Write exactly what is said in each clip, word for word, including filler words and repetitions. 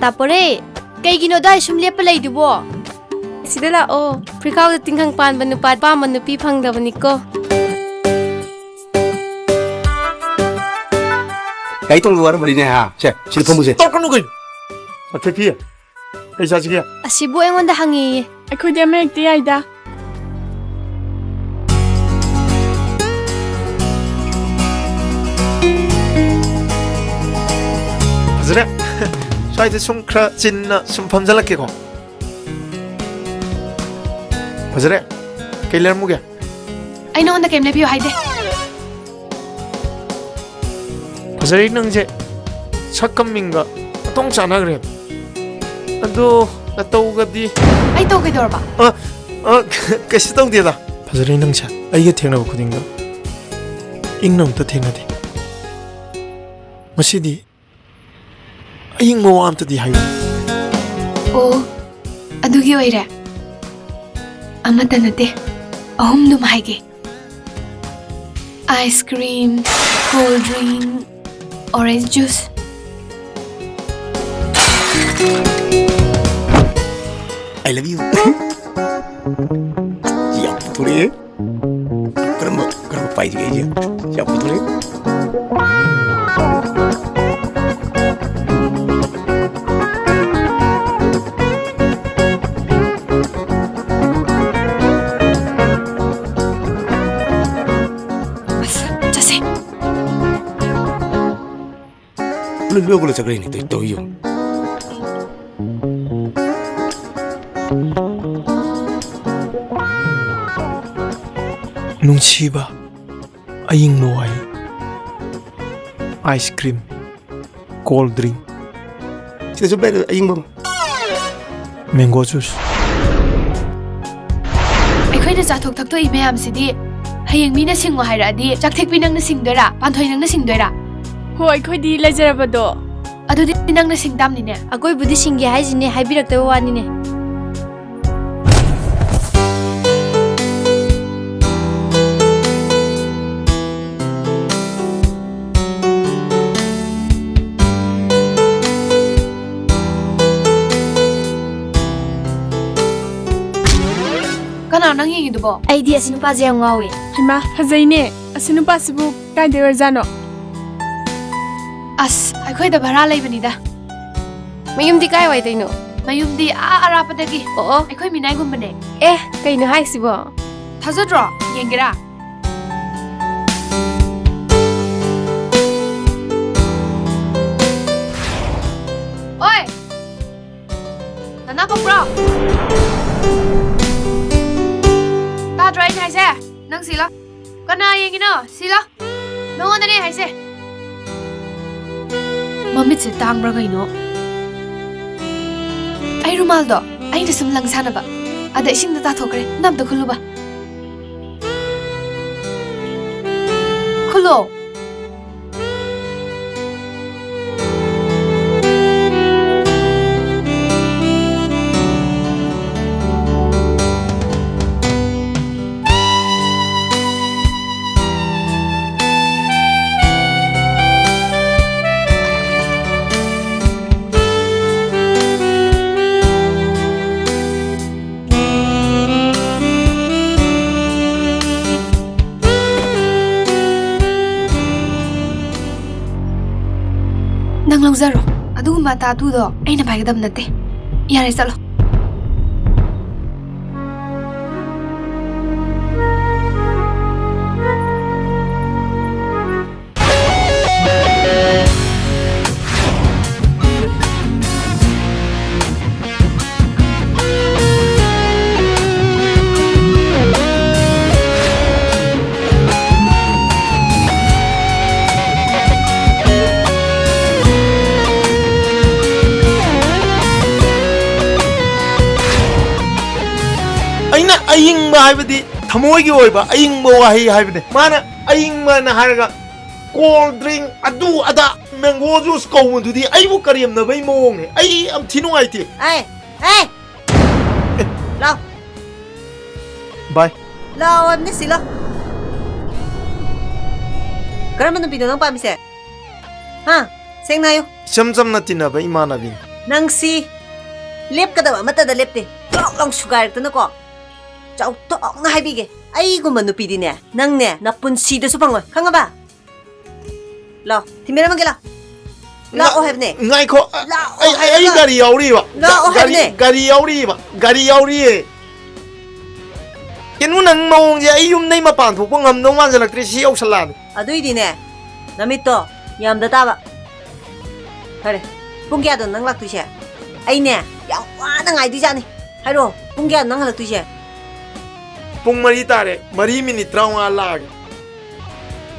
ꯇꯥꯄꯣꯔꯦ, ꯀꯩꯒꯤꯅꯣ ꯑꯗꯥꯏ ꯁꯨꯝ ꯂꯦꯞꯄ ꯂꯩꯗꯨꯕꯣ? ꯁꯤꯗ ꯂꯥꯛꯑꯣ꯫ ꯐꯨꯔꯤꯠꯈꯥꯎꯗ ꯇꯤꯡꯈꯪ ꯄꯥꯟꯕ ꯅꯨꯄꯥ ꯑꯄꯥꯝꯕ ꯅꯨꯄꯤ ꯐꯪꯗꯕꯅꯤꯀꯣ꯫ ꯒꯥꯔꯤ ꯇꯣꯡꯕ ꯋꯥꯔꯝꯕꯅꯤꯅꯦ, ꯍꯥ? ꯁꯦ, ꯁꯤꯗ ꯐꯝꯃꯨꯁꯦ꯫ ꯇꯧꯔꯛꯀꯅꯨ ꯀꯩꯅꯣ? ꯑꯊꯣꯏꯕꯤ, ꯀꯩ ꯆꯥꯁꯤꯒꯦ? ꯑꯁꯤꯕꯨ ꯑꯩꯉꯣꯟꯗ ꯍꯪꯉꯤꯌꯦ꯫ ꯑꯩꯈꯣꯏꯗꯤ ꯑꯃ ꯍꯦꯛꯇ ꯌꯥꯏꯗ꯫ ꯐꯖꯔꯦ꯫ ꯁ꯭ꯋꯥꯏꯗ ꯁꯨꯝ ꯈꯔ ꯆꯤꯟꯅ ꯁꯨꯝ ꯐꯝꯖꯜꯂꯛꯀꯦꯀꯣ꯫ ꯐꯖꯔꯦ꯫ ꯀꯩ ꯂꯩꯔꯝꯃꯨꯒꯦ? ꯑꯩ ꯅꯉꯣꯟꯗ ꯀꯩꯝ ꯂꯩꯕꯤꯌꯨ ꯍꯥꯏꯗꯦ꯫ ꯐꯖꯔꯦ ꯅꯪꯁꯦ꯫ ꯁꯛꯀ ꯃꯤꯡꯒ ꯑꯗꯨꯝ ꯆꯥꯟꯅꯈ꯭ꯔꯦ꯫ ꯑꯗꯣ ꯅꯇꯧꯒꯗꯤ? ꯑꯩ ꯇꯧ ꯀꯩꯗꯧꯔꯕ? ꯑ, ꯑ, ꯀꯩꯁꯨ ꯇꯧꯗꯦꯗ꯫ ꯐꯖꯔꯦ ꯅꯪꯁꯦ꯫ ꯑꯩꯒ ꯊꯦꯡꯅꯕ ꯈꯨꯗꯤꯡꯗ ꯏꯪꯅ ꯑꯝꯇ ꯊꯦꯡꯅꯗꯦ꯫ ꯉꯁꯤꯗꯤ ꯑꯏꯪꯕ ꯋꯥ ꯑꯝꯇꯗꯤ ꯍꯥꯏꯌꯨ꯫ ꯑꯣ, ꯑꯗꯨꯒꯤ ꯑꯣꯏꯔꯦ꯫ ꯑꯃꯠꯇ ꯅꯠꯇꯦ, ꯑꯍꯨꯝꯗꯨꯝ ꯍꯥꯏꯒꯦ꯫ Ice cream, cold drink, orange juice. I love you. ꯌꯥꯝ ꯄꯨꯊꯣꯔꯛꯑꯦ꯫ ꯀꯔꯝꯕ, ꯀꯔꯝꯕ ꯄꯥꯏꯁꯤꯒꯦ ꯑꯩꯁꯦ? ꯌꯥꯝ ꯄꯨꯊꯣꯔꯛꯑꯦ꯫ ꯑꯁ, ꯆꯠꯁꯦ꯫ ꯂꯣꯏ ꯂꯣꯏꯒꯨꯂ ꯆꯠꯈ꯭ꯔꯦꯅꯦ, ꯇꯧ-, ꯇꯧꯔꯤ ꯌꯦꯡꯉꯨ꯫ ꯅꯨꯡꯁꯤꯕ, ꯑꯏꯪꯕ ꯋꯥꯍꯩ, ice cream, cold drink꯫ ꯁꯤꯗꯁꯨ ꯕ꯭ꯂꯦꯛ ꯑꯏꯪꯕ ꯑꯃ꯫ Mango juice꯫ ꯑꯩꯈꯣꯏꯅ ꯆꯥꯊꯣꯛ ꯊꯛꯇꯣꯛꯏ ꯃꯌꯥꯝꯁꯤꯗꯤ ꯍꯌꯦꯡ ꯃꯤꯅ ꯁꯤꯡꯉꯣ ꯍꯥꯏꯔꯛꯑꯗꯤ ꯆꯥꯛ ꯊꯦꯛꯄꯤ ꯅꯪꯅ ꯁꯤꯡꯗꯣꯏꯔꯥ? ꯄꯥꯟꯊꯣꯏ ꯅꯪꯅ ꯁꯤꯡꯗꯣꯏꯔꯥ? ꯍꯣ, ꯑꯩꯈꯣꯏꯗꯤ ꯂꯩꯖꯔꯕꯗꯣ꯫ ꯑꯗꯨꯗꯤ ꯅꯪꯅ ꯁꯤꯡ ꯇꯥꯝꯅꯤꯅꯦ꯫ ꯑꯩꯈꯣꯏꯕꯨꯗꯤ ꯁꯤꯡꯒꯦ ꯍꯥꯏꯁꯤꯅꯦ, ꯍꯥꯏꯕꯤꯔꯛꯇꯕ ꯋꯥꯅꯤꯅꯦ꯫ ꯅꯪ ꯌꯦꯡꯉꯤꯗꯨꯕꯣ? ꯑꯩꯗꯤ ꯑꯁꯤ ꯅꯨꯄꯥꯁꯦ ꯌꯥꯝ ꯉꯥꯎꯋꯦ꯫ ꯍꯩꯃꯥ, ꯐꯖꯩꯅꯦ꯫ ꯑꯁꯤ ꯅꯨꯄꯥꯁꯤꯕꯨ ꯀꯥꯏꯗꯩ ꯑꯣꯏꯔꯖꯥꯠꯅꯣ? ꯑꯁ, ꯑꯩꯈꯣꯏꯗ ꯚꯔꯥ ꯂꯩꯕꯅꯤꯗ꯫ ꯃꯌꯨꯝꯗꯤ ꯀꯥꯏ ꯋꯥꯏꯗꯩꯅꯣ? ꯃꯌꯨꯝꯗꯤ ꯑꯥ ꯑꯔꯥꯞꯄꯗꯒꯤ꯫ ꯑꯣ, ꯑꯣ꯫ ꯑꯩꯈꯣꯏ ꯃꯤꯅꯥꯏꯒꯨꯝꯕꯅꯦ꯫ ꯑꯦ, ꯀꯩꯅꯣ ꯍꯥꯏꯁꯤꯕꯣ? ꯊꯥꯖꯗ꯭ꯔꯣ? ꯌꯦꯡꯒꯦꯔꯥ? ꯑꯣꯏ! ꯅꯅꯥ ꯄꯣꯛꯄ꯭ꯔꯣ? ꯇꯥꯗ꯭ꯔꯣ ꯑꯩꯅ ꯍꯥꯏꯁꯦ? ꯅꯪ ꯁꯤꯂꯣ꯫ ꯀꯅꯥ ꯌꯦꯡꯉꯤꯅꯣ? ꯁꯤꯂꯣ꯫ ꯅꯉꯣꯟꯗꯅꯦ ꯍꯥꯏꯁꯦ꯫ ꯃꯃꯤꯠꯁꯦ ꯇꯥꯡꯕ꯭ꯔꯥ ꯀꯩꯅꯣ? ꯑꯩ ꯔꯨꯃꯥꯜꯗꯣ ꯑꯩꯅ ꯁꯨꯝ ꯂꯪ ꯁꯥꯟꯅꯕ꯫ ꯑꯗ ꯏꯁꯤꯡꯗ ꯇꯥꯊꯣꯛꯈ꯭ꯔꯦ꯫ ꯅꯪ ꯑꯝꯇ ꯈꯨꯜꯂꯨꯕ꯫ ꯈꯨꯜꯂꯣ꯫ ꯅꯪ ꯂꯧꯖꯔꯣ꯫ ꯑꯗꯨꯒꯨꯝꯕ ꯇꯥꯇꯨꯗꯣ ꯑꯩꯅ ꯄꯥꯏꯒꯗꯕ ꯅꯠꯇꯦ꯫ ꯌꯥꯔꯦ, ꯆꯠꯂꯣ꯫ ꯑꯩꯅ ꯑꯏꯪꯕ ꯍꯥꯏꯕꯗꯤ ꯊꯃꯣꯏꯒꯤ ꯑꯣꯏꯕ ꯑꯏꯪꯕ ꯋꯥꯍꯩ ꯍꯥꯏꯕꯅꯦ꯫ ꯃꯥꯅ ꯑꯏꯪꯕꯅ ꯍꯥꯏꯔꯒ cold drink, ꯑꯗꯨ ꯑꯗꯥ, mango juice ꯀꯧꯕꯗꯨꯗꯤ ꯑꯩꯕꯨ ꯀꯔꯦꯝꯅꯕꯩ ꯃꯑꯣꯡꯅꯦ꯫ ꯑꯩ ꯌꯥꯝ ꯊꯤ ꯅꯨꯡꯉꯥꯏꯇꯦ꯫ ꯑꯦ, ꯑꯦ! ꯂꯥꯎ꯫ ꯚꯥꯏ꯫ ꯂꯥꯎ ꯍꯥꯏꯕꯅꯦ, ꯁꯤ ꯂꯥꯎ꯫ ꯀꯔꯝꯕ ꯅꯨꯄꯤꯅꯣ ꯅꯪ ꯄꯥꯝꯃꯤꯁꯦ? ꯍꯥ? ꯁꯦꯡꯅ ꯍꯥꯏꯌꯨ꯫ ꯏꯆꯝ ꯆꯝꯅ ꯇꯤꯟꯅꯕ ꯏꯃꯥꯟꯅꯕꯤꯅꯤ꯫ ꯅꯪꯁꯤ ꯂꯦꯞꯀꯗꯕ ꯑꯃꯠꯇꯗ ꯂꯦꯞꯇꯦ꯫ ꯂꯥꯎ ꯂꯥꯎ ꯁꯨꯒꯥꯏꯔꯛꯇꯅꯀꯣ꯫ ꯆꯥꯎꯊꯣꯛꯅ ꯍꯥꯏꯕꯤꯒꯦ, ꯑꯩꯒꯨꯝꯕ ꯅꯨꯄꯤꯗꯤꯅꯦ, ꯅꯪꯅꯦ ꯅꯄꯨꯟꯁꯤꯗꯁꯨ ꯐꯪꯉꯣꯏ, ꯈꯪꯉꯕ? ꯂꯥꯛꯑꯣ, ꯊꯤꯟꯕꯤꯔꯝꯃꯒꯦ, ꯂꯥꯛꯑꯣ꯫ ꯂꯥꯛꯑꯣ ꯍꯥꯏꯕꯅꯦ꯫ ꯉꯥꯏꯈꯣ꯫ ꯂꯥꯛꯑꯣ ꯑꯩ ꯑꯩ ꯍꯥꯏꯕ꯫ ꯒꯥꯔꯤ ꯌꯥꯎꯔꯤꯕ꯫ ꯂꯥꯛꯑꯣ ꯒꯥꯔꯤ ꯍꯥꯏꯕꯅꯦ꯫ ꯒꯥꯔꯤ ꯌꯥꯎꯔꯤꯕ꯫ ꯒꯥꯔꯤ ꯌꯥꯎꯔꯤꯌꯦ꯫ ꯀꯩꯅꯣ, ꯅꯪ ꯃꯑꯣꯡꯁꯦ, ꯑꯩ ꯌꯨꯝꯗꯩ ꯃꯄꯥꯟ ꯊꯣꯛꯄ ꯉꯝꯗꯧ ꯃꯥꯟꯁꯤꯜꯂꯛꯇ꯭ꯔꯦ ꯁꯤ ꯌꯧꯁꯜꯂꯛꯑꯗꯤ꯫ ꯑꯗꯨꯏꯗꯤꯅꯦ, ꯅꯃꯤꯠꯇꯣ ꯌꯥꯝꯗ ꯇꯥꯕ꯫ ꯐꯔꯦ, ꯄꯨꯡ ꯀꯌꯥꯗꯅꯣ ꯅꯪ ꯂꯥꯛꯇꯣꯏꯁꯦ? ꯑꯩꯅꯦ ꯌꯥꯝ ꯋꯥꯅ ꯉꯥꯏꯗꯣꯏꯖꯥꯠꯅꯤ꯫ ꯍꯥꯏꯔꯛꯑꯣ, ꯄꯨꯡ ꯀꯌꯥꯗꯅꯣ ꯅꯪ ꯍꯜꯂꯛꯇꯣꯏꯁꯦ? ꯄꯨꯡ ꯃꯔꯤ ꯇꯥꯔꯦ, ꯃꯔꯤ ꯃꯤꯅꯤꯠ ꯇꯔꯥꯃꯉꯥ ꯂꯥꯛꯑꯒꯦ꯫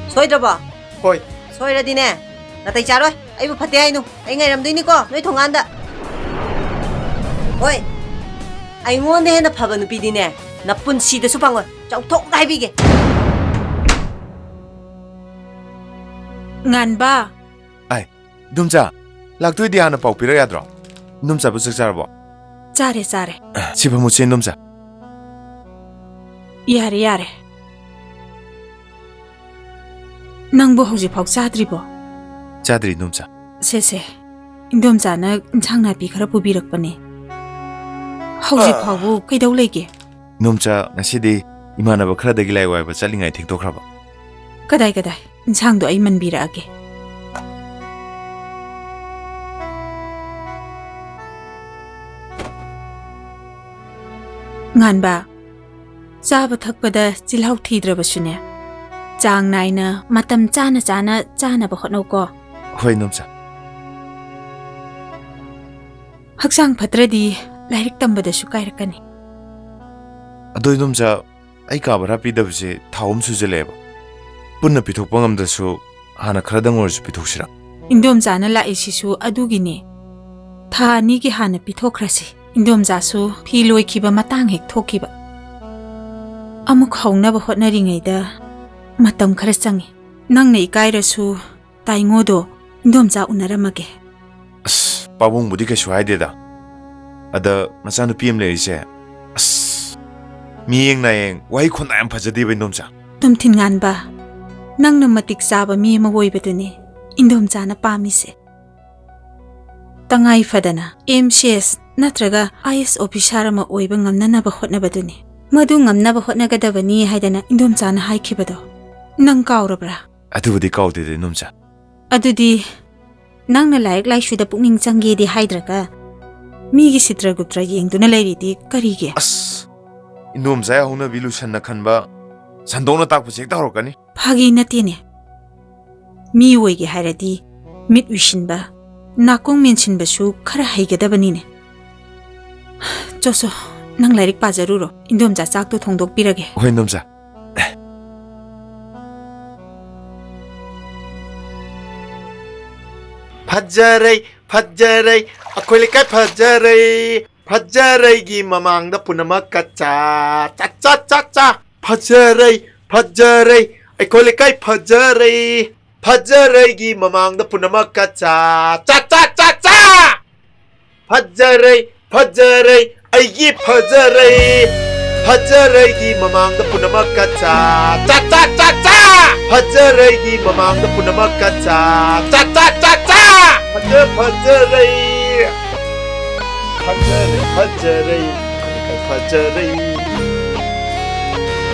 ꯁꯣꯏꯗ꯭ꯔꯕꯣ? ꯍꯣꯏ꯫ ꯁꯣꯏꯔꯗꯤꯅꯦ, ꯅꯥꯇꯩ ꯆꯥꯔꯣꯏ꯫ ꯑꯩꯕꯨ ꯐꯠꯇꯦ ꯍꯥꯏꯅꯨ꯫ ꯑꯩ ꯉꯥꯏꯔꯝꯗꯣꯏꯅꯤꯀꯣ ꯅꯣꯏ ꯊꯣꯡꯒꯥꯟꯗ꯫ ꯍꯣꯏ꯫ ꯑꯩꯉꯣꯟꯗ ꯍꯦꯟꯅ ꯐꯕ ꯅꯨꯄꯤꯗꯤꯅꯦ, ꯅꯄꯨꯟꯁꯤꯗꯁꯨ ꯐꯪꯉꯣꯏ꯫ ꯆꯥꯎꯊꯣꯛꯅ ꯍꯥꯏꯕꯤꯒꯦ꯫ ꯉꯥꯟꯕ꯫ ꯑꯥꯏ, ꯏꯗꯣꯝꯆꯥ, ꯂꯥꯛꯇꯣꯏꯗꯤ ꯍꯥꯟꯅ ꯄꯥꯎ ꯄꯤꯔꯛ ꯌꯥꯗ꯭ꯔꯣ? ꯏꯗꯣꯝꯆꯥꯕꯨ ꯆꯥꯛ ꯆꯥꯔꯕꯣ? ꯆꯥꯔꯦ, ꯆꯥꯔꯦ꯫ ꯁꯤ ꯐꯝꯃꯨꯁꯦ, ꯏꯗꯣꯝꯆꯥ꯫ ꯌꯥꯔꯦ, ꯌꯥꯔꯦ꯫ ꯅꯪꯕꯨ ꯍꯧꯖꯤꯛꯐꯥꯎ ꯆꯥꯗ꯭ꯔꯤꯕꯣ? ꯆꯥꯗ꯭ꯔꯤ, ꯏꯗꯣꯝꯆꯥ꯫ ꯁꯦ, ꯁꯦ, ꯏꯗꯣꯝꯆꯥꯅ ꯏꯟꯁꯥꯡ ꯅꯥꯄꯤ ꯈꯔ ꯄꯨꯕꯤꯔꯛꯄꯅꯦ꯫ ꯍꯧꯖꯤꯛ ꯐꯥꯎꯕ ꯀꯩꯗꯧ ꯂꯩꯒꯦ? ꯏꯗꯣꯝꯆꯥ, ꯉꯁꯤꯗꯤ ꯏꯃꯥꯟꯅꯕ ꯈꯔꯗꯒꯤ ꯂꯥꯏ ꯋꯥꯏꯕ ꯆꯠꯂꯤꯉꯥꯏ ꯊꯦꯡꯗꯣꯛꯈ꯭ꯔꯕ꯫ ꯀꯗꯥꯏ, ꯀꯗꯥꯏ? ꯏꯟꯁꯥꯡꯗꯣ ꯑꯩ ꯃꯟꯕꯤꯔꯛꯑꯒꯦ꯫ ꯉꯥꯟꯕ, ꯆꯥꯕ ꯊꯛꯄꯗ ꯆꯤꯜꯍꯥꯎ ꯊꯤꯗ꯭ꯔꯕꯁꯨꯅꯦ, ꯆꯥꯡ ꯅꯥꯏꯅ ꯃꯇꯝ ꯆꯥꯅ ꯆꯥꯅ ꯆꯥꯅꯕ ꯍꯣꯠꯅꯧꯀꯣ꯫ ꯍꯣꯏ, ꯏꯗꯣꯝꯆꯥ꯫ ꯍꯛꯆꯥꯡ ꯐꯠꯇ꯭ꯔꯗꯤ ꯂꯥꯏꯔꯤꯛ ꯇꯝꯕꯗꯁꯨ ꯀꯥꯏꯔꯛꯀꯅꯤ꯫ ꯑꯗꯣ, ꯏꯗꯣꯝꯆꯥ, ꯑꯩ ꯀꯥ ꯚꯔꯥ ꯄꯤꯗꯕꯁꯦ ꯊꯥ ꯑꯍꯨꯝ ꯁꯨꯖꯜꯂꯛꯑꯦꯕ꯫ ꯄꯨꯟꯅ ꯄꯤꯊꯣꯛꯄ ꯉꯝꯗ꯭ꯔꯁꯨ ꯍꯥꯟꯅ ꯈꯔꯗꯪ ꯑꯣꯏꯔꯁꯨ ꯄꯤꯊꯣꯛꯁꯤꯔꯥ? ꯏꯟꯗꯣꯝꯆꯥꯅ ꯂꯥꯛꯏꯁꯤꯁꯨ ꯑꯗꯨꯒꯤꯅꯦ꯫ ꯊꯥ ꯑꯅꯤꯒꯤ ꯍꯥꯟꯅ ꯄꯤꯊꯣꯛꯈ꯭ꯔꯁꯤ꯫ ꯏꯟꯗꯣꯝꯆꯥꯁꯨ ꯐꯤ ꯂꯣꯏꯈꯤꯕ ꯃꯇꯥꯡ ꯍꯦꯛ ꯊꯣꯛꯈꯤꯕ꯫ ꯑꯃꯨꯛ ꯍꯧꯅꯕ ꯍꯣꯠꯅꯔꯤꯉꯩꯗ ꯃꯇꯝ ꯈꯔ ꯆꯪꯉꯤ꯫ ꯅꯪꯅ ꯏꯀꯥꯏꯔꯁꯨ ꯇꯥꯏꯉꯣꯗꯣ ꯏꯟꯗꯣꯝꯆꯥ ꯎꯅꯔꯝꯃꯒꯦ꯫ ꯑꯁ, ꯄꯥꯕꯨꯡꯕꯨꯗꯤ ꯀꯩꯁꯨ ꯍꯥꯏꯗꯦꯗ꯫ ꯑꯗ ꯃꯆꯥꯅꯨꯄꯤ ꯑꯃ ꯂꯩꯔꯤꯁꯦ, ꯑꯁ, ꯃꯤꯌꯦꯡ ꯅꯥꯌꯦꯡ, ꯋꯥꯍꯩ ꯈꯣꯟꯗꯥ ꯌꯥꯝ ꯐꯖꯗꯦꯕ, ꯏꯟꯗꯣꯝꯆꯥ꯫ ꯇꯣꯝꯊꯤꯟ ꯉꯥꯟꯕ, ꯅꯪꯅ ꯃꯇꯤꯛ ꯆꯥꯕ ꯃꯤ ꯑꯃ ꯑꯣꯏꯕꯗꯨꯅꯤ ꯏꯟꯗꯣꯝꯆꯥꯅ ꯄꯥꯝꯃꯤꯁꯦ꯫ ꯇꯉꯥꯏ ꯐꯗꯅ ꯑꯦꯝ ꯁꯤ ꯑꯦꯁ ꯅꯠꯇ꯭ꯔꯒ ꯑꯥꯏ ꯑꯦꯁ ꯑꯣꯐꯤꯁꯥꯔ ꯑꯃ ꯑꯣꯏꯕ ꯉꯝꯅꯅꯕ ꯍꯣꯠꯅꯕꯗꯨꯅꯤ꯫ ꯃꯗꯨ ꯉꯝꯅꯕ ꯍꯣꯠꯅꯒꯗꯕꯅꯤ ꯍꯥꯏꯗꯅ ꯏꯟꯗꯣꯝꯆꯥꯅ ꯍꯥꯏꯈꯤꯕꯗꯣ ꯅꯪ ꯀꯥꯎꯔꯕ꯭ꯔꯥ? ꯑꯗꯨꯕꯨꯗꯤ ꯀꯥꯎꯗꯦꯗ, ꯏꯟꯗꯣꯝꯆꯥ꯫ ꯑꯗꯨꯗꯤ ꯅꯪꯅ ꯂꯥꯏꯔꯤꯛ ꯂꯥꯏꯁꯨꯗ ꯄꯨꯛꯅꯤꯡ ꯆꯪꯒꯦꯗꯤ ꯍꯥꯏꯗ꯭ꯔꯒ, ꯃꯤꯒꯤ ꯁꯤꯇ꯭ꯔꯒꯨꯞꯇ꯭ꯔ ꯌꯦꯡꯗꯨꯅ ꯂꯩꯔꯤꯗꯤ ꯀꯔꯤꯒꯤ? ꯑꯁ, ꯏꯟꯗꯣꯝꯆꯥꯒꯤ ꯍꯧꯅꯕꯤ ꯂꯨꯁꯟꯅ ꯈꯟꯕ, ꯁꯟꯗꯣꯛꯅ ꯇꯥꯛꯄꯁꯦ ꯍꯦꯛꯇ ꯍꯧꯔꯛꯀꯅꯤ꯫ ꯐꯥꯒꯤ ꯅꯠꯇꯦꯅꯦ꯫ ꯃꯤ ꯑꯣꯏꯒꯦ ꯍꯥꯏꯔꯗꯤ ꯃꯤꯠ ꯎꯏꯁꯤꯟꯕ, ꯅꯥꯀꯣꯡ ꯃꯦꯟꯁꯤꯟꯕꯁꯨ ꯈꯔ ꯍꯩꯒꯗꯕꯅꯤꯅꯦ꯫ ꯆꯣ ꯆꯣ, ꯅꯪ ꯂꯥꯏꯔꯤꯛ ꯄꯥꯖꯔꯨꯔꯣ, ꯏꯟꯗꯣꯝꯆꯥ ꯆꯥꯛꯇꯣ ꯊꯣꯡꯗꯣꯛꯄꯤꯔꯒꯦ꯫ ꯍꯣꯏ, ꯏꯟꯗꯣꯝꯆꯥ꯫ ꯐꯖꯔꯩ, ꯐꯖꯔꯩ, ꯑꯩꯈꯣꯏ ꯂꯩꯀꯥꯏ ꯐꯖꯔꯩ꯫ ꯐꯖꯔꯩꯒꯤ ꯃꯃꯥꯡꯗ ꯄꯨꯝꯅꯃꯛ ꯀꯠꯆꯥ, ꯆꯥ, ꯆꯥ, ꯆꯥ, ꯆꯥ꯫ ꯐꯖꯔꯩ, ꯐꯖꯔꯩ, ꯑꯩꯈꯣꯏ ꯂꯩꯀꯥꯏ ꯐꯖꯔꯩ꯫ ꯐꯖꯔꯩꯒꯤ ꯃꯃꯥꯡꯗ ꯄꯨꯝꯅꯃꯛ ꯀꯠꯆꯥ, ꯆꯥ, ꯆꯥ, ꯆꯥ, ꯆꯥ꯫ ꯐꯖꯔꯩ, ꯐꯖꯔꯩ, ꯑꯩꯒꯤ ꯐꯖꯔꯩ꯫ ꯐꯖꯔꯩꯒꯤ ꯃꯃꯥꯡꯗ ꯄꯨꯝꯅꯃꯛ ꯀꯠꯆꯥ, ꯆꯥ, ꯆꯥ, ꯆꯥ, ꯆꯥ꯫ ꯐꯖꯔꯩꯒꯤ ꯃꯃꯥꯡꯗ ꯄꯨꯝꯅꯃꯛ ꯀꯠꯆꯥ, ꯆꯥ, ꯆꯥ, ꯆꯥ, ꯆꯥ꯫ ꯐꯖ, ꯐꯖꯔꯩ꯫ ꯐꯖꯔꯩ, ꯐꯖꯔꯩ, ꯐꯖꯔꯩ꯫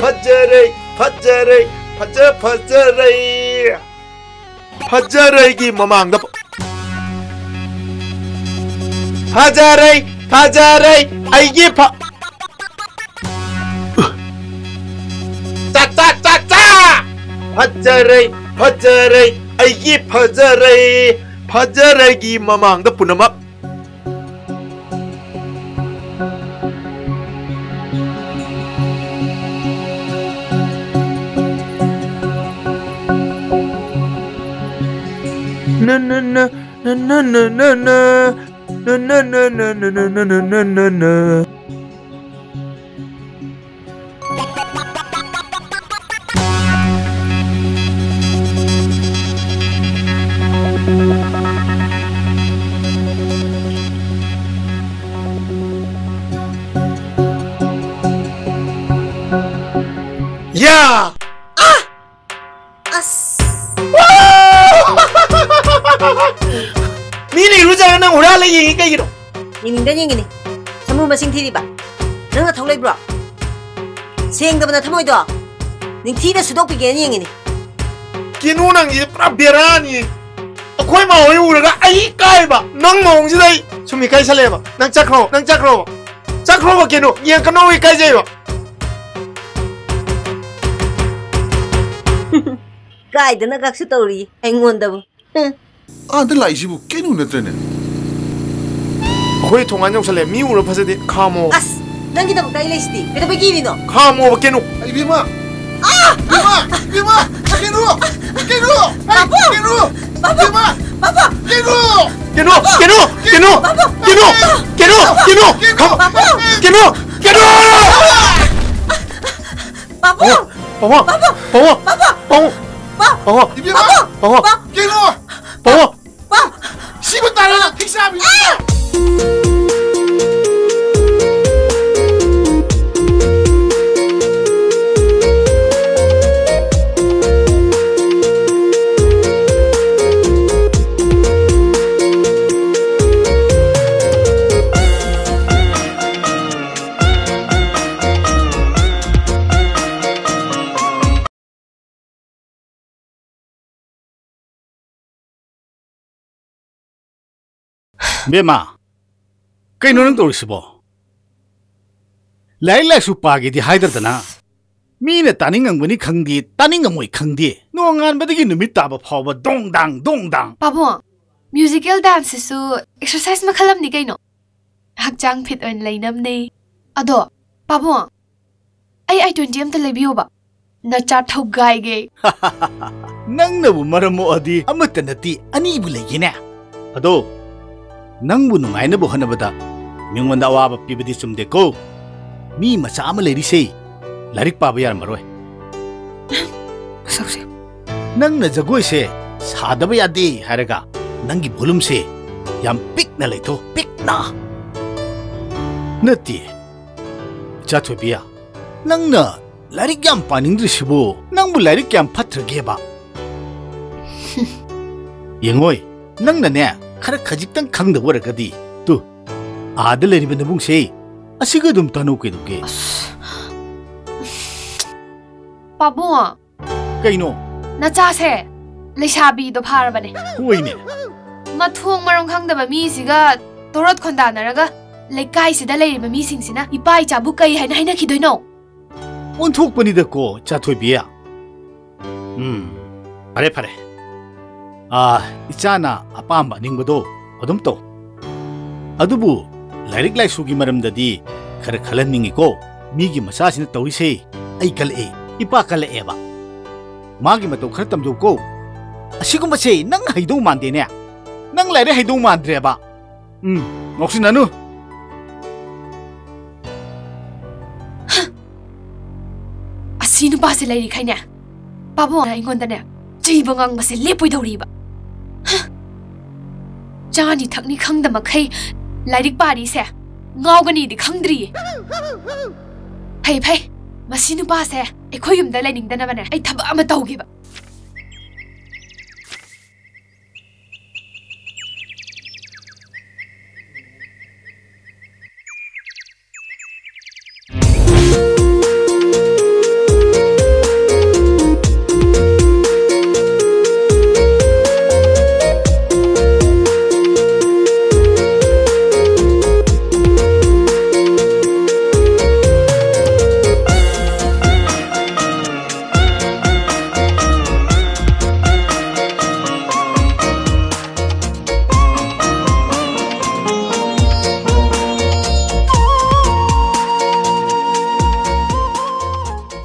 ꯐꯖꯔꯩ, ꯐꯖꯔꯩ, ꯐꯖ, ꯐꯖꯔꯩ꯫ ꯐꯖꯔꯩꯒꯤ ꯃꯃꯥꯡꯗ ꯐ-, ꯐꯖꯔꯩ, ꯐꯖꯔꯩ, ꯑꯩꯒꯤ ꯐ-, ꯆꯥ, ꯆꯥ, ꯆꯥ, ꯆꯥ! ꯐꯖꯔꯩ, ꯐꯖꯔꯩ, ꯑꯩꯒꯤ ꯐꯖꯔꯩ꯫ ꯐꯖꯔꯩꯒꯤ ꯃꯃꯥꯡꯗ ꯄꯨꯝꯅꯃꯛ꯫ ꯌꯥ! ꯑꯥ! ꯑꯁ! ꯃꯤꯅ ꯏꯔꯨꯖꯔꯒ ꯅꯪ ꯍꯨꯔꯥꯜꯂ ꯌꯦꯡꯉꯤ ꯀꯩꯒꯤꯅꯣ? ꯌꯦꯡꯅꯤꯡꯗꯅ ꯌꯦꯡꯉꯤꯅꯦ꯫ ꯁꯃꯨ ꯃꯁꯤꯡ ꯊꯤꯔꯤꯕ? ꯅꯪ ꯅꯊꯧ ꯂꯩꯕ꯭ꯔꯣ? ꯁꯦꯡꯗꯕ ꯅꯊꯃꯣꯏꯗꯣ ꯅꯤꯡꯊꯤꯅ ꯁꯨꯗꯣꯛꯄꯤꯒꯦꯅ ꯌꯦꯡꯉꯤꯅꯤ꯫ ꯀꯦꯅꯨ, ꯅꯪꯁꯤ ꯄꯨꯔꯥ ꯕꯦꯔꯥꯅꯤ꯫ ꯑꯩꯈꯣꯏ ꯃꯥ ꯍꯣꯏ ꯎꯔꯒ ꯑꯩ ꯏꯀꯥꯏꯕ, ꯅꯪ ꯃꯑꯣꯡꯁꯤꯗ ꯑꯩ ꯁꯨꯝ ꯏꯀꯥꯏꯁꯜꯂꯛꯑꯦꯕ꯫ ꯅꯪ ꯆꯠꯈ꯭ꯔꯣ, ꯅꯪ ꯆꯠꯈ꯭ꯔꯣꯕ꯫ ꯆꯠꯈ꯭ꯔꯣꯕ ꯀꯦꯅꯨ, ꯌꯦꯡꯀꯅꯣ, ꯏꯀꯥꯏꯖꯩꯕ꯫ ꯀꯥꯏꯗꯅ ꯀꯛꯁꯨ ꯇꯧꯔꯤ ꯑꯩꯉꯣꯟꯗꯕꯨ꯫ ꯍꯨꯝ꯫ ꯑꯥꯗ ꯂꯥꯛꯏꯁꯤꯕꯨ ꯀꯦꯅꯨ ꯅꯠꯇ꯭ꯔꯅꯦ? ꯑꯩꯈꯣꯏ ꯊꯣꯡꯒꯥꯟ ꯌꯧꯁꯜꯂꯦ꯫ ꯃꯤ ꯎꯔ ꯐꯖꯗꯦ꯫ ꯈꯥꯝꯃꯣ꯫ ꯑꯁ, ꯅꯪꯒꯤꯗꯃꯛꯇ ꯑꯩ ꯂꯩꯁꯤꯗꯤ꯫ ꯀꯩꯗꯧꯕꯩ ꯀꯤꯔꯤꯅꯣ? ꯈꯥꯝꯃꯣꯕ ꯀꯦꯅꯨ꯫ ꯏꯕꯦꯝꯃ! ꯏꯕꯦꯝꯃ! ꯏꯕꯦꯝꯃ! ꯀꯦꯅꯨ! ꯀꯦꯅꯨ! ꯑꯩ ꯄꯥꯕꯨꯡ! ꯀꯦꯅꯨ! ꯄꯥꯕꯨꯡ! ꯏꯕꯦꯝꯃ! ꯄꯥꯕꯨꯡ! ꯀꯦꯅꯨ! ꯀꯦꯅꯨ! ꯀꯦꯅꯨ! ꯀꯦꯅꯨ! ꯄꯥꯕꯨꯡ! ꯀꯦꯅꯨ! ꯀꯦꯅꯨ! ꯀꯦꯅꯨ! ꯄꯥꯕꯨꯡ! ꯀꯦꯅꯨ! ꯀꯦꯅꯨ! ꯄꯥꯕꯨꯡ! ꯄꯥꯕꯨꯡ! ꯄꯥꯕꯨꯡ! ꯄꯥꯕꯨꯡ! ꯄꯥꯕꯨꯡ! ꯄꯥꯕꯨꯡ! ꯄꯥꯕꯨꯡ! ꯏꯕꯦꯝꯃ! ꯄꯥꯕꯨꯡ! ꯄꯥꯕꯨꯡ! ꯄꯥꯕꯨꯡ! ꯀꯦꯅꯨ! ꯄꯥꯕꯨꯡ! ꯄꯥꯕꯨꯡ! ꯁꯤꯕ ꯇꯥꯔꯦ ꯅꯪ, ꯊꯤꯛ ꯆꯥꯕꯤ! ꯕꯦꯝꯃ, ꯀꯩꯅꯣ ꯅꯪ ꯇꯧꯔꯤꯁꯤꯕꯣ? ꯂꯥꯏꯔꯤꯛ ꯂꯥꯏꯁꯨ ꯄꯥꯒꯦꯗꯤ ꯍꯥꯏꯗ꯭ꯔꯗꯅ, ꯃꯤꯅ ꯇꯥꯅꯤꯡꯉꯝꯒꯅꯤ ꯈꯪꯗꯦ, ꯇꯥꯅꯤꯡꯉꯝꯃꯣꯏ ꯈꯪꯗꯦ, ꯅꯣꯡꯉꯥꯟꯕꯗꯒꯤ ꯅꯨꯃꯤꯠ ꯇꯥꯕ ꯐꯥꯎꯕ ꯗꯣꯡ ꯗꯥꯡ, ꯗꯣꯡ ꯗꯥꯡ꯫ ꯄꯥꯕꯨꯡ, musical dance ꯁꯤꯁꯨ exercise ꯃꯈꯜ ꯑꯃꯅꯤ ꯀꯩꯅꯣ꯫ ꯍꯛꯆꯥꯡ fit ꯑꯣꯏꯅ ꯂꯩꯅꯕꯅꯦ꯫ ꯑꯗꯣ, ꯄꯥꯕꯨꯡ, ꯑꯩ I twenty ꯑꯝꯇ ꯂꯩꯕꯤꯌꯣꯕ꯫ ꯅꯆꯥ ꯊꯧꯒꯥꯏꯒꯦ꯫ ꯅꯪꯅꯕꯨ ꯃꯔꯝ ꯃꯣꯛꯑꯗꯤ ꯑꯃꯠꯇ ꯅꯠꯇꯦ, ꯑꯅꯤꯕꯨ ꯂꯩꯒꯦꯅꯦ꯫ ꯑꯗꯣ, ꯅꯪꯕꯨ ꯅꯨꯡꯉꯥꯏꯅꯕ ꯍꯣꯠꯅꯕꯗ ꯃꯤꯉꯣꯟꯗ ꯑꯋꯥꯕ ꯄꯤꯕꯗꯤ ꯆꯨꯝꯗꯦꯀꯣ꯫ ꯃꯤ ꯃꯆꯥ ꯑꯃ ꯂꯩꯔꯤꯁꯦ ꯂꯥꯏꯔꯤꯛ ꯄꯥꯕ ꯌꯥꯔꯝꯃꯔꯣꯏ꯫ ꯃꯁꯛꯁꯦ꯫ ꯅꯪꯅ ꯖꯒꯣꯏꯁꯦ ꯁꯥꯗꯕ ꯌꯥꯗꯦ ꯍꯥꯏꯔꯒ ꯅꯪꯒꯤ volumeꯁꯦ ꯌꯥꯝ ꯄꯤꯛꯅ ꯂꯩꯊꯧ, ꯄꯤꯛꯅ꯫ ꯅꯠꯇꯦ, ꯏꯆꯥ ꯊꯣꯏꯕꯤ, ꯅꯪꯅ ꯂꯥꯏꯔꯤꯛ ꯌꯥꯝ ꯄꯥꯅꯤꯡꯗ꯭ꯔꯤꯁꯤꯕꯨ ꯅꯪꯕꯨ ꯂꯥꯏꯔꯤꯛ ꯀꯌꯥꯝ ꯐꯠꯇ꯭ꯔꯒꯦꯕ? ꯌꯦꯡꯉꯣꯏ, ꯅꯪꯅꯅꯦ ꯈꯔ ꯈꯖꯤꯛꯇꯪ ꯈꯪꯗꯕ ꯑꯣꯏꯔꯒꯗꯤ, ꯇꯨ, ꯑꯥꯗ ꯂꯩꯔꯤꯕ ꯅꯕꯨꯡꯁꯦ ꯑꯁꯤꯒ ꯑꯗꯨꯝ ꯇꯥꯟꯅꯧ ꯀꯩꯗꯧꯒꯦ? ꯑꯁ꯫ ꯄꯥꯕꯨꯡ, ꯀꯩꯅꯣ? ꯅꯆꯥꯁꯦ ꯂꯩꯁꯥꯕꯤꯗꯣ ꯐꯥꯔꯕꯅꯦ꯫ ꯍꯣꯏꯅꯦ꯫ ꯃꯊꯣꯡ ꯃꯔꯝ ꯈꯪꯗꯕ ꯃꯤꯁꯤꯒ ꯇꯣꯔꯣꯠ ꯈꯣꯟꯗꯥꯅꯔꯒ ꯂꯩꯀꯥꯏꯁꯤꯗ ꯂꯩꯔꯤꯕ ꯃꯤꯁꯤꯡꯁꯤꯅ ꯏꯄꯥ ꯏꯆꯥꯕꯨ ꯀꯩ ꯍꯥꯏꯅ ꯍꯥꯏꯅꯈꯤꯗꯣꯏꯅꯣ? ꯑꯣꯟꯊꯣꯛꯄꯅꯤꯗꯀꯣ, ꯆꯥꯊꯣꯏꯕꯤ꯫ ꯎꯝ, ꯐꯔꯦ, ꯐꯔꯦ꯫ ꯑꯥ, ꯏꯆꯥꯅ ꯑꯄꯥꯝꯕ ꯑꯅꯤꯡꯕꯗꯣ ꯑꯗꯨꯝ ꯇꯧ꯫ ꯑꯗꯨꯕꯨ ꯂꯥꯏꯔꯤꯛ ꯂꯥꯏꯁꯨꯒꯤ ꯃꯔꯝꯗꯗꯤ ꯈꯔ ꯈꯜꯍꯟꯅꯤꯡꯉꯤꯀꯣ꯫ ꯃꯤꯒꯤ ꯃꯆꯥꯁꯤꯅ ꯇꯧꯔꯤꯁꯦ ꯑꯩ ꯀꯜꯂꯛꯑꯦ, ꯏꯄꯥ ꯀꯜꯂꯛꯑꯦꯕ꯫ ꯃꯥꯒꯤ ꯃꯇꯧ ꯈꯔ ꯇꯝꯖꯧꯀꯣ꯫ ꯑꯁꯤꯒꯨꯝꯕꯁꯦ ꯅꯪ ꯍꯩꯗꯧ ꯃꯥꯟꯗꯦꯅꯦ꯫ ꯅꯪ ꯂꯥꯏꯔꯤꯛ ꯍꯩꯗꯧ ꯃꯥꯟꯗ꯭ꯔꯦꯕ꯫ ꯎꯝ, ꯉꯥꯎꯁꯤꯟꯅꯅꯨ꯫ ꯑꯁꯤ ꯅꯨꯄꯥꯁꯦ ꯂꯩꯔꯤꯈꯩꯅꯦ, ꯄꯥꯕꯨꯡꯅ ꯑꯩꯉꯣꯟꯗꯅꯦ ꯆꯩꯕ ꯉꯥꯡꯕꯁꯦ ꯂꯦꯞꯄꯣꯏꯗꯧꯔꯤꯕ꯫ ꯆꯥꯅꯤ ꯊꯛꯅꯤ ꯈꯪꯗ ꯃꯈꯩ ꯂꯥꯏꯔꯤꯛ ꯄꯥꯔꯤꯁꯦ ꯉꯥꯎꯒꯅꯤꯗꯤ ꯈꯪꯗ꯭ꯔꯤꯌꯦ꯫ ꯐꯩ, ꯐꯩ, ꯃꯁꯤ ꯅꯨꯄꯥꯁꯦ ꯑꯩꯈꯣꯏ ꯌꯨꯝꯗ ꯂꯩꯅꯤꯡꯗꯅꯕꯅꯦ ꯑꯩ ꯊꯕꯛ ꯑꯃ ꯇꯧꯒꯦꯕ꯫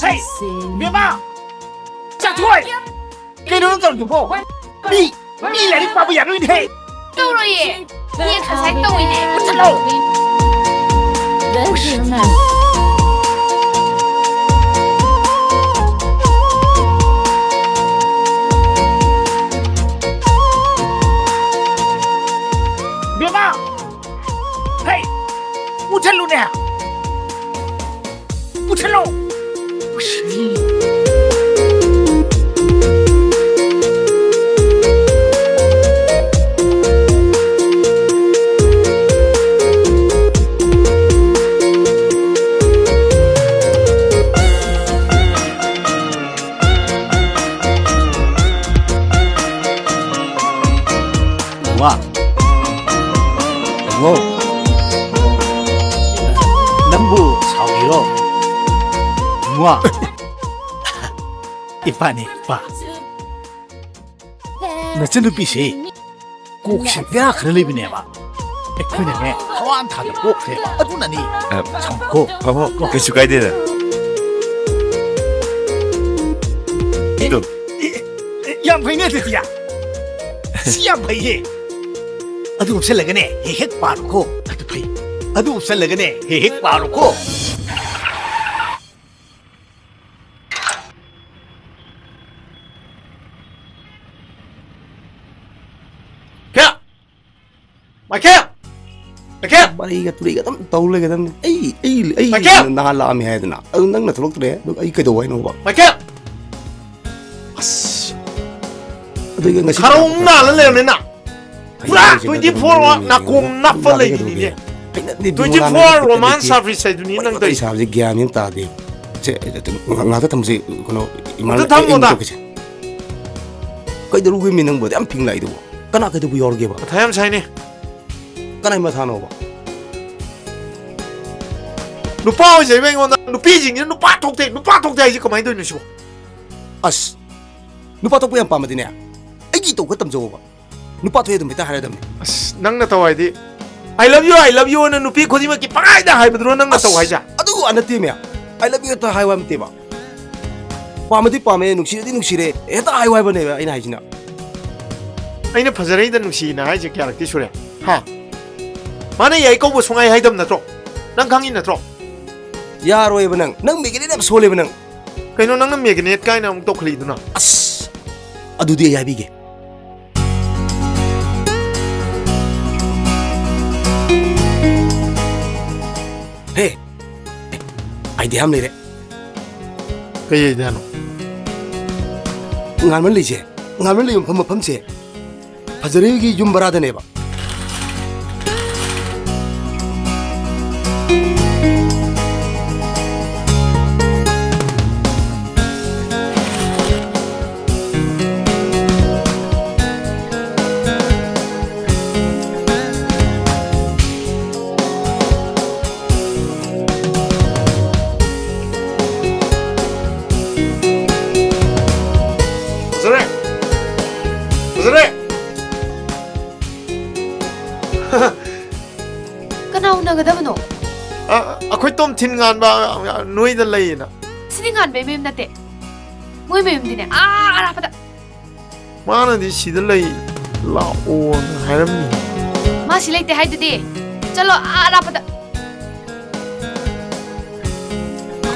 ꯍꯦ! ꯕꯦꯝꯃ! ꯆꯥꯊꯣꯏ! ꯀꯩꯅꯣ ꯅꯪ ꯇꯧꯔꯤꯗꯨꯕꯣ? ꯃꯤ, ꯃꯤ ꯂꯥꯏꯔꯤꯛ ꯄꯥꯕ ꯌꯥꯔꯣꯏꯅꯦꯍꯦ! ꯇꯧꯔꯣꯏꯌꯦ! ꯃꯤ exercise ꯇꯧꯋꯤꯅꯦ! ꯃꯨꯠꯊꯠꯂꯣ! ꯕꯦꯝꯃ! ꯍꯦ! ꯃꯨꯠꯊꯠꯂꯨꯅꯦ! ꯃꯨꯠꯊꯠꯂꯣ! ꯍꯜꯂꯣ꯫ ꯅꯪꯕꯨ ꯁꯥꯎꯔꯤꯔꯣ? ꯏꯕꯨꯡꯉꯣ꯫ ꯏꯄꯥꯅꯤ, ꯏꯄꯥ꯫ ꯅꯆꯟꯅꯨꯄꯤꯁꯦ ꯀꯣꯛꯁꯦ ꯕꯦꯔꯥ ꯈꯔ ꯂꯩꯕꯅꯦꯕ꯫ ꯑꯩꯈꯣꯏꯅꯅꯦ ꯊꯋꯥꯟ ꯊꯥꯗ ꯄꯣꯛꯈ꯭ꯔꯦꯕ꯫ ꯑꯗꯨꯅꯅꯤ꯫ ꯑ, ꯁꯥꯎꯅꯨꯀꯣ꯫ ꯍꯣ, ꯍꯣ, ꯀꯩꯁꯨ ꯀꯥꯏꯗꯦꯗ꯫ ꯑꯦ, ꯑꯗꯨ꯫ ꯑꯦ, ꯑꯦ, ꯌꯥꯝ ꯐꯩꯅꯦ ꯑꯗꯨꯗꯤ꯫ ꯁꯤ ꯌꯥꯝ ꯐꯩꯌꯦ꯫ ꯑꯗꯨ ꯎꯞꯁꯜꯂꯒꯅꯦ ꯍꯦꯛ ꯍꯦꯛ ꯄꯥꯔꯨꯀꯣ꯫ ꯑꯗꯨ ꯐꯩ꯫ ꯑꯗꯨ ꯎꯞꯁꯜꯂꯒꯅꯦ ꯍꯦꯛ ꯍꯦꯛ ꯄꯥꯔꯨꯀꯣ꯫ ꯀꯌꯥ? ꯃꯥꯏꯀꯦꯜ! ꯃꯥꯏꯀꯦꯜ! ꯃꯔꯩꯒ ꯇꯨꯔꯩꯒ ꯑꯗꯨꯝ ꯇꯧ ꯂꯩꯒꯗꯕꯅꯤ꯫ ꯑꯩ, ꯑꯩ, ꯑꯩ ꯃꯥꯏꯀꯦꯜ! ꯅꯍꯥꯟ ꯂꯥꯛꯑꯝꯃꯤ ꯍꯥꯏꯗꯅ꯫ ꯑꯗꯨ ꯅꯪꯅ ꯊꯣꯛꯂꯛꯇ꯭ꯔꯦ꯫ ꯑꯗꯨ ꯑꯩ ꯀꯩꯗꯧ ꯍꯥꯏꯅꯣꯕ? ꯃꯥꯏꯀꯦꯜ! ꯑꯁ꯫ ꯑꯗꯨꯒ ꯉꯁꯤ ꯈꯔꯥꯎ ꯅꯥꯜꯂ ꯂꯩꯔꯝꯃꯦ ꯅꯪ꯫ ꯄꯨꯔꯥ ꯀꯩꯅꯣ ꯍꯥꯏꯁꯤꯅ twenty four ꯑꯗꯨꯝ ꯅꯥꯀꯣꯡ ꯅꯞꯄ ꯉꯥꯡꯉꯒ ꯂꯩꯔꯤꯅꯤꯅꯦ꯫ ꯀꯩꯗꯧꯒꯦ? ꯍꯩꯅꯗꯦ ꯏꯕꯨꯡꯉꯣ, twenty four ꯉꯥꯡꯉꯒ romance ꯀꯩꯗꯧꯒꯦ? Service ꯍꯥꯏꯗꯨꯅꯤ ꯅꯪ ꯋꯥꯔꯤ ꯇꯧꯔꯤꯁꯦ꯫ ꯁꯥꯕꯁꯦ ꯒ꯭ꯌꯥꯟ ꯃꯦꯟ ꯇꯥꯗꯦ꯫ ꯁꯦ, ꯉꯥꯛꯇ ꯊꯝꯁꯤ, ꯀꯩꯅꯣ, ꯏꯃꯥ, ꯑꯝꯇ ꯑꯩ, ꯑꯩ ꯊꯝꯃꯣꯗ꯫ ꯑꯃꯨꯛ ꯇꯧꯒꯦꯁꯦ꯫ ꯀꯩꯗꯧꯔꯨꯒꯦꯃꯤ ꯅꯪꯕꯨ ꯑꯗꯨ ꯌꯥꯝ ꯐꯤꯡ ꯂꯥꯛꯏꯗꯨꯕꯨ? ꯀꯅꯥ ꯀꯩꯗꯧꯕ ꯌꯥꯎꯔꯒꯦꯕ? ꯃꯊꯥ ꯌꯥꯝ ꯁꯥꯏꯅꯦ꯫ ꯀꯅꯥꯏ ꯃꯊꯥꯅꯣꯕ? ꯅꯨꯄꯥ ꯑꯣꯏꯖꯩꯕ ꯑꯩꯉꯣꯟꯗ, ꯅꯨꯄꯤꯁꯤꯡꯁꯤꯅ ꯅꯨꯄꯥ ꯊꯣꯛꯇꯦ, ꯅꯨꯄꯥ ꯊꯣꯛꯇꯦ ꯍꯥꯏꯁꯦ ꯀꯃꯥꯏꯅ ꯇꯧꯔꯤꯅꯣ ꯁꯤꯕꯣ? ꯑꯁ, ꯅꯨꯄꯥ ꯊꯣꯛꯄ ꯌꯥꯝ ꯄꯥꯝꯃꯗꯤꯅꯦ, ꯑꯩꯒꯤ ꯏꯇꯧ ꯈꯔ ꯇꯝꯖꯧꯕ꯫ ꯅꯨꯄꯥ ꯊꯣꯛꯑꯦ ꯑꯗꯨꯝ ꯍꯦꯛꯇ ꯍꯥꯏꯔꯗꯕꯅꯦ꯫ ꯑꯁ, ꯅꯪ ꯅꯇꯧ ꯍꯥꯏꯗꯤ, "I love you, I love you" ꯑꯅ ꯅꯨꯄꯤ ꯈꯨꯗꯤꯡꯃꯛꯀꯤ ꯄꯪꯍꯥꯏꯗ ꯍꯥꯏꯕꯗꯨꯔꯣ ꯅꯪ ꯅꯇꯧ ꯑꯁ, ꯍꯥꯏꯁꯦ? ꯑꯗꯨ ꯋꯥ ꯅꯠꯇꯦꯃꯦ꯫ "I love you" ꯍꯦꯛꯇ ꯍꯥꯏꯌꯨ ꯍꯥꯏꯕ ꯅꯠꯇꯦꯕ꯫ ꯄꯥꯝꯃꯗꯤ ꯄꯥꯝꯃꯦ, ꯅꯨꯡꯁꯤꯔꯗꯤ ꯅꯨꯡꯁꯤꯔꯦ, ꯍꯦꯛꯇ ꯍꯥꯏꯌꯨ ꯍꯥꯏꯕꯅꯦꯕ ꯑꯩꯅ ꯍꯥꯏꯁꯤꯅ꯫ ꯑꯩꯅ ꯐꯖꯔꯩꯗ ꯅꯨꯡꯁꯤꯅ ꯍꯥꯏꯁꯦ ꯀꯌꯥꯔꯛꯇꯤ ꯁꯨꯔꯦ? ꯍꯥ? ꯃꯥꯅ ꯌꯥꯏ ꯀꯧꯕ ꯁꯨꯡꯍꯥꯏ ꯍꯥꯏꯗꯕ ꯅꯠꯇ꯭ꯔꯣ? ꯅꯪ ꯈꯪꯉꯤ ꯅꯠꯇ꯭ꯔꯣ? ꯌꯥꯔꯣꯏꯕ ꯅꯪ꯫ ꯅꯪ ꯃꯦꯒꯅꯦꯠ ꯌꯥꯝ ꯁꯣꯜꯂꯦꯕ ꯅꯪ꯫ ꯀꯩꯅꯣ ꯅꯪꯅ ꯃꯦꯒꯅꯦꯠ ꯀꯥꯏꯅ ꯑꯃꯨꯛ ꯇꯧꯈꯠꯂꯛꯏꯗꯨꯅ? ꯑꯁ! ꯑꯗꯨꯗꯤ ꯑꯩ ꯍꯥꯏꯕꯤꯒꯦ꯫ ꯍꯦ! ꯑꯥꯏꯗꯤꯌꯥ ꯑꯃ ꯂꯩꯔꯦ꯫ ꯀꯩ ꯑꯥꯏꯗꯤꯌꯥꯅꯣ? ꯉꯥꯟꯃꯜꯂꯤꯁꯦ, ꯉꯥꯟꯃꯜꯂꯤ ꯌꯨꯝꯐꯝ ꯃꯐꯝꯁꯦ ꯐꯖꯔꯤꯒꯤ ꯌꯨꯝ ꯕꯔꯥꯗꯅꯦꯕ꯫ ꯀꯅꯥ ꯎꯅꯒꯗꯕꯅꯣ? ꯑ, ꯑꯩꯈꯣꯏ ꯇꯣꯝꯊꯤꯟ ꯉꯥꯟꯕ, ꯑ, ꯅꯣꯏꯗ ꯂꯩꯌꯦꯅ꯫ ꯁꯤꯗꯤ ꯉꯥꯟꯕꯩ ꯃꯌꯨꯝ ꯅꯠꯇꯦ꯫ ꯃꯣꯏ ꯃꯌꯨꯝꯗꯤꯅꯦ, ꯑꯥ ꯑꯔꯥꯞꯄꯗ꯫ ꯃꯥꯅꯗꯤ ꯁꯤꯗ ꯂꯩ, ꯂꯥꯛꯑꯣꯅ ꯍꯥꯏꯔꯝꯃꯤ꯫ ꯃꯥ ꯁꯤ ꯂꯩꯇꯦ ꯍꯥꯏꯗꯨꯗꯤ꯫ ꯆꯠꯂꯣ, ꯑꯥ ꯑꯔꯥꯞꯄꯗ꯫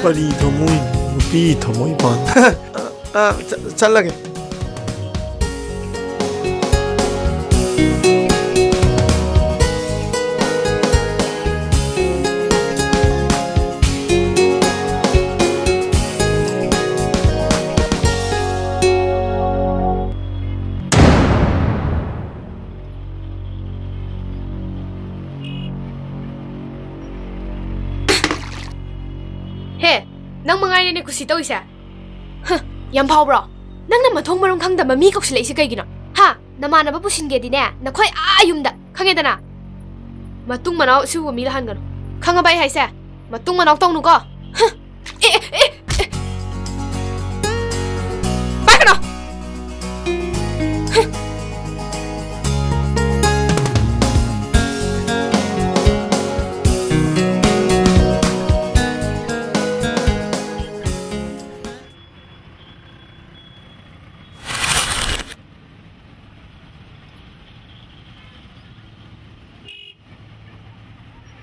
ꯀꯔꯤ ꯊꯃꯣꯏ, ꯅꯨꯄꯤ ꯊꯃꯣꯏ ꯄꯥꯟ꯫ ꯑ, ꯆ-, ꯆꯠꯂꯒꯦ꯫ ꯍꯦ, ꯅꯪ ꯃꯉꯥꯏꯔꯦꯅꯦ ꯀꯨꯁꯤ ꯇꯧꯔꯤꯁꯦ꯫ ꯍ, ꯌꯥꯝ ꯐꯥꯎꯕ꯭ꯔꯣ? ꯅꯪꯅ ꯃꯊꯣꯡ ꯃꯔꯝ ꯈꯪꯗꯕ ꯃꯤ ꯀꯧꯁꯤꯜꯂꯛꯏꯁꯦ ꯀꯩꯒꯤꯅꯣ? ꯍꯥ? ꯅꯃꯥꯟꯅꯕ ꯄꯨꯁꯤꯟꯒꯦꯗꯤꯅꯦ, ꯅꯈꯣꯏ ꯑꯥ ꯌꯨꯝꯗ, ꯈꯪꯉꯦꯗꯅ? ꯃꯇꯨꯡ ꯃꯅꯥꯎ ꯁꯤꯒꯨꯝꯕ ꯃꯤ ꯂꯥꯛꯍꯟꯒꯅꯨ꯫ ꯈꯪꯉꯕ ꯑꯩ ꯍꯥꯏꯁꯦ? ꯃꯇꯨꯡ ꯃꯅꯥꯎ ꯇꯧꯅꯨꯀꯣ꯫ ꯍ! ꯑꯦ, ꯑꯦ, ꯑꯦ, ꯑꯦ! ꯄꯥꯏꯒꯅꯣ!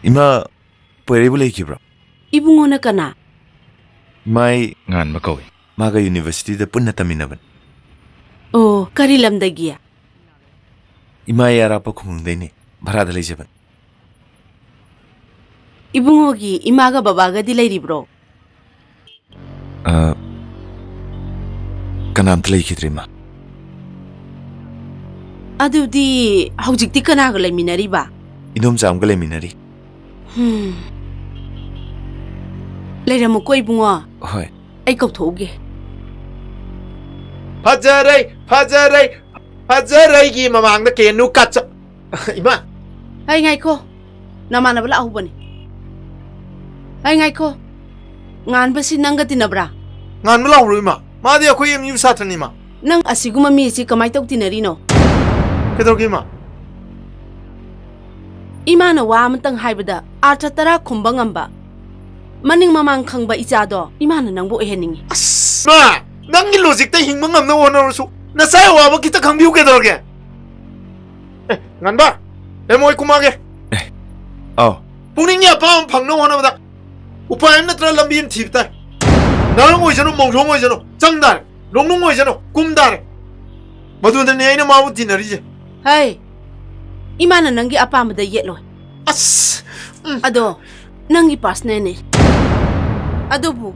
ꯏꯃꯥ, ꯄꯣꯏꯔꯩꯕꯨ ꯂꯩꯈꯤꯕ꯭ꯔꯣ? ꯏꯕꯨꯡꯉꯣꯅ ꯀꯅꯥ? ꯏꯃꯥ, ꯑꯩ ꯉꯥꯟꯕ ꯀꯧꯏ꯫ ꯃꯥꯒ ꯌꯨꯅꯤꯚꯔꯁꯤꯇꯤꯗ ꯄꯨꯟꯅ ꯇꯝꯃꯤꯟꯅꯕꯅꯤ꯫ ꯑꯣ, ꯀꯔꯤ ꯂꯝꯗꯒꯤ? ꯏꯃꯥ, ꯑꯩ ꯑꯔꯥꯞꯄ ꯈꯨꯡꯒꯪꯗꯩꯅꯤ, ꯚꯔꯥꯗ ꯂꯩꯖꯕꯅꯤ꯫ ꯏꯕꯨꯡꯉꯣꯒꯤ ꯏꯃꯥꯒ ꯕꯕꯥꯒꯗꯤ ꯂꯩꯔꯤꯕ꯭ꯔꯣ? ꯑ, ꯀꯅꯥꯝꯇ ꯂꯩꯈꯤꯗ꯭ꯔꯦ, ꯏꯃꯥ꯫ ꯑꯗꯨꯗꯤ ꯍꯧꯖꯤꯛꯇꯤ ꯀꯅꯥꯒ ꯂꯩꯃꯤꯟꯅꯔꯤꯕ? ꯏꯗꯣꯝꯆꯥ ꯑꯃꯒ ꯂꯩꯃꯤꯟꯅꯔꯤ꯫ ꯍꯨꯝ꯫ ꯂꯩꯔꯝꯃꯨꯀꯣ, ꯏꯕꯨꯡꯉꯣ꯫ ꯍꯣꯏ꯫ ꯑꯩ ꯀꯧꯊꯣꯛꯎꯒꯦ꯫ ꯐꯖꯔꯩ, ꯐꯖꯔꯩ, ꯐꯖꯔꯩꯒꯤ ꯃꯃꯥꯡꯗ ꯀꯦꯅꯨ ꯀꯠꯆ-, ꯏꯃꯥ! ꯑꯩ ꯉꯥꯏꯈꯣ꯫ ꯅꯃꯥꯟꯅꯕ ꯂꯥꯛꯍꯧꯕꯅꯤ꯫ ꯑꯩ ꯉꯥꯏꯈꯣ꯫ ꯉꯥꯟꯕꯁꯤ ꯅꯪꯒ ꯇꯤꯟꯅꯕ꯭ꯔꯥ? ꯉꯥꯟꯕ ꯂꯥꯛꯍꯧꯔꯣ, ꯏꯃꯥ꯫ ꯃꯥꯗꯤ ꯑꯩꯈꯣꯏ ꯑꯦꯝ ꯌꯨ ꯁꯥꯇ꯭ꯔꯅꯤ, ꯏꯃꯥ꯫ ꯅꯪ ꯑꯁꯤꯒꯨꯝꯕ ꯃꯤꯁꯤ ꯀꯃꯥꯏ ꯇꯧ ꯇꯤꯟꯅꯔꯤꯅꯣ? ꯀꯩꯗꯧꯔꯒꯦ, ꯏꯃꯥ? ꯏꯃꯥꯅ ꯋꯥ ꯑꯃꯇꯪ ꯍꯥꯏꯕꯗ ꯑꯥꯔꯊ ꯇꯔꯥ ꯈꯨꯝꯕ ꯉꯝꯕ, ꯃꯅꯤꯡ ꯃꯃꯥꯡ ꯈꯪꯕ ꯏꯆꯥꯗꯣ ꯏꯃꯥꯅ ꯅꯪꯕꯨ ꯑꯣꯏꯍꯟꯅꯤꯡꯉꯤ꯫ ꯑꯁ! ꯃꯥ! ꯅꯪꯒꯤ ꯂꯣꯖꯤꯛꯇ ꯍꯤꯡꯕ ꯉꯝꯅꯕ ꯍꯣꯠꯅꯔꯁꯨ, ꯅꯆꯥꯒꯤ ꯑꯋꯥꯕ ꯈꯤꯇ ꯈꯪꯕꯤꯌꯨ ꯀꯩꯗꯧꯔꯒꯦ? ꯑꯦ, ꯉꯥꯟꯕ! ꯑꯦ, ꯃꯣꯏ ꯀꯨꯝꯃꯛꯑꯒꯦ꯫ ꯑꯦ, ꯑꯧ꯫ ꯄꯨꯛꯅꯤꯡꯒꯤ ꯑꯄꯥꯝꯕ ꯐꯪꯅꯕ ꯍꯣꯠꯅꯕꯗ ꯎꯄꯥꯏ ꯑꯃ ꯅꯠꯇ꯭ꯔꯒ ꯂꯝꯕꯤ ꯑꯃ ꯊꯤꯕ ꯇꯥꯏ꯫ ꯅꯥꯔꯪ ꯑꯣꯏꯁꯅꯨ, ꯃꯣꯡꯁꯣꯡ ꯑꯣꯏꯁꯅꯨ, ꯆꯪ ꯇꯥꯔꯦ꯫ ꯂꯣꯡꯅꯨꯡ ꯑꯣꯏꯁꯅꯨ, ꯀꯨꯝ ꯇꯥꯔꯦ꯫ ꯃꯗꯨꯗꯅꯦ ꯑꯩꯅ ꯃꯥꯕꯨ ꯇꯤꯟꯅꯔꯤꯁꯦ꯫ ꯍꯩ, ꯏꯃꯥꯅ ꯅꯪꯒꯤ ꯑꯄꯥꯝꯕꯗ ꯌꯦꯠꯂꯣꯏ꯫ ꯑꯁ! ꯎꯝ꯫ ꯑꯗꯣ ꯅꯪꯒꯤ ꯄꯥꯔꯁꯅꯦꯜꯅꯦ꯫ ꯑꯗꯨꯕꯨ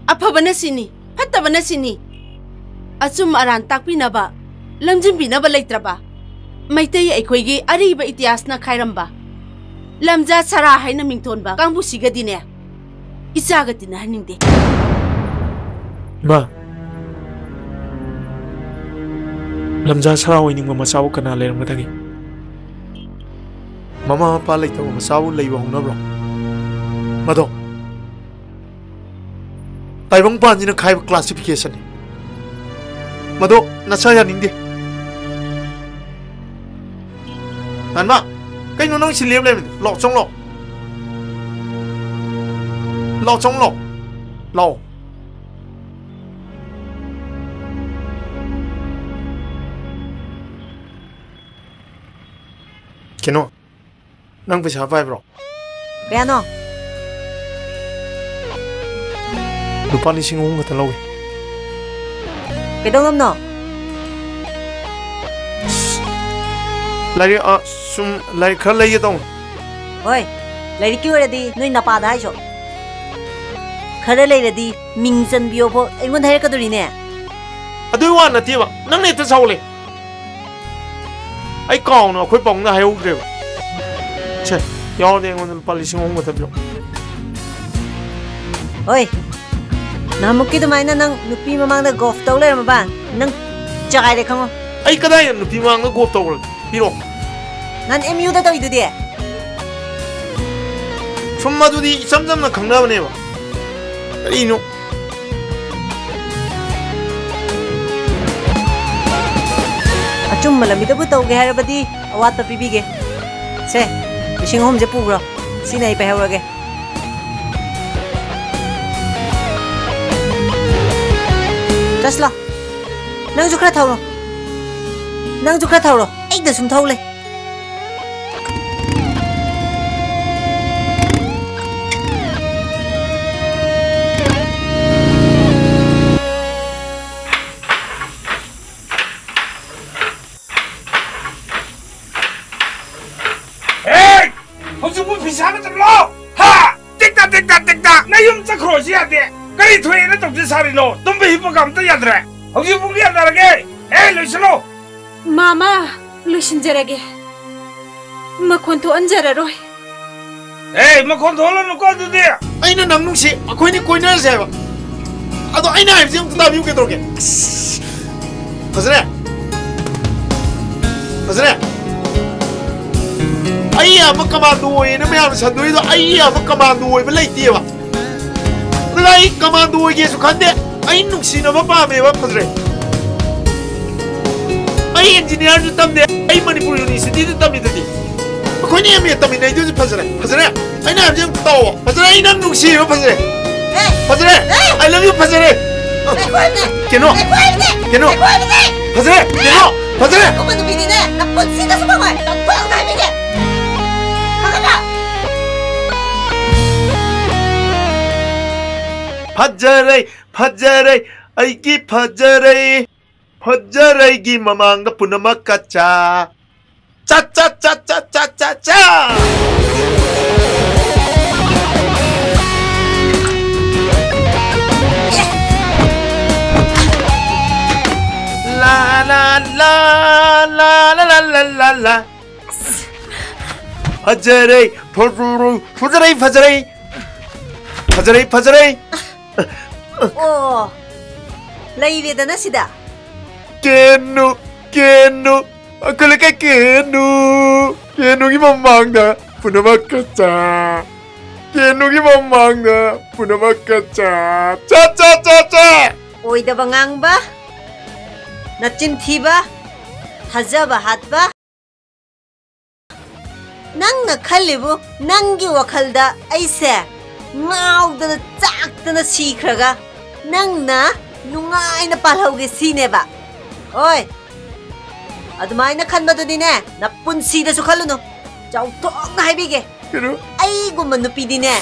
ꯑꯐꯕꯅ ꯁꯤꯅꯤ, ꯐꯠꯇꯕꯅ ꯁꯤꯅꯤ꯫ ꯑꯆꯨꯝ ꯑꯔꯥꯟ ꯇꯥꯛꯄꯤꯅꯕ, ꯂꯝꯖꯤꯡꯕꯤꯅꯕ ꯂꯩꯇ꯭ꯔꯕ, ꯃꯩꯇꯩ ꯑꯩꯈꯣꯏꯒꯤ ꯑꯔꯤꯕ ꯏꯇꯤꯍꯥꯁꯅ ꯈꯥꯏꯔꯝꯕ ꯂꯝꯖꯥ ꯁꯔꯥ ꯍꯥꯏꯅ ꯃꯤꯡꯊꯣꯟꯕ ꯀꯥꯡꯕꯨꯁꯤꯒꯗꯤꯅꯦ, ꯏꯆꯥꯒ ꯇꯤꯟꯅꯍꯟꯅꯤꯡꯗꯦ꯫ ꯏꯃꯥ, ꯂꯝꯖꯥ ꯁꯔꯥ ꯑꯣꯏꯅꯤꯡꯕ ꯃꯆꯥꯕꯨ ꯀꯅꯥ ꯂꯩꯔꯝꯒꯗꯒꯦ? ꯃꯃꯥ ꯃꯄꯥ ꯂꯩꯇꯕ ꯃꯆꯥꯕꯨ ꯂꯩꯕ ꯍꯧꯅꯕ꯭ꯔꯣ? ꯃꯗꯣ ꯇꯥꯏꯕꯪꯄꯥꯟꯁꯤꯅ ꯈꯥꯏꯕ ꯀ꯭ꯂꯥꯁꯤꯐꯤꯀꯦꯁꯟꯅꯤ꯫ ꯃꯗꯣ ꯅꯁꯥ ꯌꯥꯅꯤꯡꯗꯦ꯫ ꯉꯥꯟꯕ, ꯀꯩꯅꯣ ꯅꯪ ꯁꯤ ꯂꯦꯞ ꯂꯩꯔꯝꯃꯤꯗꯣ? ꯂꯥꯛꯑꯣ, ꯆꯪꯂꯛꯑꯣ꯫ ꯂꯥꯛꯑꯣ, ꯆꯪꯂꯛꯑꯣ꯫ ꯂꯥꯛꯑꯣ꯫ ꯀꯩꯅꯣ, ꯅꯪ ꯄꯩꯁꯥ ꯄꯥꯏꯕ꯭ꯔꯣ? ꯀꯌꯥꯅꯣ? ꯂꯨꯄꯥ ꯂꯤꯁꯤꯡ ꯑꯍꯨꯝ ꯈꯛꯇ ꯂꯧꯒꯦ꯫ ꯀꯩꯗꯧꯅꯕꯅꯣ? ꯂꯥꯏꯔꯤꯛ, ꯑ, ꯁꯨꯝ ꯂꯥꯏꯔꯤꯛ ꯈꯔ ꯂꯩꯒꯦ ꯇꯧꯅꯤ꯫ ꯍꯣꯏ, ꯂꯥꯏꯔꯤꯛꯀꯤ ꯑꯣꯏꯔꯗꯤ ꯅꯣꯏ ꯅꯄꯥꯗ ꯍꯥꯏꯁꯣ꯫ ꯈꯔ ꯂꯩꯔꯗꯤ ꯃꯤꯡ ꯆꯟꯕꯤꯌꯣ ꯐꯥꯎ ꯑꯩꯉꯣꯟꯗ ꯍꯥꯏꯔꯛꯀꯗꯣꯔꯤꯅꯦ꯫ ꯑꯗꯨꯏ ꯋꯥ ꯅꯠꯇꯦꯕ, ꯅꯪꯅ ꯍꯦꯛꯇ ꯁꯥꯎꯂꯦ꯫ ꯑꯩ ꯀꯥꯎꯅ ꯑꯩꯈꯣꯏ ꯄꯥꯕꯨꯡꯗ ꯍꯥꯏꯍꯧꯗ꯭ꯔꯦꯕ꯫ ꯁꯦ, ꯌꯥꯎꯔꯗꯤ ꯑꯩꯉꯣꯟꯗ ꯂꯨꯄꯥ ꯂꯤꯁꯤꯡ ꯑꯍꯨꯝ ꯈꯛꯇ ꯄꯤꯔꯛꯑꯣ꯫ ꯍꯣꯏ, ꯅꯍꯥꯟꯃꯨꯛꯀꯤ ꯑꯗꯨꯃꯥꯏꯅ ꯅꯪ ꯅꯨꯄꯤ ꯃꯃꯥꯡꯗ ꯒꯣꯐ ꯇꯧ ꯂꯩꯔꯝꯃꯕ? ꯅꯪ ꯆꯥꯏꯔꯦ ꯈꯪꯉꯣ꯫ ꯑꯩ ꯀꯗꯥꯏꯗ ꯅꯨꯄꯤ ꯃꯃꯥꯡꯗ ꯒꯣꯐ ꯇꯧꯈ꯭ꯔꯒꯦ? ꯄꯤꯔꯛꯑꯣ꯫ ꯅꯪ ꯑꯦꯝ ꯌꯨꯗ ꯇꯧꯔꯤꯗꯨꯗꯤ? ꯁꯨꯝ ꯃꯗꯨꯗꯤ ꯏꯆꯝ ꯆꯝꯅ ꯈꯪꯅꯕꯅꯦꯕ꯫ ꯀꯔꯤꯅꯣ? ꯑꯆꯨꯝꯕ ꯂꯝꯕꯤꯗꯕꯨ ꯇꯧꯒꯦ ꯍꯥꯏꯔꯕꯗꯤ ꯑꯋꯥꯠꯄ ꯄꯤꯕꯤꯒꯦ꯫ ꯁꯦ, ꯂꯤꯁꯤꯡ ꯑꯍꯨꯝꯁꯦ ꯄꯨꯈ꯭ꯔꯣ꯫ ꯁꯤꯅ ꯑꯩ ꯄꯥꯏꯍꯧꯔꯒꯦ꯫ ꯆꯠꯂꯣ꯫ ꯅꯪꯁꯨ ꯈꯔ ꯊꯧꯔꯣ꯫ ꯅꯪꯁꯨ ꯈꯔ ꯊꯧꯔꯣ꯫ ꯑꯩꯗ ꯁꯨꯝ ꯊꯧ ꯂꯩ꯫ ꯍꯦ! ꯍꯧꯖꯤꯛꯄꯨ ꯐꯤꯁꯥ ꯃꯇꯝꯂꯣ? ꯍꯥ? ꯇꯦꯛꯇ, ꯇꯦꯛꯇ, ꯇꯦꯛꯇ! ꯅꯌꯨꯝ ꯆꯠꯈ꯭ꯔꯣꯁꯨ ꯌꯥꯗꯦ꯫ ꯀꯔꯤ ꯊꯣꯛꯑꯦꯅ ꯇꯧꯗꯦ ꯁꯥꯔꯤꯅꯣ? ꯇꯨꯝꯕ ꯍꯤꯞꯄꯒ ꯑꯝꯇ ꯌꯥꯗ꯭ꯔꯦ꯫ ꯍꯧꯖꯤꯛ ꯄꯨꯡ ꯀꯌꯥ ꯇꯥꯔꯒꯦ? ꯍꯦ, ꯂꯣꯏꯁꯤꯜꯂꯣ! ꯃꯥꯃꯥ, ꯂꯣꯏꯁꯤꯟꯖꯔꯒꯦ꯫ ꯃꯈꯣꯟ ꯊꯣꯛꯍꯟꯖꯔꯔꯣꯏ꯫ ꯑꯦ, ꯃꯈꯣꯟ ꯊꯣꯛꯍꯜꯂꯅꯨꯀꯣ ꯑꯗꯨꯗꯤ꯫ ꯑꯩꯅ ꯅꯪ ꯅꯨꯡꯁꯤ, ꯑꯩꯈꯣꯏꯅꯤ ꯀꯣꯏꯅꯔꯁꯦ ꯍꯥꯏꯕ꯫ ꯑꯗꯣ ꯑꯩꯅ ꯍꯥꯏꯕꯁꯤ ꯑꯝꯇ ꯇꯥꯕꯤꯌꯨ ꯀꯩꯗꯧꯔꯒꯦ? ꯑꯁ! ꯐꯖꯔꯦ꯫ ꯐꯖꯔꯦ꯫ ꯑꯩ ꯑꯃ ꯀꯃꯥꯟꯗꯣ ꯑꯣꯏꯌꯦꯅ ꯃꯌꯥꯝꯅ ꯁꯟꯗꯣꯛꯏꯗꯣ, ꯑꯩ ꯑꯃ ꯀꯃꯥꯟꯗꯣ ꯑꯣꯏꯕ ꯂꯩꯇꯦꯕ꯫ ꯑꯗꯨꯅ ꯑꯩ ꯀꯃꯥꯟꯗꯣ ꯑꯣꯏꯒꯦꯁꯨ ꯈꯟꯗꯦ꯫ ꯑꯩ ꯅꯨꯡꯁꯤꯅꯕ ꯄꯥꯝꯃꯦꯕ, ꯐꯖꯔꯦ꯫ ꯑꯩ ꯏꯟꯖꯤꯅꯤꯌꯥꯔꯁꯨ ꯇꯝꯗꯦ, ꯑꯩ ꯃꯅꯤꯄꯨꯔ ꯌꯨꯅꯤꯚꯔꯁꯤꯇꯤꯗ ꯇꯝꯃꯤꯗꯨꯗꯤ꯫ ꯑꯩꯈꯣꯏꯅ ꯑꯦꯝ ꯑꯦ ꯇꯝꯃꯤꯟꯅꯩꯗꯨꯁꯨ ꯐꯖꯔꯦ, ꯐꯖꯔꯦ꯫ ꯑꯩꯅ ꯍꯥꯏꯕꯁꯦ ꯑꯝꯇ ꯇꯥꯎꯑꯣ꯫ ꯐꯖꯔꯦ, ꯑꯩ ꯅꯪ ꯅꯨꯡꯁꯤꯌꯦꯕ, ꯐꯖꯔꯦ꯫ ꯑꯦ! ꯐꯖꯔꯦ꯫ ꯑꯦ! I love you, ꯐꯖꯔꯦ꯫ ꯉꯥꯏꯈꯣ ꯍꯥꯏꯕꯅꯦ! ꯀꯩꯅꯣ? ꯉꯥꯏꯈꯣ ꯍꯥꯏꯕꯅꯦ! ꯀꯩꯅꯣ? ꯉꯥꯏꯈꯣ ꯍꯥꯏꯕꯅꯦ! ꯐꯖꯔꯦ, ꯑꯦ! ꯀꯩꯅꯣ? ꯐꯖꯔꯦ꯫ ꯑꯗꯨꯒꯨꯝꯕ ꯅꯨꯄꯤꯗꯤꯅꯦ, ꯅꯄꯨꯟꯁꯤꯗꯁꯨ ꯐꯪꯉꯣꯏ! ꯂꯪꯊꯣꯛꯑꯒ ꯍꯥꯏꯕꯤꯒꯦ! ꯈꯪꯉꯕ? ꯐꯖꯔꯦ, ꯐꯖꯔꯦ, ꯑꯩꯒꯤ ꯐꯖꯔꯦ꯫ ꯐꯖꯔꯩꯒꯤ ꯃꯃꯥꯡꯗ ꯄꯨꯝꯅꯃꯛ ꯀꯠꯆꯥ꯫ ꯆꯥ, ꯆꯥ, ꯆꯥ, ꯆꯥ, ꯆꯥ, ꯆꯥ, ꯆꯥ꯫ ꯂꯥ, ꯂꯥ, ꯂꯥ, ꯂꯥ, ꯂꯥ, ꯂꯥ, ꯂꯥ, ꯂꯥ, ꯂꯥ꯫ ꯐꯖꯔꯩ, ꯐꯖꯔꯩ, ꯐꯖꯔꯩ, ꯐꯖꯔꯩ꯫ ꯐꯖꯔꯩ, ꯐꯖꯔꯩ꯫ ꯑꯣ, ꯂꯩꯔꯦꯗꯅ ꯁꯤꯗ꯫ ꯀꯦꯅꯨ, ꯀꯦꯅꯨ, ꯑꯩꯈꯣꯏ ꯂꯩꯀꯥꯏ ꯀꯦꯅꯨ, ꯀꯦꯅꯨꯒꯤ ꯃꯃꯥꯡꯗ ꯄꯨꯝꯅꯃꯛ ꯀꯠꯆꯥ꯫ ꯀꯦꯅꯨꯒꯤ ꯃꯃꯥꯡꯗ ꯄꯨꯝꯅꯃꯛ ꯀꯠꯆꯥ꯫ ꯆꯥ, ꯆꯥ, ꯆꯥ, ꯆꯥ꯫ ꯑꯣꯏꯗꯕ ꯉꯥꯡꯕ, ꯅꯆꯤꯟ ꯊꯤꯕ, ꯊꯥꯖꯕ ꯍꯥꯠꯄ꯫ ꯅꯪꯅ ꯈꯜꯂꯤꯕꯨ, ꯅꯪꯒꯤ ꯋꯥꯈꯜꯗ ꯑꯩꯁꯦ ꯉꯥꯎꯗꯅ ꯆꯥꯛꯇꯅ ꯁꯤꯈ꯭ꯔꯒ ꯅꯪꯅ ꯅꯨꯡꯉꯥꯏꯅ ꯄꯥꯜꯍꯧꯒꯦ ꯁꯤꯅꯦꯕ? ꯍꯣꯏ, ꯑꯗꯨꯃꯥꯏꯅ ꯈꯟꯕꯗꯨꯗꯤꯅꯦ, ꯅꯄꯨꯟꯁꯤꯗꯁꯨ ꯈꯜꯂꯨꯅꯨ꯫ ꯆꯥꯎꯊꯣꯛꯅ ꯍꯥꯏꯕꯤꯒꯦ, ꯀꯩꯅꯣ? ꯑꯩꯒꯨꯝꯕ ꯅꯨꯄꯤꯗꯤꯅꯦ,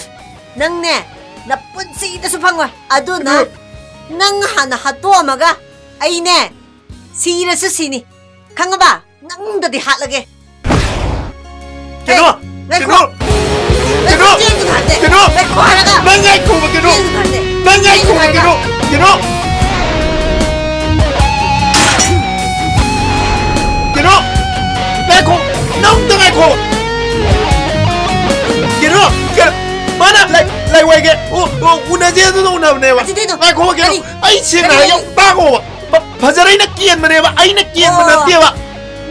ꯅꯪꯅꯦ, ꯅꯄꯨꯟꯁꯤꯗꯁꯨ ꯐꯪꯉꯣꯏ꯫ ꯑꯗꯨꯅ ꯀꯩꯅꯣ? ꯅꯪ ꯍꯥꯟꯅ ꯍꯥꯠꯇꯣꯛꯑꯝꯃꯒ ꯑꯩꯅꯦ, ꯁꯤꯔꯁꯨ ꯁꯤꯅꯤ, ꯈꯪꯉꯕ? ꯅꯪꯗꯗꯤ ꯍꯥꯠꯂꯒꯦ꯫ ꯀꯩꯅꯣ? ꯍꯦ, ꯉꯥꯏꯈꯣ꯫ ꯀꯩꯅꯣ? ꯉꯥꯏꯈꯣ, ꯀꯩꯅꯣ? ꯆꯦꯟꯒꯅꯨ ꯍꯥꯏꯕꯅꯦ꯫ ꯀꯩꯅꯣ? ꯉꯥꯏꯈꯣ ꯍꯥꯏꯔꯒ꯫ ꯅꯪ ꯉꯥꯏꯈꯣꯕ, ꯀꯩꯅꯣ? ꯆꯦꯟꯒꯅꯨ ꯍꯥꯏꯕꯅꯦ꯫ ꯅꯪ ꯉꯥꯏꯈꯣꯕ, ꯆꯦꯟꯒꯅꯨ ꯀꯩꯅꯣ? ꯍꯥꯏꯔꯒ꯫ ꯀꯩꯅꯣ? ꯀꯩꯅꯣ? ꯉꯥꯏꯈꯣ꯫ ꯅꯪ ꯑꯝꯇ ꯉꯥꯏꯈꯣ꯫ ꯀꯩꯅꯣ? ꯀꯩꯅꯣ? ꯃꯥꯅ ꯂꯥꯏ-, ꯂꯥꯏꯋꯥꯏꯒꯦ꯫ ꯑꯣ, ꯑꯣ, ꯎꯅꯁꯦ ꯑꯗꯨꯅ ꯎꯅꯕꯅꯦꯕ꯫ ꯀꯩꯗꯧꯗꯣꯏꯅꯣ? ꯉꯥꯏꯈꯣ, ꯀꯩꯅꯣ? ꯀꯔꯤ? ꯑꯩ ꯁꯦꯡꯅ ꯀꯔꯤ? ꯍꯥꯏꯒꯦ, ꯇꯥꯈꯣꯕ꯫ ꯐ-, ꯐꯖꯔꯩꯅ ꯀꯦꯟꯕꯅꯦꯕ, ꯑꯩꯅ ꯀꯦꯟꯕ ꯑꯣ, ꯅꯠꯇꯦꯕ꯫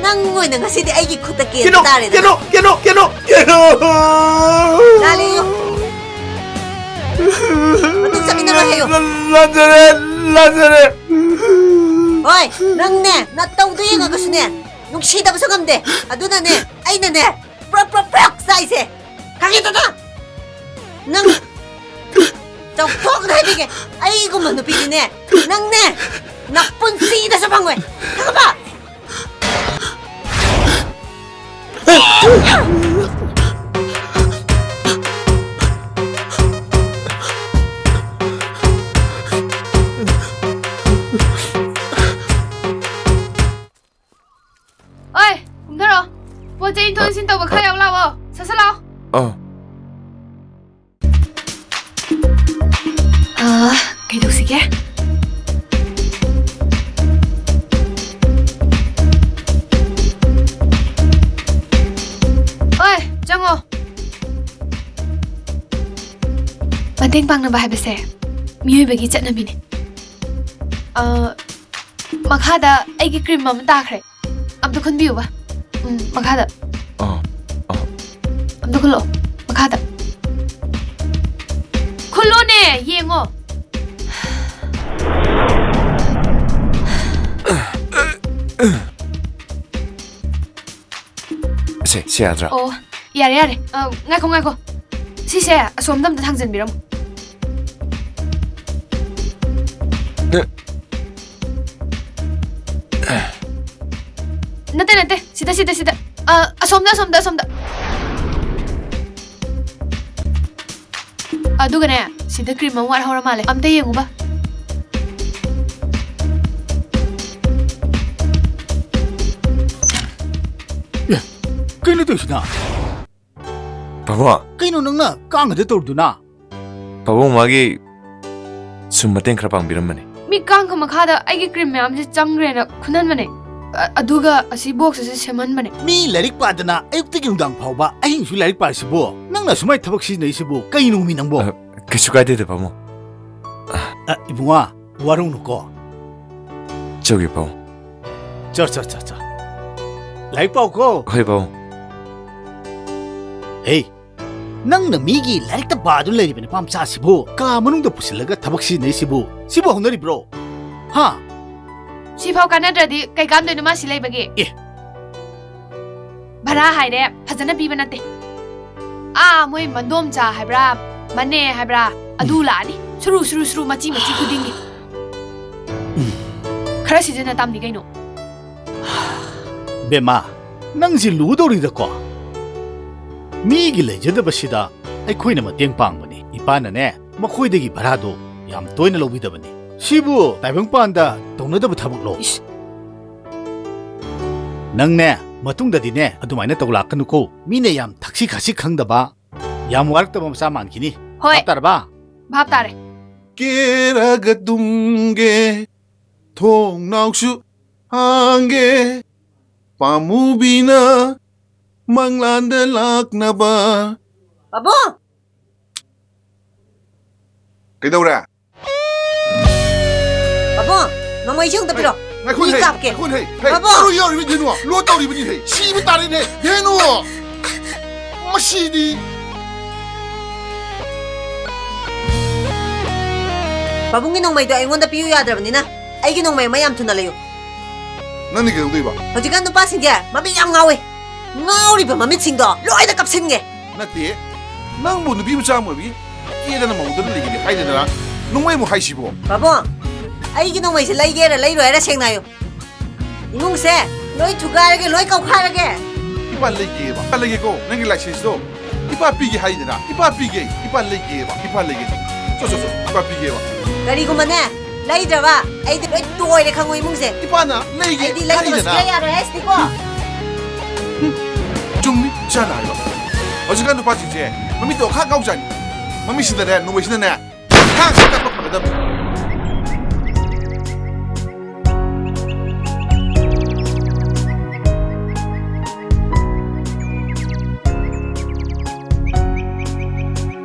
ꯅꯪ ꯑꯣꯏꯅ ꯉꯁꯤꯗꯤ ꯑꯩꯒꯤ ꯈꯨꯠꯇ ꯀꯦꯟꯕ ꯀꯩꯅꯣ, ꯇꯥꯔꯦꯗꯅ꯫ ꯀꯩꯅꯣ, ꯀꯩꯅꯣ, ꯀꯩꯅꯣ, ꯀꯩꯅꯣ? ꯂꯥꯂꯤ꯫ ꯃꯇꯨꯡ ꯆꯠꯃꯤꯟꯅꯔꯣꯏ ꯍꯥꯏꯌꯣ꯫ ꯂꯥꯟꯖꯔꯦ, ꯂꯥꯟꯖꯔꯦ꯫ ꯍꯣꯏ, ꯅꯪꯅꯦ, ꯅꯇꯧꯗꯣ ꯌꯦꯡꯉꯒꯁꯨꯅꯦ, ꯅꯨꯡꯁꯤꯗꯕꯁꯨ ꯉꯝꯗꯦ꯫ ꯑꯗꯨꯅꯅꯦ, ꯑꯩꯅꯅꯦ, ꯄ꯭ꯔꯞ, ꯄ꯭ꯔꯞ, ꯄ꯭ꯔꯞ ꯆꯥꯏꯁꯦ꯫ ꯈꯪꯉꯦꯗꯅ? ꯅꯪ ꯆꯥꯎꯊꯣꯛꯅ ꯍꯥꯏꯕꯤꯒꯦ, ꯑꯩꯒꯨꯝꯕ ꯅꯨꯄꯤꯗꯤꯅꯦ, ꯅꯪꯅꯦ, ꯅꯄꯨꯟꯁꯤꯗꯁꯨ ꯐꯪꯉꯣꯏ꯫ ꯈꯪꯉꯕ? ꯑꯣꯏ, ꯀꯨꯝꯊꯔꯣ꯫ ꯄꯣꯠ ꯆꯩ ꯏꯟꯊꯣꯛ ꯏꯟꯁꯤꯟ ꯇꯧꯕ ꯈꯔ ꯌꯥꯎ ꯂꯥꯛꯑꯣ꯫ ꯁꯠ ꯁꯠ ꯂꯥꯛꯑꯣ꯫ ꯑꯥ꯫ ꯑꯥ, ꯀꯩꯗꯧꯁꯤꯒꯦ? ꯑꯣꯏ, ꯆꯪꯉꯣ꯫ ꯃꯇꯦꯡ ꯄꯥꯡꯅꯕ ꯍꯥꯏꯕꯁꯦ ꯃꯤꯑꯣꯏꯕꯒꯤ ꯆꯠꯅꯕꯤꯅꯦ꯫ ꯑꯥ, ꯃꯈꯥꯗ ꯑꯩꯒꯤ cream ꯑꯃ ꯇꯥꯈ꯭ꯔꯦ꯫ ꯑꯝꯇ ꯈꯨꯟꯕꯤꯌꯨꯕ꯫ ꯎꯝ, ꯃꯈꯥꯗ꯫ ꯑꯥ, ꯑꯥ꯫ ꯑꯝꯇ ꯈꯨꯜꯂꯣ꯫ ꯃꯈꯥꯗ꯫ ꯈꯨꯜꯂꯣꯅꯦ, ꯌꯦꯡꯉꯣ꯫ ꯁꯦ, ꯁꯦ ꯌꯥꯗ꯭ꯔꯥ? ꯑꯣ꯫ ꯌꯥꯔꯦ, ꯌꯥꯔꯦ꯫ ꯑ, ꯉꯥꯏꯈꯣ, ꯉꯥꯏꯈꯣ꯫ ꯁꯤꯁꯦ ꯑꯁꯣꯝꯗ ꯑꯝꯇ ꯊꯥꯡꯖꯟꯕꯤꯔꯝꯃꯣ꯫ ꯅꯠꯇꯦ, ꯅꯠꯇꯦ꯫ ꯁꯤꯗ, ꯁꯤꯗ, ꯁꯤꯗ꯫ ꯑ, ꯑꯁꯣꯝꯗ, ꯑꯁꯣꯝꯗ, ꯑꯁꯣꯝꯗ꯫ ꯑꯗꯨꯒꯅꯦ, ꯁꯤꯗ cream ꯑꯃ ꯋꯥꯠꯍꯧꯔ ꯃꯥꯜꯂꯦ꯫ ꯑꯝꯇ ꯌꯦꯡꯉꯨꯕ꯫ ꯑꯦ, ꯀꯩꯅꯣ ꯇꯧꯏꯁꯤꯅ? ꯄꯥꯕꯨꯡ꯫ ꯀꯩꯅꯣ ꯅꯪꯅ ꯀꯥꯡꯒꯗ ꯇꯧꯔꯨꯗꯨꯅ? ꯄꯥꯕꯨꯡ, ꯃꯥꯒꯤ ꯁꯨꯝ ꯃꯇꯦꯡ ꯈꯔ ꯄꯥꯡꯕꯤꯔꯝꯕꯅꯤ꯫ ꯃꯤ ꯀꯥꯡꯒ ꯃꯈꯥꯗ ꯑꯩꯒꯤ cream ꯃꯌꯥꯝꯁꯦ ꯆꯪꯈ꯭ꯔꯦꯅ ꯈꯨꯟꯍꯟꯕꯅꯦ꯫ ꯑ-, ꯑꯗꯨꯒ ꯑꯁꯤ box ꯑꯁꯤ ꯁꯦꯝꯍꯟꯕꯅꯦ꯫ ꯃꯤ ꯂꯥꯏꯔꯤꯛ ꯄꯥꯗꯅ ꯑꯌꯨꯛꯇꯒꯤ ꯅꯨꯡꯗꯥꯡ ꯐꯥꯎꯕ ꯑꯍꯤꯡꯁꯨ ꯂꯥꯏꯔꯤꯛ ꯄꯥꯔꯤꯁꯤꯕꯨ, ꯅꯪꯅ ꯁꯨꯃꯥꯏꯅ ꯊꯕꯛ ꯁꯤꯖꯤꯟꯅꯩꯁꯤꯕꯨ ꯀꯩꯅꯣꯃꯤ ꯅꯪꯕꯣ? ꯑ, ꯀꯩꯁꯨ ꯀꯥꯏꯗꯦꯗ, ꯄꯥꯕꯨꯡ꯫ ꯑ, ꯏꯕꯨꯡꯉꯣ, ꯋꯥꯔꯧꯅꯨꯀꯣ꯫ ꯆꯧꯒꯦ, ꯄꯥꯕꯨꯡ꯫ ꯆꯣ, ꯆꯣ, ꯆꯣ, ꯆꯣ꯫ ꯂꯥꯏꯔꯤꯛ ꯄꯥꯎꯀꯣ꯫ ꯍꯣꯏ, ꯄꯥꯕꯨꯡ꯫ ꯍꯦ, ꯅꯪꯅ ꯃꯤꯒꯤ ꯂꯥꯏꯔꯤꯛꯇ ꯄꯥꯗꯨꯅ ꯂꯩꯔꯤꯕ ꯅꯨꯄꯥ ꯃꯆꯥꯁꯤꯕꯨ ꯀꯥ ꯃꯅꯨꯡꯗ ꯄꯨꯁꯤꯜꯂꯒ ꯊꯕꯛ ꯁꯤꯖꯤꯟꯅꯩꯁꯤꯕꯨ, ꯁꯤꯕꯨ ꯍꯧꯅꯔꯤꯕ꯭ꯔꯣ? ꯍꯥ? ꯁꯤꯐꯥꯎ ꯀꯥꯟꯅꯗ꯭ꯔꯗꯤ ꯀꯩ ꯀꯥꯟꯗꯣꯏꯅꯣ ꯃꯥ ꯁꯤ ꯂꯩꯕꯒꯤ? ꯑꯦ꯫ ꯚꯔꯥ ꯍꯥꯏꯔꯦ, ꯐꯖꯅ ꯄꯤꯕ ꯅꯠꯇꯦ꯫ ꯑꯥ, ꯃꯣꯏ ꯃꯟꯗꯣꯝꯆꯥ ꯍꯥꯏꯕ꯭ꯔꯥ, ꯃꯅꯦ ꯍꯥꯏꯕ꯭ꯔꯥ, ꯑꯗꯨ ꯎꯝ꯫ ꯂꯥꯛꯑꯅꯤ꯫ ꯁꯨꯔꯨ, ꯁꯨꯔꯨ, ꯁꯨꯔꯨ, ꯃꯆꯤ, ꯃꯆꯤ ꯈꯨꯗꯤꯡꯒꯤ꯫ ꯎꯝ꯫ ꯈꯔ ꯁꯤꯖꯤꯟꯅ ꯇꯝꯅꯤ ꯀꯩꯅꯣ꯫ ꯕꯦꯝꯃ, ꯅꯪꯁꯤ ꯂꯨꯗꯧꯔꯤꯗꯀꯣ꯫ ꯃꯤꯒꯤ ꯂꯩꯖꯗꯕꯁꯤꯗ ꯑꯩꯈꯣꯏꯅ ꯃꯇꯦꯡ ꯄꯥꯡꯕꯅꯤ꯫ ꯏꯄꯥꯅꯅꯦ, ꯃꯈꯣꯏꯗꯒꯤ ꯚꯔꯥꯗꯣ ꯌꯥꯝ ꯇꯣꯏꯅ ꯂꯧꯕꯤꯗꯕꯅꯤ꯫ ꯁꯤꯕꯨ ꯇꯥꯏꯕꯪꯄꯥꯟꯗ ꯇꯧꯅꯗꯕ ꯊꯕꯛꯂꯣ? ꯏꯁ! ꯅꯪꯅꯦ, ꯃꯇꯨꯡꯗꯗꯤꯅꯦ, ꯑꯗꯨꯃꯥꯏꯅ ꯇꯧ ꯂꯥꯛꯀꯅꯨꯀꯣ꯫ ꯃꯤꯅ ꯌꯥꯝ ꯊꯛꯁꯤ ꯈꯥꯁꯤ ꯈꯪꯗꯕ, ꯌꯥꯝ ꯋꯥꯔꯛꯇꯕ ꯃꯆꯥ ꯃꯥꯟꯈꯤꯅꯤ꯫ ꯍꯣꯏ꯫ ꯚꯥꯞ ꯇꯥꯔꯕ? ꯚꯥꯞ ꯇꯥꯔꯦ꯫ ꯀꯦꯔꯒ ꯇꯨꯝꯒꯦ, ꯊꯣꯡꯅꯥꯎꯁꯨ ꯍꯥꯡꯒꯦ, ꯄꯥꯝꯃꯨꯕꯤꯅ ꯃꯪꯂꯥꯟꯗ ꯂꯥꯛꯅꯕ꯫ ꯄꯥꯕꯨꯡ! ꯀꯩꯗꯧꯔꯦ? ꯄꯥꯕꯨꯡ, ꯅꯣꯡꯃꯩꯁꯦ ꯑꯃꯨꯛꯇ ꯄꯤꯔꯣ꯫ ꯉꯥꯏꯈꯣ, ꯃꯤ ꯍꯦ, ꯀꯥꯞꯀꯦ꯫ ꯉꯥꯏꯈꯣ, ꯍꯦ, ꯍꯦ, ꯄꯥꯕꯨꯡ! ꯀꯔꯤ ꯌꯥꯎꯔꯤꯕ ꯙꯦꯅꯨ? ꯂꯣ ꯇꯧꯔꯤꯕꯅꯤ, ꯍꯦ, ꯁꯤꯕ ꯇꯥꯔꯦꯅꯦ, ꯙꯦꯅꯨ! ꯃꯁꯤꯗꯤ꯫ ꯄꯥꯕꯨꯡꯒꯤ ꯅꯣꯡꯃꯩꯗꯣ ꯑꯩꯉꯣꯟꯗ ꯄꯤꯌꯨ ꯌꯥꯗ꯭ꯔꯕꯅꯤꯅ, ꯑꯩꯒꯤ ꯅꯣꯡꯃꯩ ꯑꯃ ꯌꯥꯝ ꯊꯨꯅ ꯂꯩꯌꯨ꯫ ꯅꯪꯗꯤ ꯀꯩꯗꯧꯗꯣꯏꯕ? ꯍꯧꯖꯤꯛꯀꯥꯟ ꯅꯨꯄꯥꯁꯤꯡꯁꯦ ꯃꯃꯤꯠ ꯌꯥꯝ ꯉꯥꯎꯋꯦ꯫ ꯉꯥꯎꯔꯤꯕ ꯃꯃꯤꯠꯁꯤꯡꯗꯣ ꯂꯣꯏꯅ ꯀꯞꯁꯤꯟꯒꯦ꯫ ꯅꯠꯇꯦ, ꯅꯪꯕꯨ ꯅꯨꯄꯤ ꯃꯆꯥ ꯑꯃ ꯑꯣꯏꯕꯒꯤ ꯀꯦꯗꯅ ꯃꯧꯗꯅ ꯂꯩꯒꯅꯤ ꯍꯥꯏꯗꯅ ꯅꯣꯡꯃꯩ ꯑꯃꯨꯛ ꯍꯥꯏꯁꯤꯕꯣ? ꯄꯥꯕꯨꯡ, ꯑꯩꯒꯤ ꯅꯣꯡꯃꯩꯁꯦ ꯂꯩꯒꯦꯔꯥ ꯂꯩꯔꯣꯏꯔꯥ ꯁꯦꯡꯅ ꯍꯥꯏꯌꯨ꯫ ꯏꯃꯨꯡꯁꯦ ꯂꯣꯏ ꯊꯨꯒꯥꯏꯔꯒꯦ, ꯂꯣꯏ ꯀꯧꯈꯥꯏꯔꯒꯦ꯫ ꯏꯄꯥ ꯂꯩꯒꯦꯕ, ꯏꯄꯥ ꯂꯩꯒꯦꯀꯣ, ꯅꯪꯒꯤ license ꯇꯣ ꯏꯄꯥ ꯄꯤꯒꯦ ꯍꯥꯏꯗꯅ, ꯏꯄꯥ ꯄꯤꯒꯦ, ꯏꯄꯥ ꯂꯩꯒꯦꯕ, ꯏꯄꯥ ꯂꯩꯒꯦ꯫ ꯆꯣ, ꯆꯣ, ꯆꯣ, ꯏꯄꯥ ꯄꯤꯒꯦꯕ꯫ ꯀꯔꯤꯒꯨꯝꯕꯅꯦ ꯂꯩꯗ꯭ꯔꯕ ꯑꯩꯗꯤ ꯂꯣꯏ ꯇꯣꯏꯔꯦ ꯈꯪꯉꯣ ꯏꯃꯨꯡꯁꯦ꯫ ꯏꯄꯥꯅ ꯂꯩꯒꯦ ꯑꯩꯗꯤ ꯂꯩꯗꯕ ꯍꯥꯏꯗꯅ꯫ ꯁꯨꯡꯌꯥ ꯌꯥꯔꯣꯏ ꯍꯥꯏꯁꯤꯅꯤꯀꯣ꯫ ꯆꯨꯝꯃꯤ, ꯏꯆꯥꯅ ꯍꯥꯏꯕ꯫ ꯍꯧꯖꯤꯛꯀꯥꯟ ꯅꯨꯄꯥꯁꯤꯡꯁꯦ ꯃꯃꯤꯠꯇꯣ ꯈꯥꯛ ꯉꯥꯎꯖꯥꯠꯅꯤ꯫ ꯃꯃꯤꯠꯁꯤꯗꯅꯦ, ꯅꯣꯡꯃꯩꯁꯤꯅꯅꯦ, ꯈꯥꯛ ꯈꯥꯛ ꯀꯥꯞꯄ ꯐꯒꯗꯕꯅꯤ꯫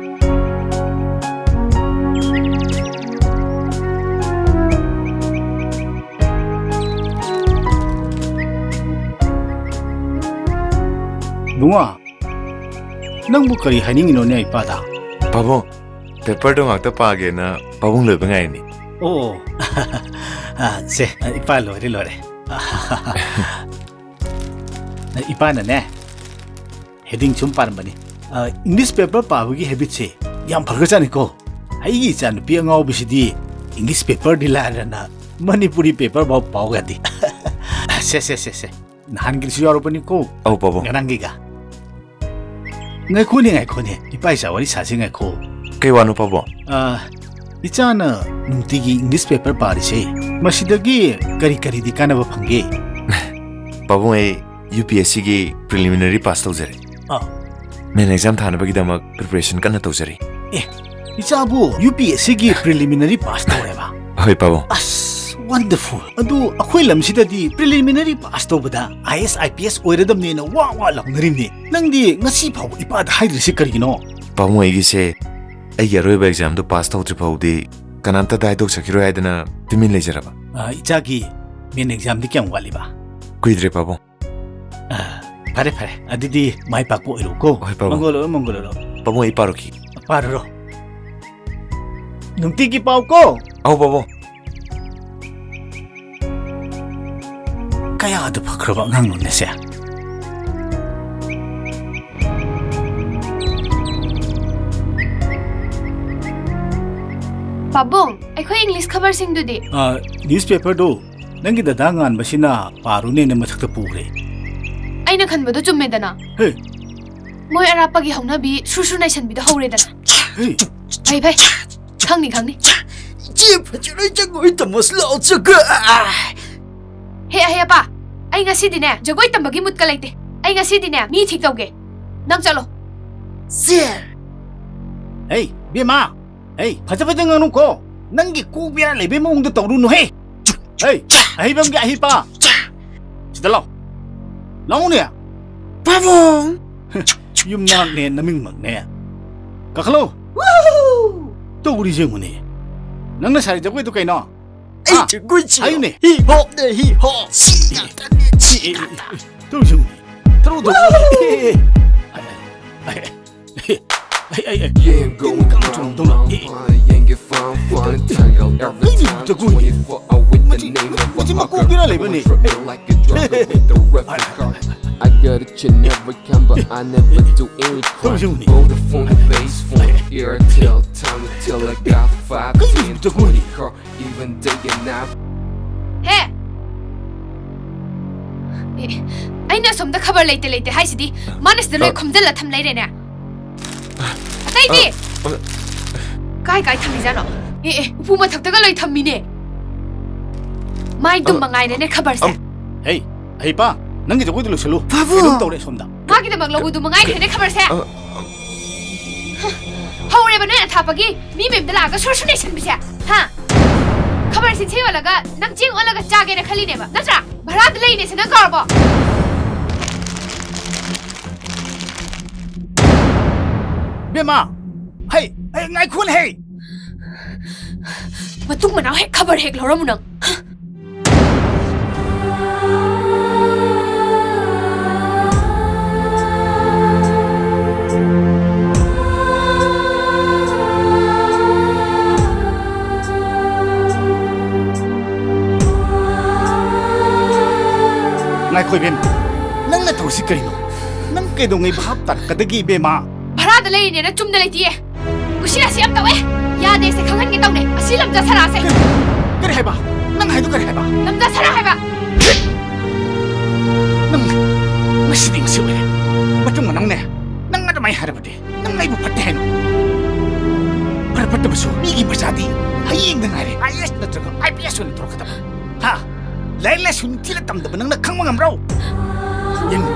ꯏꯕꯨꯡꯉꯣ, ꯅꯪꯕꯨ ꯀꯔꯤ ꯍꯥꯏꯅꯤꯡꯉꯤꯅꯣꯅꯦ ꯏꯄꯥꯗ? ꯄꯥꯕꯨꯡ, paper ꯗꯣ ꯉꯥꯛꯇ ꯄꯥꯒꯦꯅ ꯄꯥꯕꯨꯡ ꯂꯣꯏꯕ ꯉꯥꯏꯔꯤꯅꯤ꯫ ꯑꯣ, ꯑ, ꯁꯦ, ꯏꯄꯥ ꯂꯣꯏꯔꯦ, ꯂꯣꯏꯔꯦ꯫ ꯏꯄꯥꯅꯅꯦ, heading ꯁꯨꯝ ꯄꯥꯔꯝꯕꯅꯤ꯫ ꯑ, English paper ꯄꯥꯕꯒꯤ habit ꯁꯦ ꯌꯥꯝ ꯐꯒ꯭ꯔꯖꯥꯠꯅꯤꯀꯣ꯫ ꯑꯩꯒꯤ ꯏꯆꯥꯅꯨꯄꯤ ꯑꯉꯥꯎꯕꯤꯁꯤꯗꯤ English paper ꯗꯤ ꯂꯥꯏꯔꯗꯅ ꯃꯅꯤꯄꯨꯔꯤ paper ꯐꯥꯎ ꯄꯥꯎ ꯌꯥꯗꯦ꯫ ꯁꯦ, ꯁꯦ, ꯁꯦ, ꯁꯦ꯫ ꯅꯍꯥꯟꯒꯤꯁꯨ ꯌꯥꯎꯔꯕꯅꯤꯀꯣ꯫ ꯑꯧ, ꯄꯥꯕꯨꯡ꯫ ꯉꯔꯥꯡꯒꯤꯒ꯫ ꯉꯥꯏꯈꯣꯅꯦ, ꯉꯥꯏꯈꯣꯅꯦ꯫ ꯏꯄꯥ ꯏꯆꯥ ꯋꯥꯔꯤ ꯁꯥꯁꯤ ꯉꯥꯏꯈꯣ꯫ ꯀꯩ ꯋꯥꯅꯣ, ꯄꯥꯕꯨꯡ? ꯑ, ꯏꯆꯥꯅ ꯅꯨꯡꯇꯤꯒꯤ English paper ꯄꯥꯔꯤꯁꯦ, ꯃꯁꯤꯗꯒꯤ ꯀꯔꯤ ꯀꯔꯤꯗꯤ ꯀꯥꯟꯅꯕ ꯐꯪꯒꯦ? ꯄꯥꯕꯨꯡ, ꯑꯩ UPSC ꯒꯤ preliminary pass ꯇꯧꯖꯔꯦ꯫ ꯑ꯫ Main exam ꯊꯥꯅꯕꯒꯤꯗꯃꯛ preparation ꯀꯟꯅ ꯇꯧꯖꯔꯤ꯫ ꯑꯦ, ꯏꯆꯥꯕꯨ UPSC ꯒꯤ preliminary pass ꯇꯧꯔꯦꯕ? ꯍꯣꯏ, ꯄꯥꯕꯨꯡ꯫ ꯑꯁ, wonderful꯫ ꯑꯗꯨ ꯑꯩꯈꯣꯏ ꯂꯝꯁꯤꯗꯗꯤ preliminary pass ꯇꯧꯕꯗ IAS, IPS ꯑꯣꯏꯔꯗꯝꯅꯦꯅ ꯋꯥ ꯋꯥ ꯂꯥꯎꯅꯔꯤꯕꯅꯤ꯫ ꯅꯪꯗꯤ ꯉꯁꯤ ꯐꯥꯎꯕ ꯏꯄꯥꯗ ꯍꯥꯏꯗ꯭ꯔꯤꯁꯤ ꯀꯔꯤꯒꯤꯅꯣ? ꯄꯥꯕꯨꯡ, ꯑꯩꯒꯤꯁꯦ ꯑꯩꯒꯤ ꯑꯔꯣꯏꯕ exam ꯗꯨ pass ꯇꯧꯗ꯭ꯔꯤ ꯐꯥꯎꯗꯤ ꯀꯅꯥꯝꯇꯗ ꯍꯥꯏꯗꯣꯛꯆꯈꯤꯔꯣꯏ ꯍꯥꯏꯗꯅ ꯇꯨꯃꯤꯟ ꯂꯩꯖꯔꯕ꯫ ꯑ, ꯏꯆꯥꯒꯤ main exam ꯗꯤ ꯀꯌꯥꯝ ꯋꯥꯠꯂꯤꯕ? ꯀꯨꯏꯗ꯭ꯔꯦ, ꯄꯥꯕꯨꯡ꯫ ꯑ, ꯐꯔꯦ, ꯐꯔꯦ꯫ ꯑꯗꯨꯗꯤ ꯃꯥꯏ ꯄꯥꯛꯄ ꯑꯣꯏꯔꯣꯀꯣ꯫ ꯍꯣꯏ, ꯄꯥꯕꯨꯡ꯫ ꯃꯪꯒꯣꯜ ꯑꯣꯏꯔꯣ, ꯃꯪꯒꯣꯜ ꯑꯣꯏꯔꯣ꯫ ꯄꯥꯕꯨꯡ, ꯑꯩ ꯄꯥꯔꯨꯈꯤ꯫ ꯄꯥꯔꯨꯔꯣ꯫ ꯅꯨꯡꯇꯤꯒꯤ ꯄꯥꯎꯀꯣ꯫ ꯑꯧ, ꯄꯥꯕꯨꯡ꯫ ꯀꯌꯥꯗ ꯐꯈ꯭ꯔꯕ ꯑꯉꯥꯡꯅꯣꯅꯦꯁꯦ? ꯄꯥꯕꯨꯡ, ꯑꯩꯈꯣꯏ ꯏꯪꯂꯤꯁ ꯈꯕꯔꯁꯤꯡꯗꯨꯗꯤ? ꯑ, ꯅ꯭ꯌꯨꯁꯄꯦꯄꯔꯗꯨ ꯅꯪꯒꯤ ꯗꯗꯥ ꯉꯥꯟꯕꯁꯤꯅ ꯄꯥꯔꯨꯅꯦꯅ ꯃꯊꯛꯇ ꯄꯨꯈ꯭ꯔꯦ꯫ ꯑꯩꯅ ꯈꯟꯕꯗꯣ ꯆꯨꯝꯃꯦꯗꯅ꯫ ꯍꯦ꯫ ꯃꯣꯏ ꯑꯔꯥꯞꯄꯒꯤ ꯍꯧꯅꯕꯤ ꯁꯨꯔ ꯁꯨꯔ ꯅꯩꯁꯟꯕꯤꯗꯣ ꯍꯧꯔꯦꯗꯅ꯫ ꯍꯦ꯫ ꯐꯩ, ꯐꯩ꯫ ꯈꯪꯅꯤ, ꯈꯪꯅꯤ꯫ ꯏꯆꯦ ꯐꯖꯅ ꯖꯒꯣꯏ ꯇꯝꯃꯁꯤ ꯂꯥꯛꯑꯣ, ꯖꯒꯣꯏ꯫ ꯍꯦ, ꯑꯍꯩ ꯑꯄꯥ, ꯑꯩ ꯉꯁꯤꯗꯤꯅꯦ ꯖꯒꯣꯏ ꯇꯝꯕꯒꯤ ꯃꯨꯠꯀ ꯂꯩꯇꯦ꯫ ꯑꯩ ꯉꯁꯤꯗꯤꯅꯦ ꯃꯤ ꯊꯤꯛ ꯇꯧꯒꯦ꯫ ꯅꯪ ꯆꯠꯂꯣ꯫ ꯁꯦ꯫ ꯍꯦ, ꯕꯦꯝꯃ꯫ ꯍꯦ, ꯐꯖ ꯐꯖ ꯉꯥꯡꯉꯨꯀꯣ꯫ ꯅꯪꯒꯤ ꯀꯣꯛ ꯕꯦꯔꯥ ꯂꯩꯕꯩ ꯃꯑꯣꯡꯗ ꯇꯧꯔꯨꯅꯨꯍꯦ꯫ ꯍꯦ, ꯑꯍꯩꯕꯝꯒꯤ ꯑꯍꯩꯄꯥ꯫ ꯁꯤꯗ ꯂꯥꯎ꯫ ꯂꯥꯎꯅꯦ꯫ ꯄꯥꯕꯨꯡ꯫ ꯌꯨꯝꯅꯥꯛꯅꯦ, ꯅꯃꯤꯡꯃꯛꯅꯦ꯫ ꯀꯥꯈꯠꯂꯣ꯫ ꯋꯨꯍꯨ! ꯇꯧꯔꯤꯁꯦ ꯌꯦꯡꯉꯨꯅꯦ꯫ ꯅꯪꯅ ꯁꯥꯔꯤ ꯖꯒꯣꯏꯗꯣ ꯀꯩꯅꯣ? ꯑꯩ ꯍꯥ? ꯖꯒꯣꯏꯁꯦ ꯍꯥꯏꯌꯨꯅꯦ꯫ ꯍꯤ ꯍꯣꯞꯅꯦ, ꯍꯤ ꯍꯣꯞ꯫ ꯁꯤ ꯉꯥꯛꯇꯅꯦ, ꯁꯤ ꯉꯥꯛꯇ꯫ ꯇꯧꯔꯤꯁꯦ ꯌꯦꯡꯉꯨꯅꯦ꯫ ꯇꯧꯔꯨ, ꯇꯧꯔꯨ꯫ ꯋꯨꯍꯨ! ꯑꯦ, ꯑꯦ, ꯑꯦ꯫ ꯑꯦ, ꯑꯦ, ꯑꯦ, ꯑꯦ꯫ Yeah, ꯇꯤꯟ going ꯀꯥꯡ round, ꯆꯣꯡꯗꯧꯅ꯫ Round, ꯑꯦ, ꯑꯦ꯫ Fine, yeah, get fine, fine, tangle every time, ꯀꯩꯅꯣ ꯖꯒꯣꯏ? Twenty-four hour with the ꯃꯁꯤ, name of a ꯃꯁꯤ ꯃꯀꯣꯛ hooker. ꯕꯦꯔꯥ ꯂꯩꯕꯅꯦ꯫ Drill like a drug with the record. I got a chin, never come, but I never do any crime. ꯇꯧꯔꯤꯁꯦ ꯌꯦꯡꯉꯨꯅꯦ꯫ Vodafone, base phone, Airtel, time until I got five, ꯀꯩꯅꯣ ten, ꯖꯒꯣꯏ? Twenty car, even day and night. ꯍꯦ! ꯑꯦ, ꯑꯩꯅ ꯑꯁꯣꯝꯗ ꯈꯕꯔ ꯂꯩꯇꯦ ꯂꯩꯇꯦ ꯍꯥꯏꯁꯤꯗꯤ, ꯃꯥꯅ ꯁꯤꯗ ꯂꯣꯏ ꯑ꯫ ꯈꯣꯝꯖꯤꯜꯂ ꯊꯝ ꯂꯩꯔꯦꯅꯦ꯫ ꯑꯇꯩꯗꯤ? ꯑ, ꯑ꯫ ꯀꯥꯏ ꯀꯥꯏ ꯊꯝꯃꯤꯖꯥꯠꯅꯣ? ꯑꯦ, ꯑꯦ, ꯎꯄꯨ ꯃꯊꯛꯇꯒ ꯂꯣꯏ ꯊꯝꯃꯤꯅꯦ꯫ ꯃꯥꯏ ꯗꯨꯝ ꯑ, ꯃꯉꯥꯏꯔꯦꯅꯦ ꯈꯕꯔꯁꯦ꯫ ꯑꯝ, ꯍꯦ, ꯑꯍꯩꯄꯥ, ꯅꯪꯒꯤ ꯖꯒꯣꯏꯗꯣ ꯂꯣꯏꯁꯜꯂꯨ꯫ ꯄꯥꯕꯨꯡ! ꯀꯩꯅꯣꯝ ꯇꯧꯔꯦ ꯁꯣꯝꯗ꯫ ꯃꯥꯒꯤꯗꯃꯛ ꯂꯧꯕꯗꯨ ꯃꯉꯥꯏꯔꯦꯅꯦ ꯈꯕꯔꯁꯦ꯫ ꯑ, ꯍꯧꯔꯦꯕ ꯅꯣꯏ ꯑꯊꯥꯞꯄꯒꯤ ꯃꯤ ꯃꯌꯨꯝꯗ ꯂꯥꯛꯑꯒ ꯁꯨꯔ ꯁꯨꯔ ꯅꯩꯁꯟꯕꯤꯁꯦ, ꯍꯥ? ꯈꯕꯔ ꯁꯤꯟꯁꯦ ꯌꯣꯜꯂꯒ ꯅꯪ ꯆꯦꯡ ꯑꯣꯜꯂꯒ ꯆꯥꯒꯦꯅ ꯈꯜꯂꯤꯅꯦꯕ, ꯅꯠꯇ꯭ꯔꯥ? ꯚꯔꯥꯗ ꯂꯩꯅꯦꯁꯦ ꯅꯪ ꯀꯥꯎꯔꯕꯣ? ꯕꯦꯝꯃ! ꯍꯩ! ꯍꯩ, ꯉꯥꯏꯈꯣꯅꯦ, ꯍꯩ! ꯃꯇꯨꯡ ꯃꯅꯥꯎ ꯍꯦꯛ ꯈꯕꯔ ꯍꯦꯛ ꯂꯧꯔꯝꯃꯨ ꯅꯪ꯫ ꯉꯥꯏꯈꯣ ꯏꯕꯦꯝ, ꯅꯪꯅ ꯇꯧꯔꯤꯁꯤ ꯀꯩꯅꯣ? ꯅꯪ ꯀꯩꯗꯧꯉꯩ ꯚꯥꯞ ꯇꯥꯔꯛꯀꯗꯒꯦ ꯏꯕꯦꯝꯃ? ꯚꯔꯥꯗ ꯂꯩꯔꯤꯅꯦꯅ ꯆꯨꯝꯅ ꯂꯩꯇꯤꯌꯦ꯫ ꯀꯨꯁꯤ ꯔꯥꯁꯤ ꯌꯥꯝ ꯇꯧꯋꯦ꯫ ꯌꯥꯗꯦꯁꯦ ꯈꯪꯍꯟꯒꯦ ꯇꯧꯅꯦ꯫ ꯑꯁꯤ ꯂꯝꯖꯥ ꯁꯔꯥꯁꯦ꯫ ꯀꯔꯤ, ꯀꯔꯤ ꯍꯥꯏꯕ? ꯅꯪ ꯍꯥꯏꯗꯣ ꯀꯔꯤ ꯍꯥꯏꯕ? ꯂꯝꯖꯥ ꯁꯔꯥ ꯍꯥꯏꯕ꯫ ꯅꯪ ꯉꯁꯤꯗꯤ ꯉꯁꯤ ꯑꯣꯏꯔꯦ꯫ ꯃꯇꯨꯡ ꯃꯅꯥꯎꯅꯦ, ꯅꯪ ꯑꯗꯨꯃꯥꯏꯅ ꯍꯥꯏꯔꯕꯗꯤ ꯅꯪ ꯑꯩꯕꯨ ꯐꯠꯇꯦ ꯍꯥꯏꯅꯣ? ꯐꯔ ꯐꯠꯇꯕꯁꯨ ꯃꯤꯒꯤ ꯃꯆꯥꯗꯤ ꯍꯌꯦꯡꯗ ꯉꯥꯏꯔꯦ ꯑꯥꯏ ꯑꯦꯁ ꯅꯠꯇ꯭ꯔꯒ ꯑꯥꯏ ꯄꯤ ꯑꯦꯁ ꯑꯣꯏꯅ ꯊꯣꯔꯛꯀꯗꯕ꯫ ꯍꯥ? ꯂꯥꯏꯔꯤꯛ ꯂꯥꯏꯁꯨ ꯅꯤꯡꯊꯤꯅ ꯇꯝꯗꯕ ꯅꯪꯅ ꯈꯪꯕ ꯉꯝꯕ꯭ꯔꯣ? ꯌꯦꯡꯉꯨ,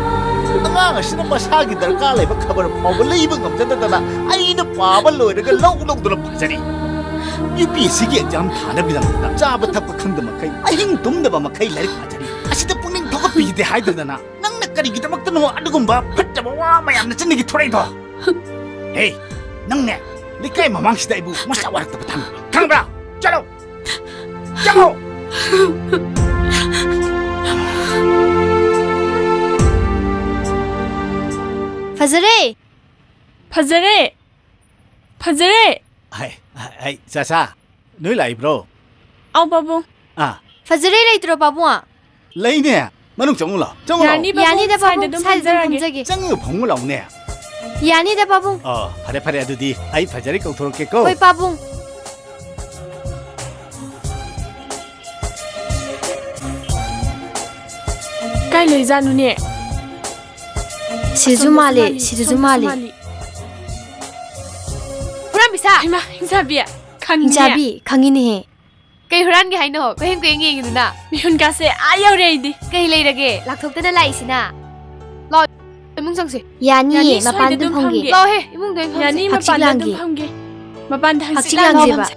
ꯑꯉꯥꯡ ꯑꯁꯤꯅ ꯃꯁꯥꯒꯤ ꯗꯔꯀꯥꯔ ꯂꯩꯕ ꯈꯕꯔ ꯐꯥꯎꯕ ꯂꯩꯕ ꯉꯝꯖꯗꯗꯅ ꯑꯩꯅ ꯄꯥꯕ ꯂꯣꯏꯔꯒ ꯂꯧ ꯂꯧꯗꯅ ꯄꯥꯖꯔꯤ꯫ ꯌꯨ ꯄꯤ ꯑꯦꯁ ꯁꯤꯒꯤ ꯑꯦꯛꯖꯥꯝ ꯊꯥꯅꯕꯒꯤꯗꯃꯛꯇ ꯆꯥꯕ ꯊꯛꯄ ꯈꯪꯗꯕ ꯃꯈꯩ, ꯑꯍꯤꯡ ꯇꯨꯝꯗꯕ ꯃꯈꯩ ꯂꯥꯏꯔꯤꯛ ꯄꯥꯖꯔꯤ꯫ ꯑꯁꯤꯗ ꯄꯨꯛꯅꯤꯡ ꯊꯧꯒꯠꯄꯤꯗꯦ ꯍꯥꯏꯗꯗꯅ ꯅꯪꯅ ꯀꯔꯤꯒꯤꯗꯃꯛꯇꯅꯣ ꯑꯗꯨꯒꯨꯝꯕ ꯐꯠꯇꯕ ꯋꯥ ꯃꯌꯥꯝ ꯅꯆꯤꯟꯗꯒꯤ ꯊꯣꯔꯛꯏꯗꯣ? ꯍꯦ, ꯅꯪꯅꯦ ꯂꯩꯀꯥꯏ ꯃꯃꯥꯡꯁꯤꯗ ꯑꯩꯕꯨ ꯃꯁꯥ ꯋꯥꯔꯛꯇꯕ ꯊꯝꯃꯤ, ꯈꯪꯕ꯭ꯔꯥ? ꯆꯠꯂꯣ! ꯆꯠꯂꯣ! ꯐꯖꯔꯦ! ꯐꯖꯔꯦ! ꯐꯖꯔꯦ! ꯍꯥꯏ, ꯍꯥꯏ, ꯆꯥꯆꯥ, ꯅꯣꯏ ꯂꯥꯛꯏꯕ꯭ꯔꯣ? ꯑꯧ, ꯄꯥꯕꯨꯡ꯫ ꯑꯥ꯫ ꯐꯖꯔꯦ ꯂꯩꯇ꯭ꯔꯣ, ꯄꯥꯕꯨꯡ? ꯂꯩꯅꯦ꯫ ꯃꯅꯨꯡ ꯆꯪꯉꯨ ꯂꯥꯎ꯫ ꯆꯪꯉꯨ ꯂꯥꯎ꯫ ꯌꯥꯅꯤꯗ, ꯌꯥꯅꯤꯗ, ꯄꯥꯕꯨꯡ, ꯄꯥꯕꯨꯡ, ꯁ꯭ꯋꯥꯏꯗ ꯑꯗꯨꯝ ꯁ꯭ꯋꯥꯏꯗ ꯑꯗꯨꯝ ꯐꯝꯖꯔꯒꯦ꯫ ꯐꯝꯖꯒꯦ꯫ ꯆꯪꯉꯨ, ꯐꯝꯃꯨ ꯂꯥꯎꯅꯦ꯫ ꯌꯥꯅꯤꯗ, ꯄꯥꯕꯨꯡ꯫ ꯑꯣ, ꯐꯔꯦ, ꯐꯔꯦ, ꯑꯗꯨꯗꯤ ꯑꯩ ꯐꯖꯔꯦ ꯀꯧꯊꯣꯔꯛꯀꯦꯀꯣ꯫ ꯍꯣꯏ, ꯄꯥꯕꯨꯡ꯫ ꯀꯥꯏ ꯂꯩꯖꯥꯠꯅꯣꯅꯦ? ꯁꯤꯗꯁꯨ ꯑꯁꯣꯝꯗꯁꯨ ꯃꯥꯜꯂꯦ, ꯃꯥꯜꯂꯤ, ꯁꯤꯗꯁꯨ ꯁꯣꯝꯗꯁꯨ ꯃꯥꯜꯂꯤ꯫ ꯃꯥꯜꯂꯤ꯫ ꯍꯨꯔꯥꯟꯕꯤꯁꯥ! ꯍꯩꯃꯥ, ꯍꯤꯡꯆꯥꯕꯤ, ꯈꯪꯉꯤꯅꯦ꯫ ꯍꯤꯡꯆꯥꯕꯤ, ꯈꯪꯉꯤꯅꯦꯍꯦ꯫ ꯀꯩ ꯍꯨꯔꯥꯟꯒꯦ ꯍꯥꯏꯅꯣ? ꯀꯣꯏꯍꯦꯡ ꯀꯣꯏꯍꯦꯡ ꯌꯦꯡꯉꯤꯗꯨꯅ? ꯃꯤꯍꯨꯟ ꯀꯥꯁꯦ ꯑꯥ ꯌꯧꯔꯦ ꯑꯩꯗꯤ꯫ ꯀꯩ ꯂꯩꯔꯒꯦ? ꯂꯥꯛꯊꯣꯛꯇꯅ ꯂꯥꯛꯏꯁꯤꯅ? ꯂꯥꯛꯑꯣ, ꯏꯃꯨꯡ ꯆꯪꯁꯦ꯫ ꯌꯥꯅꯤꯌꯦ, ꯌꯥꯅꯤ, ꯁ꯭ꯋꯥꯏꯗ ꯃꯄꯥꯟꯗ ꯑꯗꯨꯝ ꯐꯝꯒꯦ꯫ ꯐꯝꯒꯦ꯫ ꯂꯥꯛꯑꯣꯍꯦ, ꯏꯃꯨꯡꯗ ꯑꯣꯏꯅ ꯐꯝꯁꯦ꯫ ꯌꯥꯅꯤ, ꯍꯛꯆꯤꯠ ꯃꯄꯥꯟꯗ ꯑꯗꯨꯝ ꯂꯥꯡꯒꯦ꯫ ꯐꯝꯒꯦ꯫ ꯃꯄꯥꯟꯗ ꯍꯛꯆꯤꯠ ꯍꯛꯆꯤꯠ ꯂꯥꯡꯒꯦ꯫ ꯂꯥꯡꯁꯦꯕ꯫ ꯐꯝꯁꯦ꯫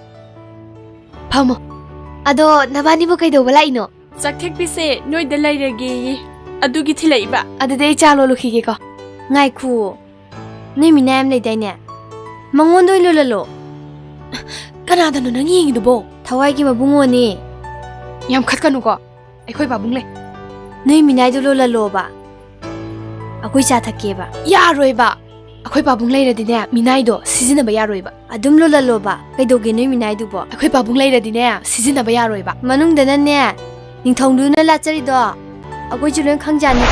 ꯐꯝꯃꯣ꯫ ꯑꯗꯣ ꯅꯕꯥꯅꯤꯕꯨ ꯀꯩꯗꯧꯕ ꯂꯥꯛꯏꯅꯣ? ꯆꯥꯛꯊꯦꯛꯄꯤꯁꯦ ꯅꯣꯏꯗ ꯂꯩꯔꯒꯦꯌꯦ꯫ ꯑꯗꯨꯒꯤ ꯊꯤꯜꯂꯛꯏꯕ꯫ ꯑꯗꯨꯗꯤ ꯑꯩ ꯆꯥ ꯂꯣꯜꯂꯨꯈꯤꯒꯦꯀꯣ꯫ ꯉꯥꯏꯈꯨꯑꯣ꯫ ꯅꯣꯏ ꯃꯤꯅꯥꯏ ꯑꯃ ꯂꯩꯗꯥꯏꯅꯦ? ꯃꯉꯣꯟꯗ ꯑꯣꯏꯅ ꯂꯣꯜꯍꯜꯂꯣ꯫ ꯀꯅꯥꯗꯅꯣ ꯅꯪ ꯌꯦꯡꯉꯤꯗꯨꯕꯣ? ꯊꯋꯥꯏꯒꯤ ꯃꯕꯨꯡꯉꯣꯅꯦ꯫ ꯌꯥꯝ ꯈꯠꯀꯅꯨꯀꯣ꯫ ꯑꯩꯈꯣꯏ ꯄꯥꯕꯨꯡ ꯂꯩ꯫ ꯅꯣꯏ ꯃꯤꯅꯥꯏꯗꯣ ꯂꯣꯜꯍꯜꯂꯣꯕ꯫ ꯑꯩꯈꯣꯏ ꯆꯥ ꯊꯛꯀꯦꯕ꯫ ꯌꯥꯔꯣꯏꯕ꯫ ꯑꯩꯈꯣꯏ ꯄꯥꯕꯨꯡ ꯂꯩꯔꯗꯤꯅꯦ, ꯃꯤꯅꯥꯏꯗꯣ ꯁꯤꯖꯤꯟꯅꯕ ꯌꯥꯔꯣꯏꯕ꯫ ꯑꯗꯨꯝ ꯂꯣꯜꯍꯜꯂꯣꯕ꯫ ꯀꯩꯗꯧꯒꯦ ꯅꯣꯏ ꯃꯤꯅꯥꯏꯗꯨꯕꯣ? ꯑꯩꯈꯣꯏ ꯄꯥꯕꯨꯡ ꯂꯩꯔꯗꯤꯅꯦ, ꯁꯤꯖꯤꯟꯅꯕ ꯌꯥꯔꯣꯏꯕ꯫ ꯃꯅꯨꯡꯗꯅꯅꯦ, ꯅꯤꯡꯊꯧꯗꯨꯅ ꯂꯥꯠꯆꯔꯤꯗꯣ ꯑꯩꯈꯣꯏꯁꯨ ꯂꯣꯏ ꯈꯪꯖꯥꯅꯤ꯫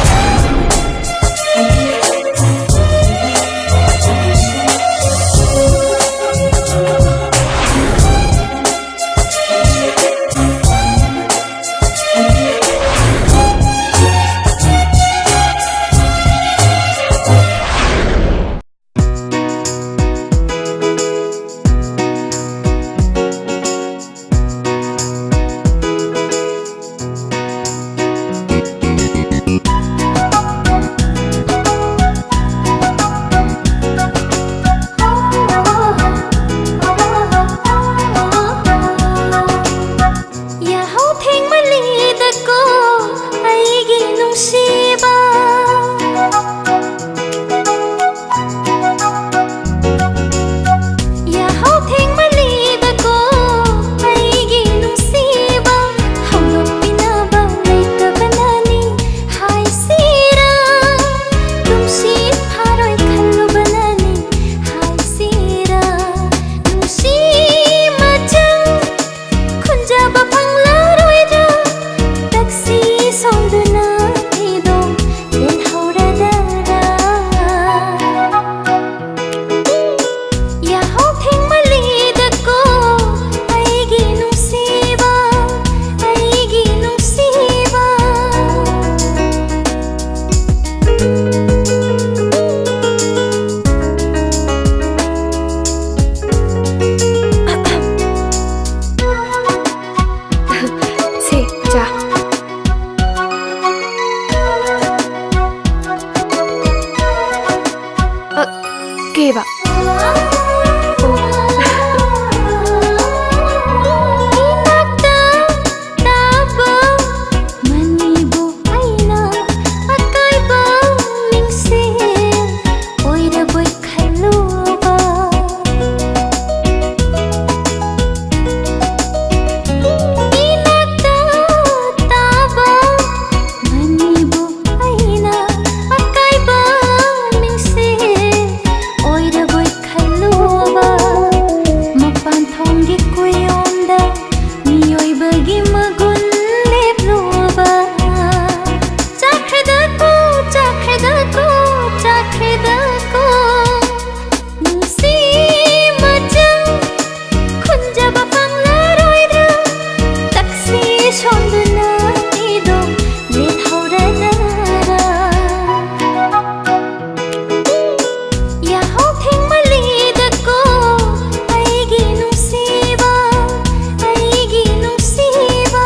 ꯏꯅꯥꯛꯇ ꯇꯥꯕ ꯃꯅꯤꯕꯨ ꯑꯩꯅ ꯑꯀꯥꯏꯕ ꯃꯤꯡꯁꯦꯜ ꯑꯣꯏꯔꯕꯣꯏ ꯈꯜꯂꯨꯕ꯫ ꯏꯅꯥꯛꯇ ꯇꯥꯕ ꯃꯅꯤꯕꯨ ꯑꯩꯅ ꯑꯀꯥꯏꯕ ꯃꯤꯡꯁꯦꯜ ꯑꯣꯏꯔꯕꯣꯏ ꯈꯜꯂꯨꯕ꯫ ꯃꯄꯥꯟ ꯊꯣꯡꯒꯤ ꯀꯨꯌꯣꯝꯗ ꯃꯤꯑꯣꯏꯕꯒꯤ ꯃꯒꯨꯟ ꯂꯦꯞꯂꯨꯕ꯫ ꯆꯥꯈ꯭ꯔꯦꯗꯀꯣ, ꯆꯥꯈ꯭ꯔꯦꯗꯀꯣ, ꯆꯥꯈ꯭ꯔꯦꯗꯀꯣ꯫ ꯅꯨꯡꯁꯤ ꯃꯆꯪ ꯈꯨꯟꯖꯕ ꯐꯪꯂꯔꯣꯏꯗ꯭ꯔꯥ? ꯇꯛꯁꯤ ꯁꯣꯟꯗꯨꯅ ꯑꯩꯗꯣ ꯂꯦꯜꯍꯧꯔꯗꯔꯥ? ꯌꯥꯍꯧ ꯊꯦꯡꯃꯜꯂꯤꯗꯀꯣ ꯑꯩꯒꯤ ꯅꯨꯡꯁꯤꯕ, ꯑꯩꯒꯤ ꯅꯨꯡꯁꯤꯕ꯫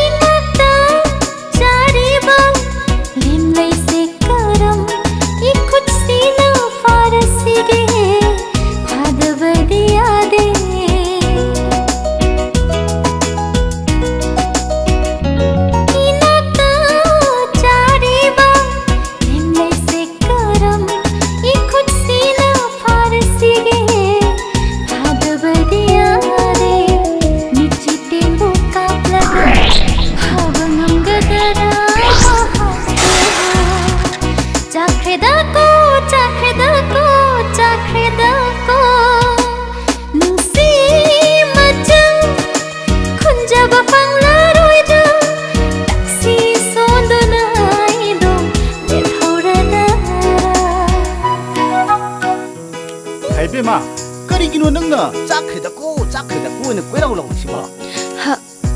ꯏꯅꯥꯛꯇ ꯆꯥꯔꯤꯕ ꯂꯦꯝꯂꯩꯁꯦ ꯀꯔꯝ ꯏꯈꯨꯠꯁꯤꯅ ꯐꯥꯔꯁꯤꯒꯦ? ꯐꯥꯗꯕꯗꯤ ꯌꯥꯗꯦ꯫ ꯏꯅꯥꯛꯇ ꯆꯥꯔꯤꯕ ꯂꯦꯝꯂꯩꯁꯦ ꯀꯔꯝ ꯏꯈꯨꯠꯁꯤꯅ ꯐꯥꯔꯁꯤꯒꯦ? ꯐꯥꯗꯕꯗꯤ ꯌꯥꯔꯦ꯫ ꯃꯤꯠꯆꯤ ꯇꯦꯡꯕꯨ ꯀꯥꯞꯂꯒ ꯐꯥꯕ ꯉꯝꯒꯗꯔꯥ? ꯆꯥꯈ꯭ꯔꯦꯗꯀꯣ, ꯆꯥꯈ꯭ꯔꯦꯗꯀꯣ, ꯆꯥꯈ꯭ꯔꯦꯗꯀꯣ꯫ ꯅꯨꯡꯁꯤ ꯃꯆꯪ ꯈꯨꯟꯖꯕ ꯐꯪꯂꯔꯣꯏꯗ꯭ꯔꯥ? ꯇꯛꯁꯤ ꯁꯣꯟꯗꯨꯅ ꯑꯩꯗꯣ ꯂꯦꯜꯍꯧ ꯍꯥ? ꯀꯔꯤꯒꯤꯅꯣ ꯅꯪꯅ "ꯆꯥꯛꯈ꯭ꯔꯦꯗꯀꯣ, ꯆꯥꯛꯈ꯭ꯔꯦꯗꯀꯣ" ꯍꯥꯏꯅ ꯀꯣꯏꯔꯥꯎ ꯂꯥꯎꯔꯤꯁꯤꯕꯣ? ꯍ,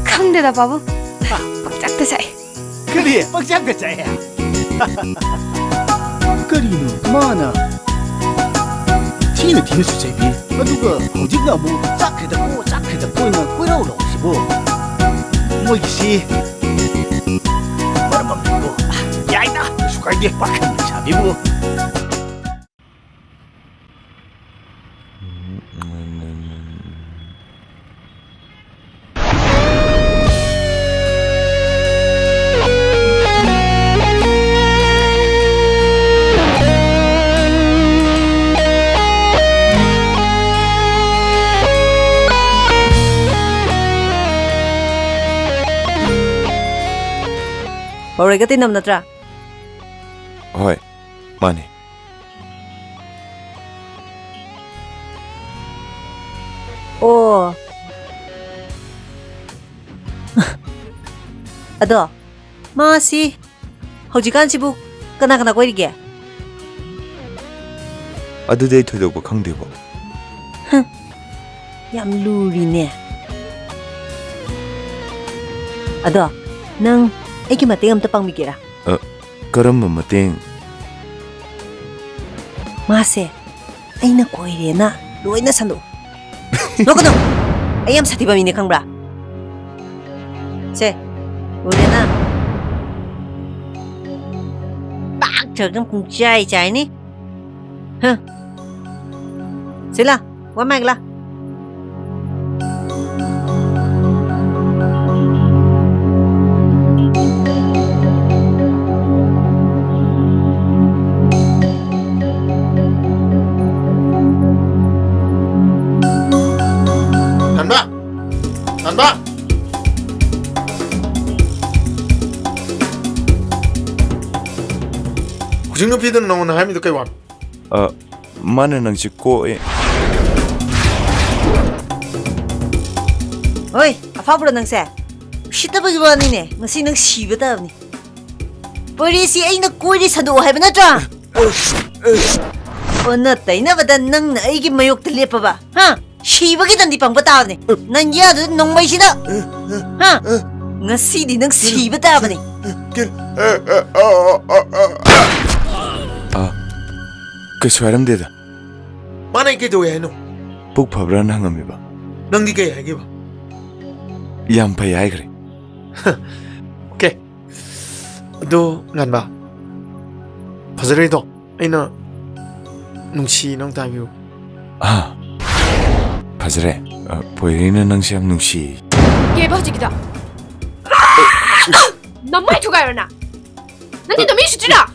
ꯈꯪꯗꯦꯗ, ꯄꯥꯕꯨꯡ꯫ ꯍꯥ? ꯄꯪꯆꯥꯛꯇ ꯆꯥꯛꯑꯦ꯫ ꯀꯔꯤ? ꯄꯪꯆꯥꯛꯇ ꯆꯥꯛꯑꯦ? ꯀꯔꯤꯅꯣ ꯃꯥꯅ ꯊꯤꯅ ꯊꯤꯅꯁꯨ ꯆꯩꯕꯤ, ꯑꯗꯨꯒ ꯍꯧꯖꯤꯛꯅ ꯑꯃꯨꯛ "ꯆꯥꯛꯈ꯭ꯔꯦꯗꯀꯣ, ꯆꯥꯛꯈ꯭ꯔꯦꯗꯀꯣ" ꯍꯥꯏꯅ ꯀꯣꯏꯔꯥꯎ ꯂꯥꯎꯔꯤꯁꯤꯕꯣ? ꯃꯣꯏꯒꯤꯁꯤ ꯃꯔꯝ ꯑꯃꯅꯤꯀꯣ꯫ ꯌꯥꯏꯗ, ꯀꯩꯁꯨ ꯀꯥꯏꯗꯦ, ꯄꯥꯈꯪ ꯂꯩꯁꯥꯕꯤꯕꯨ꯫ ꯄꯧꯔꯩꯒ ꯇꯤꯟꯅꯕ ꯅꯠꯇ꯭ꯔꯥ? ꯍꯣꯏ, ꯃꯥꯅꯦ꯫ ꯑꯣ꯫ ꯑꯗꯣ, ꯃꯥꯁꯤ ꯍꯧꯖꯤꯛꯀꯥꯟꯁꯤꯕꯨ ꯀꯅꯥ ꯀꯅꯥ ꯀꯣꯏꯔꯤꯒꯦ? ꯑꯗꯨꯗꯤ ꯑꯩ ꯊꯣꯏꯗꯣꯛꯄ ꯈꯪꯗꯦꯕꯣ꯫ ꯍꯝ, ꯌꯥꯝ ꯂꯨꯔꯤꯅꯦ꯫ ꯑꯗꯣ, ꯅꯪ ꯑꯩꯒꯤ ꯃꯇꯦꯡ ꯑꯝꯇ ꯄꯥꯡꯕꯤꯒꯦꯔꯥ? ꯑ, ꯀꯔꯝꯕ ꯃꯇꯦꯡ? ꯃꯥꯁꯦ ꯑꯩꯅ ꯀꯣꯏꯔꯦꯅ ꯂꯣꯏꯅ ꯁꯟꯗꯣꯛꯎ꯫ ꯅꯣꯛꯀꯅꯨ! ꯑꯩ ꯌꯥꯝ ꯁꯥꯊꯤꯕ ꯃꯤꯅꯦ, ꯈꯪꯕ꯭ꯔꯥ? ꯁꯦ, ꯎꯔꯦꯅ? ꯄꯥꯛ ꯆꯥꯛꯇꯪ ꯄꯨꯡꯆꯥꯏ ꯆꯥꯏꯅꯤ꯫ ꯍ꯫ ꯁꯤꯂꯥ, ꯋꯥ ꯃꯥꯏꯒꯂꯥ꯫ ꯍꯟꯕ! ꯍꯟꯕ! ꯍꯧꯖꯤꯛ ꯅꯨꯄꯤꯗꯨꯅ ꯅꯉꯣꯟꯗ ꯍꯥꯏꯔꯝꯃꯤꯗꯣ ꯀꯩ ꯋꯥꯅꯣ? ꯑ, ꯃꯥꯅ ꯅꯪꯁꯦ ꯀꯣꯛꯑꯦ꯫ ꯍꯣꯏ, ꯑꯐꯥꯎꯕ꯭ꯔꯣ ꯅꯪꯁꯦ? ꯎꯁꯤꯠꯇꯕꯒꯤ ꯋꯥꯅꯤꯅꯦ, ꯉꯁꯤ ꯅꯪ ꯁꯤꯕ ꯇꯥꯕꯅꯤ꯫ ꯄꯣꯏꯔꯦꯁꯤ ꯑꯩꯅ ꯀꯣꯏꯔꯦ ꯁꯟꯗꯣꯛꯑꯣ ꯍꯥꯏꯕ ꯅꯠꯇ꯭ꯔꯥ? ꯑꯣꯟꯅ ꯇꯩꯅꯕꯗ ꯅꯪꯅ ꯑꯩꯒꯤ ꯃꯥꯌꯣꯛꯇ ꯂꯦꯞꯄꯕ, ꯍꯥ? ꯁꯤꯕꯒꯤ ꯗꯟꯗꯤ ꯄꯪꯕ ꯇꯥꯕꯅꯤ꯫ ꯅꯪ ꯌꯥꯗꯨꯗ ꯅꯣꯡꯃꯩꯁꯤꯗ, ꯍꯥ? ꯉꯁꯤꯗꯤ ꯅꯪ ꯁꯤꯕ ꯇꯥꯕꯅꯤ꯫ ꯑ, ꯀꯩꯁꯨ ꯍꯥꯏꯔꯝꯗꯦꯗ꯫ ꯃꯥꯅ ꯑꯩ ꯀꯩꯗꯧꯋꯦ ꯍꯥꯏꯅꯣ? ꯄꯨꯛ ꯐꯕ꯭ꯔꯥꯅ ꯍꯪꯉꯝꯃꯤꯕ꯫ ꯅꯪꯗꯤ ꯀꯩ ꯍꯥꯏꯒꯦꯕ? ꯌꯥꯝ ꯐꯩ ꯍꯥꯏꯈ꯭ꯔꯦ꯫ ꯑꯣꯀꯦ꯫ ꯑꯗꯣ, ꯉꯥꯟꯕ, ꯐꯖꯔꯦꯗꯣ꯫ ꯑꯩꯅ ꯅꯨꯡꯁꯤ ꯅꯪ ꯇꯥꯕꯤꯌꯨ꯫ ꯑꯥ, ꯐꯖꯔꯦ꯫ ꯑ, ꯄꯣꯏꯔꯩꯅ ꯅꯪꯁꯦ ꯌꯥꯝ ꯅꯨꯡꯁꯤ꯫ ꯀꯩꯕ ꯍꯧꯖꯤꯛꯀꯤꯗꯣ? ꯅꯃꯥꯏ ꯊꯨꯒꯥꯏꯔꯣ ꯅꯪ? ꯅꯪꯗꯤ ꯅꯃꯤ ꯁꯤꯠꯇ꯭ꯔꯤꯔꯥ?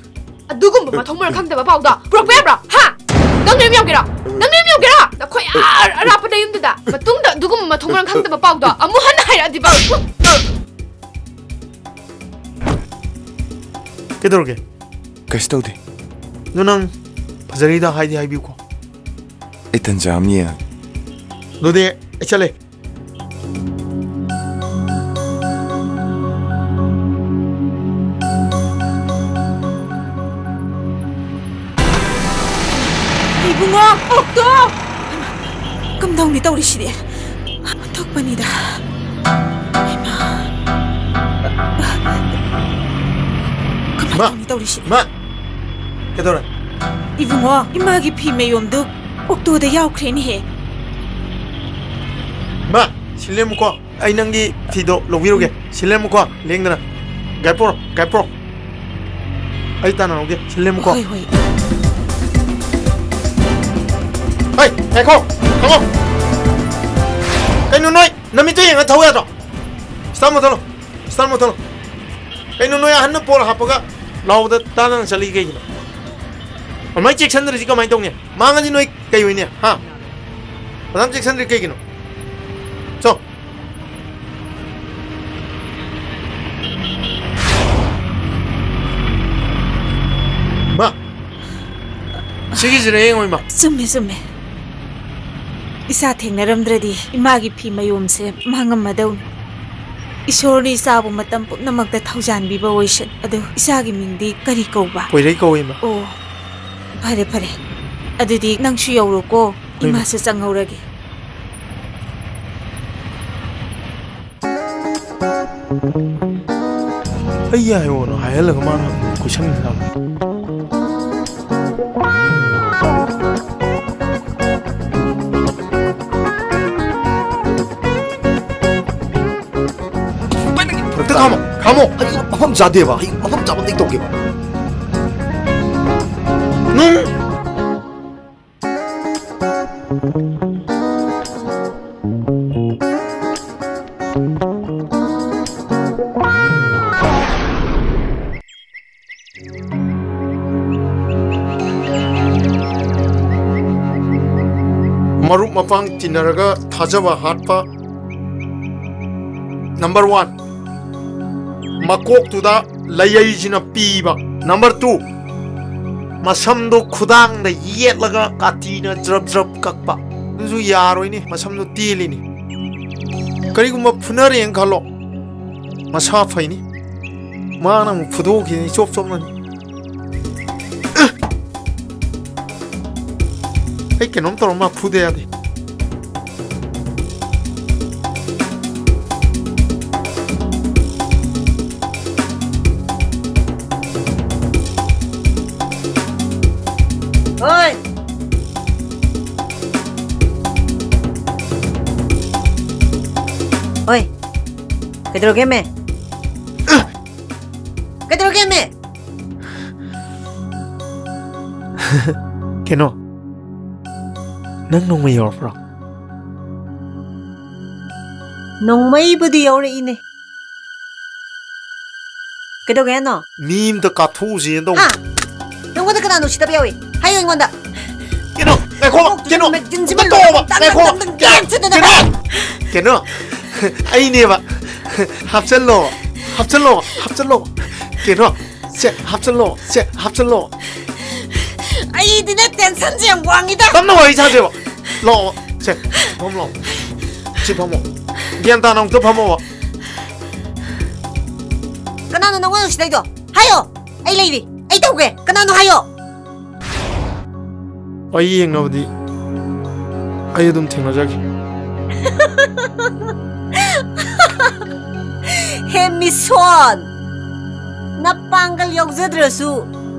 ꯑꯗꯨꯒꯨꯝꯕ ꯃꯊꯣꯡ ꯃꯔꯝ ꯈꯪꯗꯕ ꯄꯥꯎꯗꯣ ꯄꯨꯔꯛꯄ ꯌꯥꯕ꯭ꯔꯣ? ꯍꯥ? ꯅꯪ ꯅꯌꯨꯝ ꯌꯧꯒꯦꯔꯣ? ꯅꯪ ꯅꯌꯨꯝ ꯌꯧꯒꯦꯔꯣ? ꯅꯈꯣꯏ ꯑꯥ ꯑꯔꯥꯞꯄ ꯅꯌꯨꯝꯗꯨꯗ ꯃꯇꯨꯡꯗ ꯑꯗꯨꯒꯨꯝꯕ ꯃꯊꯣꯡ ꯃꯔꯝ ꯈꯪꯗꯕ ꯄꯥꯎꯗꯣ ꯑꯃꯨꯛ ꯍꯟꯅ ꯍꯥꯏꯔꯛꯑꯗꯤꯕ꯫ ꯀꯩꯗꯧꯔꯒꯦ? ꯀꯩꯁꯨ ꯇꯧꯗꯦ꯫ ꯑꯗꯨ ꯅꯪ ꯐꯖꯔꯤꯗ ꯍꯥꯏꯗꯤ ꯍꯥꯏꯕꯤꯌꯨꯀꯣ꯫ ꯑꯩ ꯇꯟꯖꯥ ꯑꯃ ꯌꯦꯡꯉꯒꯦ꯫ ꯑꯗꯨꯗꯤ ꯑꯩ ꯆꯠꯂꯦ꯫ ꯏꯕꯨꯡꯉꯣ, ꯑꯣꯛꯇꯣ! ꯀꯝꯗꯧꯅꯤ ꯇꯧꯔꯤꯁꯤꯗꯤ? ꯑꯣꯟꯊꯣꯛꯄꯅꯤꯗ꯫ ꯏꯃꯥ꯫ ꯀꯃꯥꯏ ꯃꯥ! ꯇꯧꯅꯤ ꯇꯧꯔꯤꯁꯤꯗꯤ? ꯃꯥ! ꯀꯩꯗꯧꯔꯦ? ꯏꯕꯨꯡꯉꯣ, ꯏꯃꯥꯒꯤ ꯐꯤ ꯃꯌꯣꯝꯗꯨ ꯑꯣꯛꯇꯣꯗ ꯌꯥꯎꯈ꯭ꯔꯦꯅꯦꯍꯦ꯫ ꯃꯥ, ꯁꯤ ꯂꯦꯝꯃꯨꯀꯣ꯫ ꯑꯩ ꯅꯪꯒꯤ ꯐꯤꯗꯣ ꯂꯧꯕꯤꯔꯨꯒꯦ꯫ ꯁꯤ ꯂꯦꯝꯃꯨꯀꯣ, ꯂꯦꯡꯗꯅ꯫ ꯒꯥꯔꯤ ꯄꯨꯔꯣ, ꯒꯥꯔꯤ ꯄꯨꯔꯣ꯫ ꯑꯩ ꯇꯥꯟꯅꯔꯨꯒꯦ꯫ ꯁꯤ ꯂꯦꯝꯃꯨꯀꯣ꯫ ꯍꯣꯏ, ꯍꯣꯏ꯫ ꯍꯩ, ꯉꯥꯏꯈꯣ, ꯈꯥꯝꯃꯣ꯫ ꯀꯩꯅꯣ ꯅꯣꯏ ꯅꯃꯤꯠꯇꯣ ꯌꯦꯡꯉ ꯊꯧ ꯌꯥꯗ꯭ꯔꯣ? ꯁ꯭ꯇꯥꯔꯠ ꯃꯨꯊꯠꯂꯣ, ꯁ꯭ꯇꯥꯔꯠ ꯃꯨꯊꯠꯂꯣ꯫ ꯀꯩꯅꯣ ꯅꯣꯏ ꯑꯍꯟꯅ ꯄꯣꯠ ꯍꯥꯞꯄꯒ ꯂꯥꯎꯗ ꯇꯥꯗꯅ ꯆꯠꯂꯤ ꯀꯩꯒꯤꯅꯣ? ꯑꯗꯨꯃꯥꯏꯅ ꯆꯦꯛꯁꯟꯗ꯭ꯔꯗꯤ ꯀꯃꯥꯏꯅ ꯇꯧꯅꯤ? ꯃꯥꯡꯉꯗꯤ ꯅꯣꯏ ꯀꯩ ꯑꯣꯏꯅꯤ? ꯍꯥ? ꯑꯗꯨꯝ ꯆꯦꯛꯁꯟꯗ꯭ꯔꯤ ꯀꯩꯒꯤꯅꯣ? ꯆꯣ꯫ ꯃꯥ! ꯁꯤꯒꯤꯁꯤꯅ ꯌꯦꯡꯉꯣ, ꯏꯃꯥ꯫ ꯆꯨꯝꯃꯦ, ꯆꯨꯝꯃꯦ꯫ ꯏꯆꯥ ꯊꯦꯡꯅꯔꯝꯗ꯭ꯔꯗꯤ ꯏꯃꯥꯒꯤ ꯐꯤ ꯃꯌꯣꯝꯁꯦ ꯃꯥꯡꯉꯝꯃꯗꯧꯅꯤ꯫ ꯏꯁꯣꯔꯅ ꯏꯆꯥꯕꯨ ꯃꯇꯝ ꯄꯨꯝꯅꯃꯛꯇ ꯊꯧꯖꯥꯟꯕꯤꯕ ꯑꯣꯏꯁꯅꯨ꯫ ꯑꯗꯨ ꯏꯆꯥꯒꯤ ꯃꯤꯡꯗꯤ ꯀꯔꯤ ꯀꯧꯕ? ꯄꯣꯏꯔꯩ ꯀꯧꯏ, ꯏꯃꯥ꯫ ꯑꯣ, ꯐꯔꯦ, ꯐꯔꯦ꯫ ꯑꯗꯨꯗꯤ ꯅꯪꯁꯨ ꯌꯧꯔꯣꯀꯣ꯫ ꯍꯣꯏ, ꯃꯥ꯫ ꯏꯃꯥꯁꯨ ꯆꯪꯍꯧꯔꯒꯦ꯫ ꯑꯩ ꯌꯥꯏꯌꯣꯅ ꯍꯥꯏꯍꯜꯂꯒ ꯃꯥꯅ ꯍꯪꯕ ꯀꯣꯏꯁꯟ ꯍꯪꯉꯦ꯫ ꯐꯔꯛꯇ ꯈꯥꯝꯃꯣ, ꯈꯥꯝꯃꯣ꯫ ꯑꯩ ꯃꯐꯝ ꯆꯥꯗꯦꯕ, ꯑꯩ ꯃꯐꯝ ꯆꯥꯕ ꯑꯝꯇ ꯇꯧꯒꯦꯕ꯫ ꯅꯪ ꯃꯔꯨꯞ ꯃꯄꯥꯡ ꯇꯤꯟꯅꯔꯒ ꯊꯥꯖꯕ ꯍꯥꯠꯄ꯫ Number one, ꯃꯀꯣꯛꯇꯨꯗ ꯂꯩꯌꯩꯁꯤꯅ ꯄꯤꯕ꯫ Number two, ꯃꯁꯝꯗꯣ ꯈꯨꯗꯥꯡꯗ ꯌꯦꯠꯂꯒ ꯀꯥꯇꯤꯅ ꯖ꯭ꯔꯞ ꯖ꯭ꯔꯞ ꯀꯛꯄ꯫ ꯑꯗꯨꯁꯨ ꯌꯥꯔꯣꯏꯅꯦ, ꯃꯁꯝꯗꯣ ꯇꯦꯜꯂꯤꯅꯦ꯫ ꯀꯔꯤꯒꯨꯝꯕ ꯐꯨꯅꯔꯦꯅ ꯈꯜꯂꯣ, ꯃꯁꯥ ꯐꯩꯅꯤ꯫ ꯃꯥꯅ ꯑꯃꯨꯛ ꯐꯨꯗꯣꯛꯈꯤꯅꯤ, ꯏꯆꯣꯞ ꯆꯣꯞꯅꯅꯤ꯫ ꯑꯩ ꯀꯩꯅꯣꯝ ꯇꯧꯔ ꯃꯥ ꯐꯨꯗ ꯌꯥꯗꯦ꯫ ꯍꯣꯏ꯫ ꯍꯣꯏ꯫ ꯀꯩꯗꯧꯔꯒꯦꯃꯦ? ꯀꯩꯗꯧꯔꯒꯦꯃꯦ? ꯀꯩꯅꯣ? ꯅꯪ ꯅꯣꯡꯃꯩ ꯌꯧꯔꯛꯄ꯭ꯔꯣ? ꯅꯣꯡꯃꯩꯕꯨꯗꯤ ꯌꯧꯔꯛꯏꯅꯦ꯫ ꯀꯩꯗꯧꯒꯦ ꯍꯥꯏꯅꯣ? ꯃꯤ ꯑꯝꯇ ꯀꯥꯞꯊꯣꯛꯎꯁꯦꯅ ꯇꯧꯕ꯫ ꯍꯥ? ꯅꯪꯉꯣꯟꯗ ꯀꯅꯥꯅ ꯎꯁꯤꯠꯇꯕ ꯌꯥꯎꯏ? ꯍꯥꯏꯌꯨ ꯑꯩꯉꯣꯟꯗ꯫ ꯀꯩꯅꯣ? ꯉꯥꯏꯈꯣ, ꯀꯣꯛꯇꯨꯁꯨ ꯀꯩꯅꯣ? ꯃꯦꯆꯤꯟꯁꯤꯃ ꯑꯝꯇ ꯇꯣꯛꯑꯣꯕ, ꯂꯣꯏꯔꯦ꯫ ꯉꯥꯏꯈꯣ, ꯇꯪ, ꯇꯪ, ꯀꯩꯅꯣ? ꯇꯪ, ꯇꯪ, ꯀꯩꯅꯣ? ꯇꯪ꯫ ꯀꯩꯅꯣ? ꯑꯩꯅꯦꯕ꯫ ꯍꯥꯞꯆꯜꯂꯣ, ꯍꯥꯞꯆꯜꯂꯣ, ꯍꯥꯞꯆꯜꯂꯣ꯫ ꯀꯩꯅꯣ? ꯁꯦ, ꯍꯥꯞꯆꯜꯂꯣ, ꯁꯦ, ꯍꯥꯞꯆꯜꯂꯣ꯫ ꯑꯩꯗꯤꯅꯦ tensionꯁꯦ ꯌꯥꯝ ꯋꯥꯡꯉꯤꯗ꯫ ꯇꯞꯅ ꯋꯥꯔꯤ ꯁꯥꯁꯦꯕ꯫ ꯂꯥꯛꯑꯣ, ꯁꯦ, ꯐꯝꯃꯣ ꯂꯥꯛꯑꯣ꯫ ꯁꯤ ꯐꯝꯃꯣ꯫ ꯒ꯭ꯌꯥꯟ ꯇꯥꯅ ꯑꯃꯨꯛꯇ ꯐꯝꯃꯣꯕ꯫ ꯀꯅꯥꯅꯣ ꯅꯪꯉꯣꯟꯗ ꯎꯁꯤꯠꯇꯩꯗꯣ? ꯍꯥꯏꯌꯣ! ꯑꯩ ꯂꯩꯔꯤ꯫ ꯑꯩ ꯇꯧꯒꯦ꯫ ꯀꯅꯥꯅꯣ ꯍꯥꯏꯌꯣ꯫ ꯑꯩ ꯌꯦꯡꯅꯕꯗꯤ ꯑꯩ ꯑꯗꯨꯝ ꯊꯦꯡꯅꯖꯒꯦ꯫ ꯍꯦ ꯃꯤꯁꯣꯟ, ꯅꯄꯥꯡꯒꯜ ꯌꯥꯎꯖꯗ꯭ꯔꯁꯨ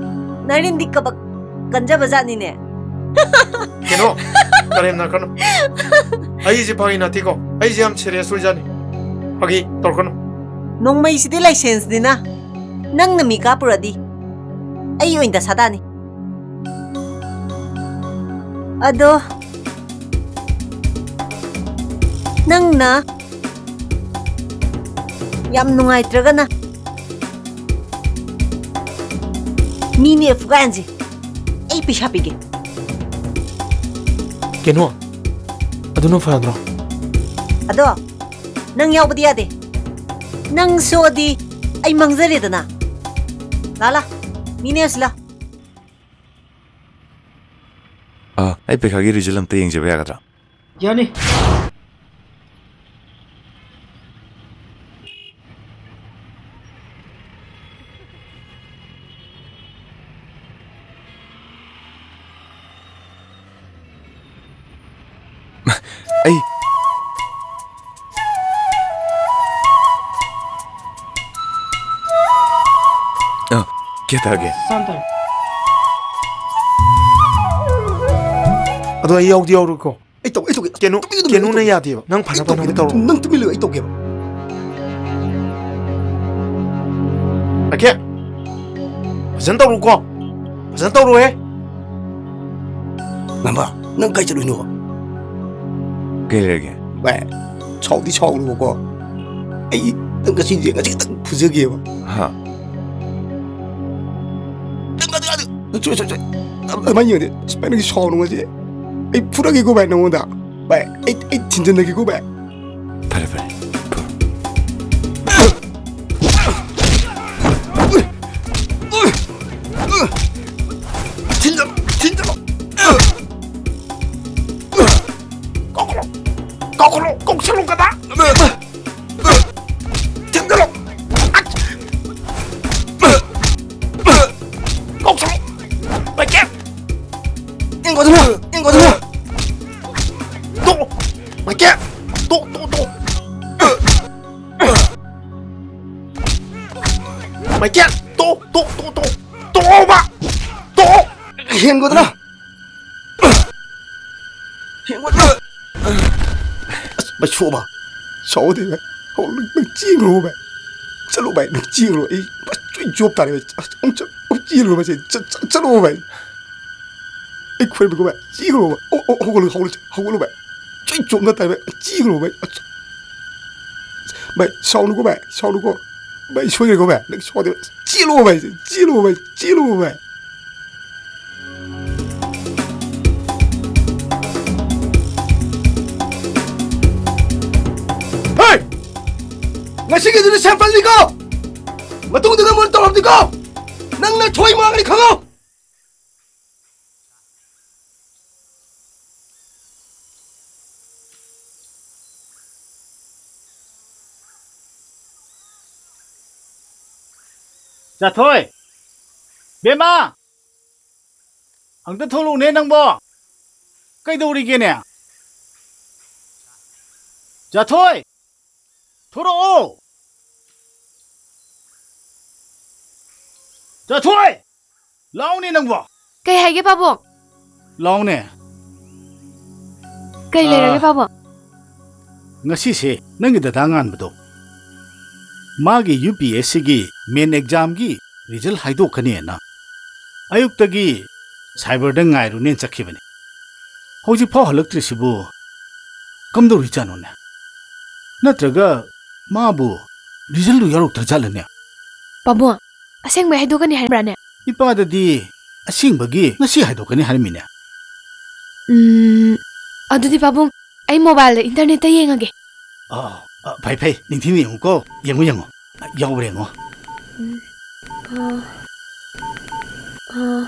ꯅꯔꯤꯟꯗꯤ ꯀꯕꯛ ꯀꯟꯖꯕ ꯖꯥꯠꯅꯤꯅꯦ꯫ ꯀꯩꯅꯣ, ꯀꯔꯦꯝꯅ ꯀꯩꯅꯣ꯫ ꯑꯩꯁꯦ ꯐꯥꯒꯤ ꯅꯠꯇꯦꯀꯣ, ꯑꯩꯁꯦ ꯌꯥꯝ ꯁꯦꯔꯤꯌꯁ ꯑꯣꯏꯖꯥꯠꯅꯤ꯫ ꯐꯥꯒꯤ ꯇꯧꯔꯛꯀꯅꯨ꯫ ꯅꯣꯡꯃꯩꯁꯤꯗꯤ ꯂꯥꯏꯁꯦꯟꯁꯅꯤꯅ, ꯅꯪꯅ ꯃꯤ ꯀꯥꯞꯄꯨꯔꯗꯤ ꯑꯩ ꯑꯣꯏꯅ ꯗꯁꯥ ꯇꯥꯅꯤ꯫ ꯑꯗꯣ ꯅꯪꯅ ꯌꯥꯝ ꯅꯨꯡꯉꯥꯏꯇ꯭ꯔꯒꯅ ꯃꯤꯅꯦ ꯐꯨꯒꯥꯏꯍꯟꯁꯤ꯫ ꯑꯩ ꯄꯩꯁꯥ ꯄꯤꯒꯦ꯫ ꯀꯩꯅꯣ, ꯑꯗꯨꯅ ꯐꯗ꯭ꯔꯣ? ꯑꯗꯣ ꯅꯪ ꯌꯥꯎꯕꯗꯤ ꯌꯥꯗꯦ꯫ ꯅꯪ ꯁꯣꯛꯑꯗꯤ ꯑꯩ ꯃꯥꯡꯖꯔꯦꯗꯅ꯫ ꯂꯥ ꯂꯥ, ꯃꯤꯅꯦ ꯑꯁꯤꯂꯥ꯫ ꯑꯥ, ꯑꯩ ꯄꯩꯈꯥꯒꯤ ꯔꯤꯖꯜ ꯑꯝꯇ ꯌꯦꯡꯖꯕ ꯌꯥꯒꯗ꯭ꯔꯥ? ꯌꯥꯅꯤ꯫ ꯑꯩ ꯑ, ꯀꯦ ꯇꯥꯒꯦ? ꯁꯥꯟꯇ꯫ ꯑꯗꯣ ꯑꯩ ꯌꯥꯎꯗꯤ ꯌꯥꯎꯔꯨꯀꯣ꯫ ꯑꯩ ꯇꯧ-, ꯑꯩ ꯇꯧꯒꯦ꯫ ꯀꯩꯅꯣ, ꯇꯨꯃꯤꯟ ꯂꯩꯌꯨ, ꯀꯩꯅꯣꯅ ꯑꯩ ꯇꯧꯒꯦ꯫ ꯌꯥꯗꯦꯕ꯫ ꯅꯪ ꯐꯅꯕ ꯑꯩ ꯇꯧꯒꯦ, ꯍꯣꯠꯅꯕ ꯇꯧꯔꯣ꯫ ꯅꯪ ꯇꯨꯃꯤꯟ ꯂꯩꯌꯨ, ꯑꯩ ꯇꯧꯒꯦꯕ꯫ ꯑꯀꯦ, ꯐꯖꯅ ꯇꯧꯔꯨꯀꯣ꯫ ꯐꯖꯅ ꯇꯧꯔꯨꯍꯦ꯫ ꯉꯝꯕ, ꯅꯪ ꯀꯥꯏ ꯆꯠꯂꯨꯏꯅꯣ? ꯀꯩ ꯂꯩꯔꯒꯦ? ꯚꯥꯏ, ꯁꯥꯎꯗꯤ ꯁꯥꯎꯅꯨꯕꯀꯣ꯫ ꯑꯩ ꯅꯪ ꯉꯁꯤꯁꯦ, ꯉꯁꯤ ꯈꯤꯇꯪ ꯐꯨꯖꯒꯦꯕ꯫ ꯍꯥ? ꯅꯪ ꯑꯗꯨ, ꯑꯗꯨ, ꯁꯣꯏ, ꯁꯣꯏ, ꯁꯣꯏ꯫ ꯑꯗꯨꯃꯥꯏꯅ ꯌꯦꯡꯉꯗꯤ, ꯑꯁ, ꯚꯥꯏ, ꯅꯪꯗꯤ ꯁꯥꯎꯅꯨ ꯉꯁꯤ꯫ ꯑꯩ ꯐꯨꯔꯒꯦꯀꯣ, ꯚꯥꯏ, ꯅꯪꯉꯣꯟꯗ꯫ ꯚꯥꯏ, ꯑꯩ, ꯑꯩ ꯊꯤꯟꯖꯤꯟꯅꯒꯦꯀꯣ, ꯚꯥꯏ꯫ ꯐꯔꯦ, ꯐꯔꯦ꯫ ꯊꯤꯟꯖꯜꯂꯣ, ꯊꯤꯟꯖꯜꯂꯣ꯫ ꯀꯧꯈꯠꯂꯣ, ꯀꯧꯈꯠꯂꯣ, ꯀꯧꯁꯜꯂꯣ ꯀꯗꯥ꯫ ꯊꯤꯟꯖꯜꯂꯣ꯫ ꯀꯧꯁꯜꯂꯣ꯫ ꯄꯩꯀꯦꯠ꯫ ꯀꯌꯥ? ꯇꯣꯛ, ꯇꯣꯛ, ꯇꯣꯛ, ꯇꯣꯛ, ꯇꯣꯛꯑꯣꯕ! ꯇꯣꯛꯑꯣ! ꯍꯦꯟꯒꯗ꯭ꯔꯥ? ꯍꯦꯟꯒꯗ꯭ꯔꯥ? ꯑꯁ, ꯚꯥꯏ, ꯁꯣꯛꯑꯕ? ꯁꯥꯎꯗꯦ, ꯚꯥꯏ꯫ ꯍꯧ-, ꯅꯪ, ꯅꯪ ꯆꯦꯟꯈ꯭ꯔꯣ, ꯚꯥꯏ꯫ ꯆꯠꯂꯣ, ꯚꯥꯏ, ꯅꯪ ꯆꯦꯟꯈ꯭ꯔꯣ꯫ ꯑꯩ ꯆꯨꯏ ꯆꯣꯞ ꯇꯥꯔꯦ, ꯚꯥꯏ꯫ ꯑꯁ, ꯑꯃꯨꯛ ꯆꯠ-, ꯑꯃꯨꯛ ꯆꯦꯟꯈ꯭ꯔꯣ, ꯚꯥꯏ꯫ ꯆꯠ-, ꯆꯠ-, ꯆꯠꯂꯣ, ꯚꯥꯏ꯫ ꯑꯩ ꯈꯨꯔꯨꯝꯃꯤꯀꯣ, ꯚꯥꯏ꯫ ꯆꯦꯟꯈ꯭ꯔꯣ, ꯚꯥꯏ꯫ ꯑꯣ, ꯑꯣ, ꯍꯧꯒꯠꯂꯣ, ꯍꯧꯒꯠꯂꯣ, ꯍꯧꯒꯠꯂꯣ, ꯚꯥꯏ꯫ ꯆꯨꯏ ꯆꯣꯞꯅ ꯇꯥꯔꯦ, ꯚꯥꯏ꯫ ꯆꯦꯟꯈ꯭ꯔꯣ, ꯚꯥꯏ꯫ ꯑꯁ, ꯚꯥꯏ, ꯁꯥꯎꯅꯨꯀꯣ, ꯚꯥꯏ, ꯁꯥꯎꯅꯨꯀꯣ꯫ ꯚꯥꯏ, ꯁꯣꯏꯈ꯭ꯔꯦꯀꯣ, ꯚꯥꯏ꯫ ꯅꯪ ꯁꯣꯏꯗꯦ, ꯚꯥꯏ꯫ ꯆꯦꯜꯂꯣ, ꯚꯥꯏ, ꯆꯦꯜꯂꯣ, ꯚꯥꯏ, ꯆꯦꯜꯂꯣ, ꯚꯥꯏ꯫ ꯍꯦ! ꯉꯁꯤꯒꯤꯗꯨꯗꯤ ꯁꯦꯝꯄꯜꯅꯤꯀꯣ! ꯃꯇꯨꯡꯗꯒ ꯃꯣꯏꯅ ꯇꯧꯔꯕꯗꯤꯀꯣ! ꯅꯪ ꯅꯊꯣꯏ ꯃꯥꯡꯒꯅꯤ ꯈꯪꯉꯣ! ꯆꯥꯊꯣꯏ! ꯕꯦꯝꯃ! ꯑꯝꯇ ꯊꯣꯛꯂꯛꯎꯅꯦ ꯅꯪꯕꯣ! ꯀꯩꯗꯧꯔꯤꯒꯦꯅꯦ? ꯆꯥꯊꯣꯏ! ꯊꯣꯔꯛꯑꯣ! ꯆꯥꯊꯣꯏ! ꯂꯥꯎꯅꯦ ꯅꯪꯕꯣ! ꯀꯩ ꯍꯥꯏꯒꯦ, ꯄꯥꯕꯨꯡ? ꯂꯥꯎꯅꯦ꯫ ꯀꯩ ꯂꯩꯔꯒꯦ, ꯑꯥ, ꯄꯥꯕꯨꯡ? ꯉꯁꯤꯁꯦ ꯅꯪꯒꯤ ꯗꯗꯥ ꯉꯥꯟꯕꯗꯣ, ꯃꯥꯒꯤ ꯌꯨ ꯄꯤ ꯑꯦꯁ ꯁꯤꯒꯤ ꯃꯦꯟ ꯑꯦꯛꯖꯥꯝꯒꯤ ꯔꯤꯖꯜ ꯍꯥꯏꯗꯣꯛꯀꯅꯤꯅ ꯑꯌꯨꯛꯇꯒꯤ ꯁꯥꯏꯕꯔꯗ ꯉꯥꯏꯔꯨꯅꯦꯅ ꯆꯠꯈꯤꯕꯅꯤ꯫ ꯍꯧꯖꯤꯛꯐꯥꯎ ꯍꯜꯂꯛꯇ꯭ꯔꯤꯁꯤꯕꯨ ꯀꯝꯗꯧꯔꯤꯖꯥꯠꯅꯣꯅꯦ? ꯅꯠꯇ꯭ꯔꯒ ꯃꯥꯕꯨ ꯔꯤꯖꯜꯗꯨ ꯌꯥꯎꯔꯛꯇ꯭ꯔꯖꯥꯠꯂꯅꯦ? ꯄꯥꯕꯨꯡ, ꯑꯁꯦꯡꯕꯩ ꯍꯥꯏꯗꯣꯛꯀꯅꯤ ꯍꯥꯏꯕ꯭ꯔꯥꯅꯦ? ꯏꯄꯥꯗꯗꯤ ꯑꯁꯦꯡꯕꯒꯤ ꯉꯁꯤ ꯍꯥꯏꯗꯣꯛꯀꯅꯤ ꯍꯥꯏꯔꯝꯃꯤꯅꯦ꯫ ꯎꯝ, ꯑꯗꯨꯗꯤ ꯄꯥꯕꯨꯡ, ꯑꯩ ꯃꯣꯕꯥꯏꯜꯗ ꯏꯟꯇꯔꯅꯦꯠꯇ ꯌꯦꯡꯉꯒꯦ꯫ ꯑꯥ, ꯑꯥ, ꯐꯩ, ꯐꯩ, ꯅꯤꯡꯊꯤꯅ ꯌꯦꯡꯉꯨꯀꯣ, ꯌꯦꯡꯉꯨ, ꯌꯦꯡꯉꯨ, ꯌꯥꯎꯕ꯭ꯔꯥ ꯌꯦꯡꯉꯣ꯫ ꯎꯝ, ꯑꯥ, ꯑꯥ꯫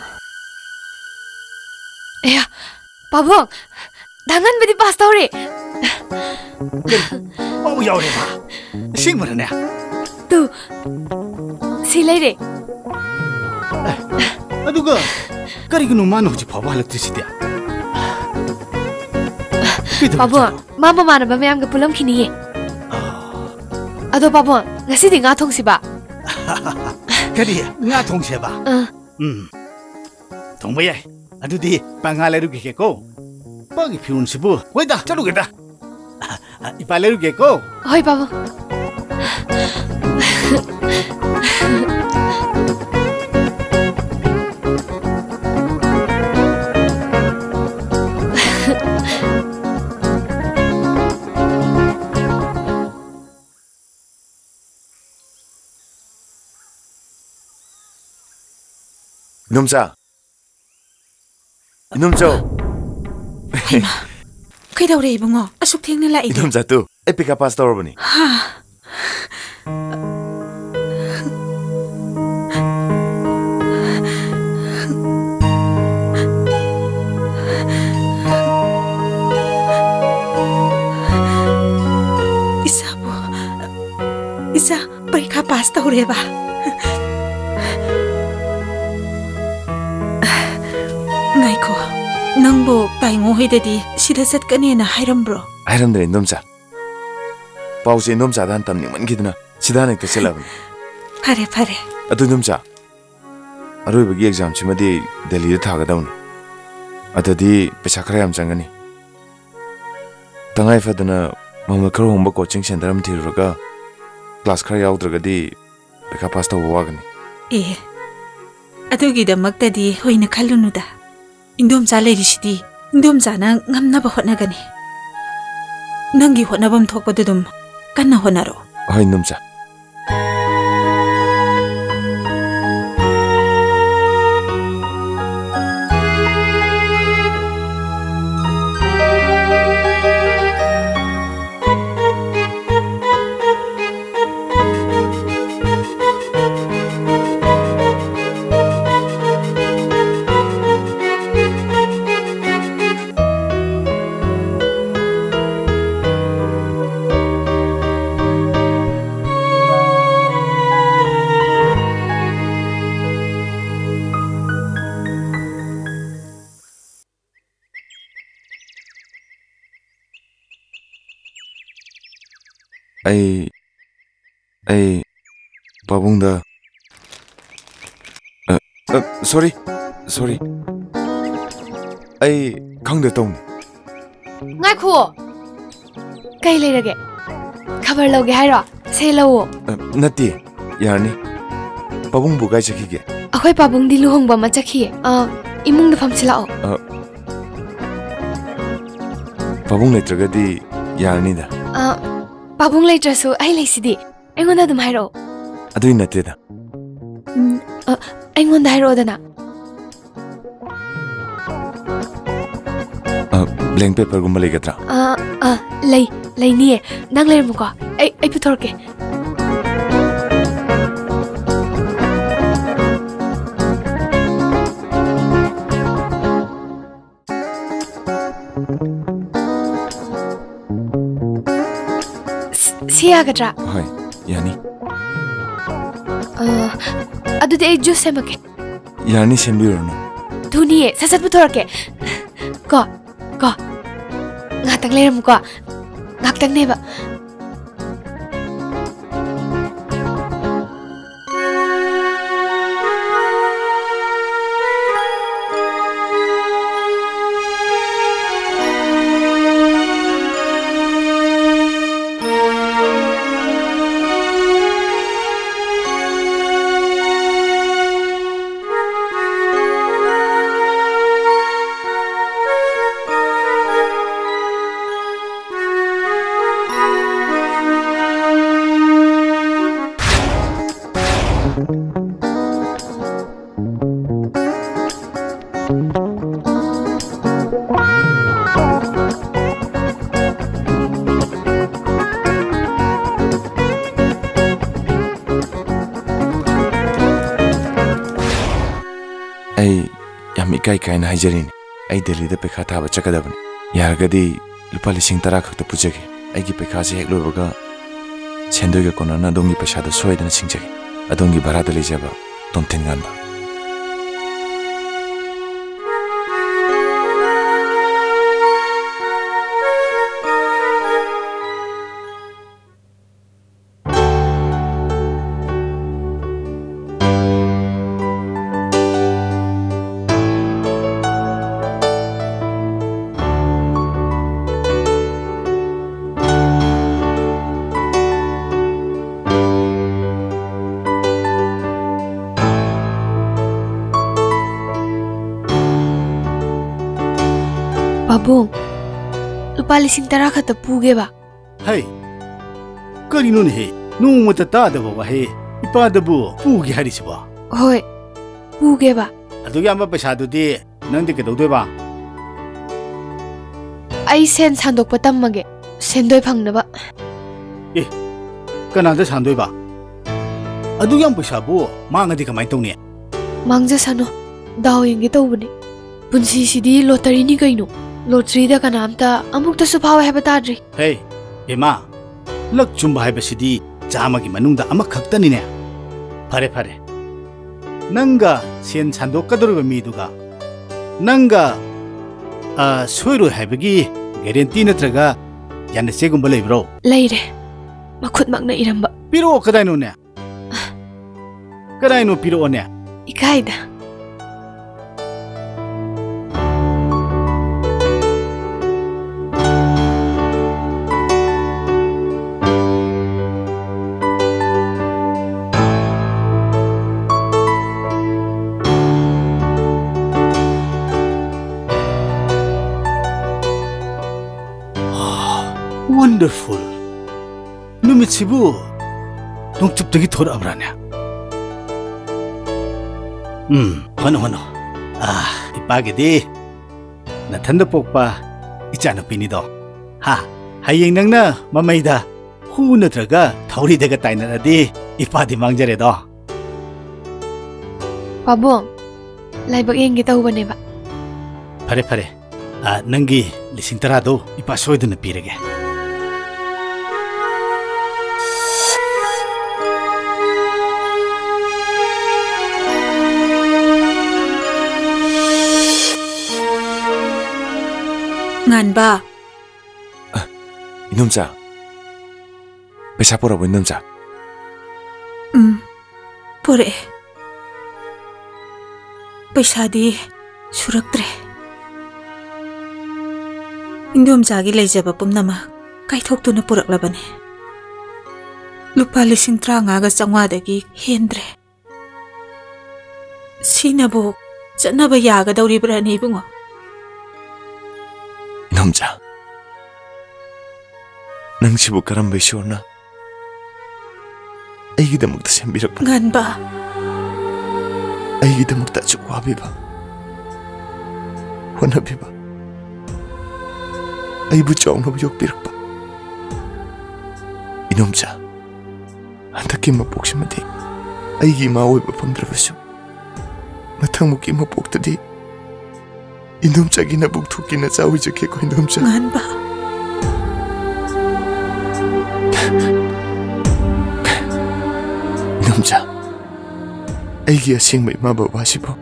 ꯑꯌꯥ, ꯄꯥꯕꯨꯡ, ꯗꯥ ꯉꯥꯟꯕꯗꯤ ꯄꯥꯁ ꯇꯧꯔꯦ꯫ ꯀꯔꯤ? ꯃꯥꯕꯨ ꯌꯥꯎꯔꯦꯕ? ꯑꯁꯦꯡꯕꯔꯅꯦ? ꯇꯨ, ꯁꯤ ꯂꯩꯔꯦ꯫ ꯑꯦ, ꯑꯗꯨꯒ ꯀꯔꯤꯒꯤꯅꯣ ꯃꯥꯅ ꯍꯧꯖꯤꯛ ꯐꯥꯎꯕ ꯍꯜꯂꯛꯇ꯭ꯔꯤꯁꯤꯗꯤ? ꯀꯩꯗꯧꯔꯖꯥꯠꯅꯣ? ꯄꯥꯕꯨꯡ, ꯃꯥ ꯃꯃꯥꯟꯅꯕ ꯃꯌꯥꯝꯒ ꯄꯨꯜꯂꯝꯈꯤꯅꯤꯌꯦ꯫ ꯑꯥ꯫ ꯑꯗꯣ ꯄꯥꯕꯨꯡ, ꯉꯁꯤꯗꯤ ꯉꯥ ꯊꯣꯡꯁꯤꯕ? ꯀꯔꯤ? ꯉꯥ ꯊꯣꯡꯁꯦꯕ? ꯑ꯫ ꯎꯝ꯫ ꯊꯣꯡꯕ ꯌꯥꯏ꯫ ꯑꯗꯨꯗꯤ ꯏꯄꯥ ꯉꯥ ꯂꯩꯔꯨꯈꯤꯒꯦꯀꯣ꯫ ꯏꯄꯥꯒꯤ ꯐꯤꯔꯣꯜꯁꯤꯕꯨ꯫ ꯍꯣꯏꯗ, ꯆꯠꯂꯨꯒꯦꯗ꯫ ꯑ, ꯑ, ꯏꯄꯥ ꯂꯩꯔꯨꯒꯦꯀꯣ꯫ ꯍꯣꯏ, ꯄꯥꯕꯨꯡ꯫ ꯏꯅꯣꯝꯆꯥ꯫ ꯏꯅꯣꯝꯆꯧ꯫ ꯍꯩꯃꯥ, ꯀꯩꯗꯧꯔꯦ ꯏꯕꯨꯡꯉꯣ? ꯑꯁꯨꯛ ꯊꯦꯡꯅ ꯂꯥꯛꯏꯗꯤ? ꯏꯅꯣꯝꯆꯥ ꯇꯨ, ꯑꯩ ꯄꯩꯈꯥ ꯄꯥꯁ ꯇꯧꯔꯕꯅꯤ꯫ ꯍꯥ? ꯏꯆꯥꯕꯨ, ꯏꯆꯥ ꯄꯔꯤꯈꯥ ꯄꯥꯁ ꯇꯧꯔꯦꯕ? ꯉꯥꯏꯈꯣ, ꯅꯪꯕꯨ ꯇꯥꯏꯉꯣ ꯍꯣꯏꯗꯗꯤ ꯁꯤꯗ ꯆꯠꯀꯅꯦꯅ ꯍꯥꯏꯔꯝꯕ꯭ꯔꯣ? ꯍꯥꯏꯔꯝꯗ꯭ꯔꯦ, ꯏꯟꯗꯣꯝꯆꯥ꯫ ꯄꯥꯎꯁꯦ ꯏꯟꯗꯣꯝꯆꯥꯗ ꯍꯥꯟꯅ ꯇꯝꯅꯤꯡꯃꯟꯈꯤꯗꯅ ꯁꯤꯗ ꯍꯥꯟꯅ ꯍꯦꯛꯇ ꯆꯠꯂꯕꯅꯤ꯫ ꯐꯔꯦ, ꯐꯔꯦ꯫ ꯑꯗꯨ ꯏꯟꯗꯣꯝꯆꯥ, ꯑꯔꯣꯏꯕꯒꯤ ꯑꯦꯛꯖꯥꯝꯁꯤꯃꯗꯤ ꯗꯦꯜꯂꯤꯗ ꯊꯥꯒꯗꯧꯅꯤ꯫ ꯑꯗꯨꯗꯤ ꯄꯩꯁꯥ ꯈꯔ ꯌꯥꯝ ꯆꯪꯒꯅꯤ꯫ ꯇꯉꯥꯏ ꯐꯗꯅ ꯃꯃꯜ ꯈꯔ ꯍꯣꯡꯕ ꯀꯣꯆꯤꯡ ꯁꯦꯟꯇꯔ ꯑꯃ ꯊꯤꯔꯨꯔꯒ ꯀ꯭ꯂꯥꯁ ꯈꯔ ꯌꯥꯎꯗ꯭ꯔꯒꯗꯤ ꯄꯩꯈꯥ ꯄꯥꯁ ꯇꯧꯕ ꯋꯥꯒꯅꯤ꯫ ꯑꯦ, ꯑꯗꯨꯒꯤꯗꯃꯛꯇꯗꯤ ꯊꯣꯏꯅ ꯈꯜꯂꯨꯅꯨꯗ꯫ ꯏꯟꯗꯣꯝꯆꯥ ꯂꯩꯔꯤꯁꯤꯗꯤ, ꯏꯟꯗꯣꯝꯆꯥꯅ ꯉꯝꯅꯕ ꯍꯣꯠꯅꯒꯅꯤ꯫ ꯅꯪꯒꯤ ꯍꯣꯠꯅꯐꯝ ꯊꯣꯛꯄꯗꯨ ꯑꯗꯨꯝ ꯀꯟꯅ ꯍꯣꯠꯅꯔꯣ꯫ ꯍꯣꯏ, ꯏꯟꯗꯣꯝꯆꯥ꯫ ꯑꯩ, ꯑꯩ ꯄꯥꯕꯨꯡꯗ ꯑ, sorry, sorry. ꯑꯩ ꯈꯪꯗ ꯇꯧꯅꯤ꯫ ꯉꯥꯏꯈꯨꯑꯣ꯫ ꯀꯩ ꯂꯩꯔꯒꯦ? ꯈꯕꯔ ꯂꯧꯒꯦ ꯍꯥꯏꯔꯣ? ꯁꯦ, ꯂꯧꯑꯣ꯫ ꯑ, ꯅꯠꯇꯦ, ꯌꯥꯔꯅꯤ꯫ ꯄꯥꯕꯨꯡꯕꯨ ꯀꯥꯏ ꯆꯠꯈꯤꯒꯦ? ꯑꯩꯈꯣꯏ ꯄꯥꯕꯨꯡꯗꯤ ꯂꯨꯍꯣꯡꯕ ꯑꯃ ꯆꯠꯈꯤꯌꯦ꯫ ꯑ, ꯏꯃꯨꯡꯗ ꯐꯝꯁꯤ ꯂꯥꯛꯑꯣ꯫ ꯑ, ꯄꯥꯕꯨꯡ ꯂꯩꯇ꯭ꯔꯒꯗꯤ ꯌꯥꯔꯅꯤꯗ꯫ ꯑ, ꯄꯥꯕꯨꯡ ꯂꯩꯇ꯭ꯔꯁꯨ ꯑꯩ ꯂꯩꯁꯤꯗꯤ꯫ ꯑꯩꯉꯣꯟꯗ ꯑꯗꯨꯝ ꯍꯥꯏꯔꯛꯑꯣ꯫ ꯑꯗꯨꯏ ꯅꯠꯇꯦꯗ꯫ ꯎꯝ, ꯑ, ꯑꯩꯉꯣꯟꯗ ꯍꯥꯏꯔꯛꯑꯣꯗꯅ꯫ ꯑ, blank paperꯒꯨꯝꯕ ꯂꯩꯒꯗ꯭ꯔꯥ? ꯑ, ꯑ, ꯂꯩ, ꯂꯩꯅꯤꯌꯦ꯫ ꯅꯪ ꯂꯩꯔꯝꯃꯨꯀꯣ꯫ ꯑꯩ, ꯑꯩ ꯄꯨꯊꯣꯔꯛꯀꯦ꯫ ꯁꯤ, ꯁꯤ ꯌꯥꯒꯗ꯭ꯔꯥ? ꯍꯣꯏ, ꯌꯥꯅꯤ꯫ ꯑ, ꯑꯗꯨꯗꯤ ꯑꯩ juice ꯁꯦꯝꯃꯛꯀꯦ꯫ ꯌꯥꯅꯤ, ꯁꯦꯝꯕꯤꯔꯨꯔꯅꯨ꯫ ꯊꯨꯅꯤꯌꯦ, ꯁꯠ ꯁꯠ ꯄꯨꯊꯣꯔꯛꯀꯦ꯫ ꯀꯣ, ꯀꯣ꯫ ꯉꯥꯛꯇꯪ ꯂꯩꯔꯝꯃꯨꯀꯣ꯫ ꯉꯥꯛꯇꯪꯅꯦꯕ꯫ ꯑꯩ ꯌꯥꯝ ꯏꯀꯥꯏ ꯀꯥꯏꯅ ꯍꯥꯏꯖꯔꯤꯅꯤ꯫ ꯑꯩ ꯗꯦꯜꯂꯤꯗ ꯄꯩꯈꯥ ꯊꯥꯕ ꯆꯠꯀꯗꯕꯅꯤ꯫ ꯌꯥꯔꯒꯗꯤ ꯂꯨꯄꯥ ꯂꯤꯁꯤꯡ ꯇꯔꯥ ꯈꯛꯇ ꯄꯨꯖꯒꯦ꯫ ꯑꯩꯒꯤ ꯄꯩꯈꯥꯁꯦ ꯍꯦꯛ ꯂꯣꯏꯕꯒ ꯁꯦꯟꯗꯣꯏꯒ ꯀꯣꯟꯅꯅ ꯑꯗꯣꯝꯒꯤ ꯄꯩꯁꯥꯗꯣ ꯁꯣꯏꯗꯅ ꯁꯤꯡꯖꯒꯦ꯫ ꯑꯗꯣꯝꯒꯤ ꯚꯔꯥꯗ ꯂꯩꯖꯕ, ꯇꯣꯝꯊꯤꯟ ꯉꯥꯟꯕ꯫ ꯄꯥꯕꯨꯡ, ꯂꯨꯄꯥ ꯂꯤꯁꯤꯡ ꯇꯔꯥ ꯈꯛꯇ ꯄꯨꯒꯦꯕ꯫ ꯍꯩ, ꯀꯔꯤꯅꯣꯅꯦꯍꯦ? ꯅꯣꯡꯃꯇ ꯇꯥꯗꯕ ꯋꯥꯍꯩ, ꯏꯄꯥꯗꯕꯨ ꯄꯨꯒꯦ ꯍꯥꯏꯔꯤꯁꯤꯕꯣ? ꯍꯣꯏ, ꯄꯨꯒꯦꯕ꯫ ꯑꯗꯨꯛ ꯌꯥꯝꯕ ꯄꯩꯁꯥꯗꯨꯗꯤ ꯅꯪꯗꯤ ꯀꯩꯗꯧꯗꯣꯏꯕ? ꯑꯩ ꯁꯦꯟ ꯁꯥꯟꯗꯣꯛꯄ ꯇꯝꯃꯒꯦ, ꯁꯦꯟꯗꯣꯏ ꯐꯪꯅꯕ꯫ ꯑꯦ, ꯀꯅꯥꯗ ꯁꯥꯟꯗꯣꯏꯕ? ꯑꯗꯨꯛ ꯌꯥꯝ ꯄꯩꯁꯥꯕꯨ ꯃꯥꯡꯉꯗꯤ ꯀꯃꯥꯏꯅ ꯇꯧꯅꯤ? ꯃꯥꯡꯖꯁꯅꯨ, ꯗꯥꯎ ꯌꯦꯡꯒꯦ ꯇꯧꯕꯅꯦ꯫ ꯄꯨꯟꯁꯤꯁꯤꯗꯤ ꯂꯣꯇꯔꯤꯅꯤ ꯀꯩꯅꯣ꯫ ꯂꯣꯇꯔꯤꯗ ꯀꯅꯥꯝꯇ ꯑꯃꯨꯛꯇꯁꯨ ꯐꯥꯎꯋꯦ ꯍꯥꯏꯕ ꯇꯥꯗ꯭ꯔꯤ꯫ ꯍꯦ, ꯍꯦꯃꯥ, ꯂꯛ ꯆꯨꯝꯕ ꯍꯥꯏꯕꯁꯤꯗꯤ ꯆꯥꯝꯃꯒꯤ ꯃꯅꯨꯡꯗ ꯑꯃꯈꯛꯇꯅꯤꯅꯦ꯫ ꯐꯔꯦ, ꯐꯔꯦ꯫ ꯅꯪꯒ ꯁꯦꯟ ꯁꯥꯟꯗꯣꯛꯀꯗꯧꯔꯤꯕ ꯃꯤꯗꯨꯒ ꯅꯪꯒ, ꯑ, ꯁꯣꯏꯔꯣꯏ ꯍꯥꯏꯕꯒꯤ ꯒꯦꯔꯦꯟꯇꯤ ꯅꯠꯇ꯭ꯔꯒ ꯌꯥꯅꯆꯦꯒꯨꯝꯕ ꯂꯩꯕ꯭ꯔꯣ? ꯂꯩꯔꯦ꯫ ꯃꯈꯨꯠꯃꯛꯅ ꯏꯔꯝꯕ꯫ ꯄꯤꯔꯛꯑꯣ, ꯀꯗꯥꯏꯅꯣꯅꯦ? ꯀꯗꯥꯏꯅꯣ, ꯄꯤꯔꯛꯑꯣꯅꯦ? ꯏꯀꯥꯏꯗ꯫ Wonderful. ꯅꯨꯃꯤꯠꯁꯤꯕꯨ ꯅꯣꯡꯆꯨꯞꯇꯒꯤ ꯊꯣꯔꯛꯑꯕ꯭ꯔꯥꯅꯦ? ꯎꯝ, ꯍꯣꯠꯅꯧ, ꯍꯣꯠꯅꯧ꯫ ꯑꯥ, ꯏꯄꯥꯒꯤꯗꯤ ꯅꯊꯟꯗ ꯄꯣꯛꯄ ꯏꯆꯥꯅꯨꯄꯤꯅꯤꯗꯣ꯫ ꯍꯥ, ꯍꯌꯦꯡ ꯅꯪꯅ ꯃꯃꯩꯗ ꯍꯨ ꯅꯠꯇ꯭ꯔꯒ ꯊꯧꯔꯤꯗꯒ ꯇꯥꯏꯅꯔꯗꯤ ꯏꯄꯥꯗꯤ ꯃꯥꯡꯖꯔꯦꯗꯣ꯫ ꯄꯥꯕꯨꯡ, ꯂꯥꯏꯕꯛ ꯌꯦꯡꯒꯦ ꯇꯧꯕꯅꯦꯕ꯫ ꯐꯔꯦ, ꯐꯔꯦ꯫ ꯑ, ꯅꯪꯒꯤ ꯂꯤꯁꯤꯡ ꯇꯔꯥꯗꯣ ꯏꯄꯥ ꯁꯣꯏꯗꯅ ꯄꯤꯔꯒꯦ꯫ ꯉꯥꯟꯕ꯫ ꯑ, ꯏꯅꯣꯝꯆꯥ꯫ ꯄꯩꯁꯥ ꯄꯨꯔꯛꯑꯕꯣ, ꯏꯅꯣꯝꯆꯥ? ꯎꯝ, ꯄꯨꯔꯛꯑꯦ꯫ ꯄꯩꯁꯥꯗꯤ ꯁꯨꯔꯛꯇ꯭ꯔꯦ꯫ ꯏꯟꯗꯣꯝꯆꯥꯒꯤ ꯂꯩꯖꯕ ꯄꯨꯝꯅꯃꯛ ꯀꯥꯏꯊꯣꯛꯇꯨꯅ ꯄꯨꯔꯛꯂꯕꯅꯦ꯫ ꯂꯨꯄꯥ ꯂꯤꯁꯤꯡ ꯇꯔꯥꯃꯉꯥꯒ ꯆꯥꯝꯃꯉꯥꯗꯒꯤ ꯍꯦꯟꯗ꯭ꯔꯦ꯫ ꯁꯤꯅꯕꯨ ꯆꯠꯅꯕ ꯌꯥꯒꯗꯧꯔꯤꯕ꯭ꯔꯥꯅꯦ, ꯏꯕꯨꯡꯉꯣ? ꯏꯗꯣꯝꯆꯥ, ꯅꯪꯁꯤꯕꯨ ꯀꯔꯝꯕ ꯏꯁꯣꯔꯅ ꯑꯩꯒꯤꯗꯃꯛꯇ ꯁꯦꯝꯕꯤꯔꯛꯄ? ꯉꯥꯟꯕ꯫ ꯑꯩꯒꯤꯗꯃꯛꯇ ꯑꯁꯨꯛ ꯋꯥꯕꯤꯕ, ꯍꯣꯠꯅꯕꯤꯕ, ꯑꯩꯕꯨ ꯆꯥꯎꯅꯕ ꯌꯣꯛꯄꯤꯔꯛꯄ ꯏꯗꯣꯝꯆꯥ, ꯍꯟꯗꯛꯀꯤ ꯃꯄꯣꯛꯁꯤꯃꯗꯤ ꯑꯩꯒꯤ ꯏꯃꯥ ꯑꯣꯏꯕ ꯐꯪꯗ꯭ꯔꯕꯁꯨ, ꯃꯊꯪꯃꯨꯛꯀꯤ ꯃꯄꯣꯛꯇꯗꯤ ꯏꯗꯣꯝꯆꯥꯒꯤ ꯅꯕꯨꯛ ꯊꯣꯛꯀꯤ ꯅꯆꯥ ꯑꯣꯏꯖꯒꯦꯀꯣ ꯏꯗꯣꯝꯆꯥ꯫ ꯉꯥꯟꯕ꯫ ꯏꯗꯣꯝꯆꯥ, ꯑꯩꯒꯤ ꯑꯁꯦꯡꯕ ꯏꯃꯥ ꯕꯕꯥꯁꯤꯕꯨ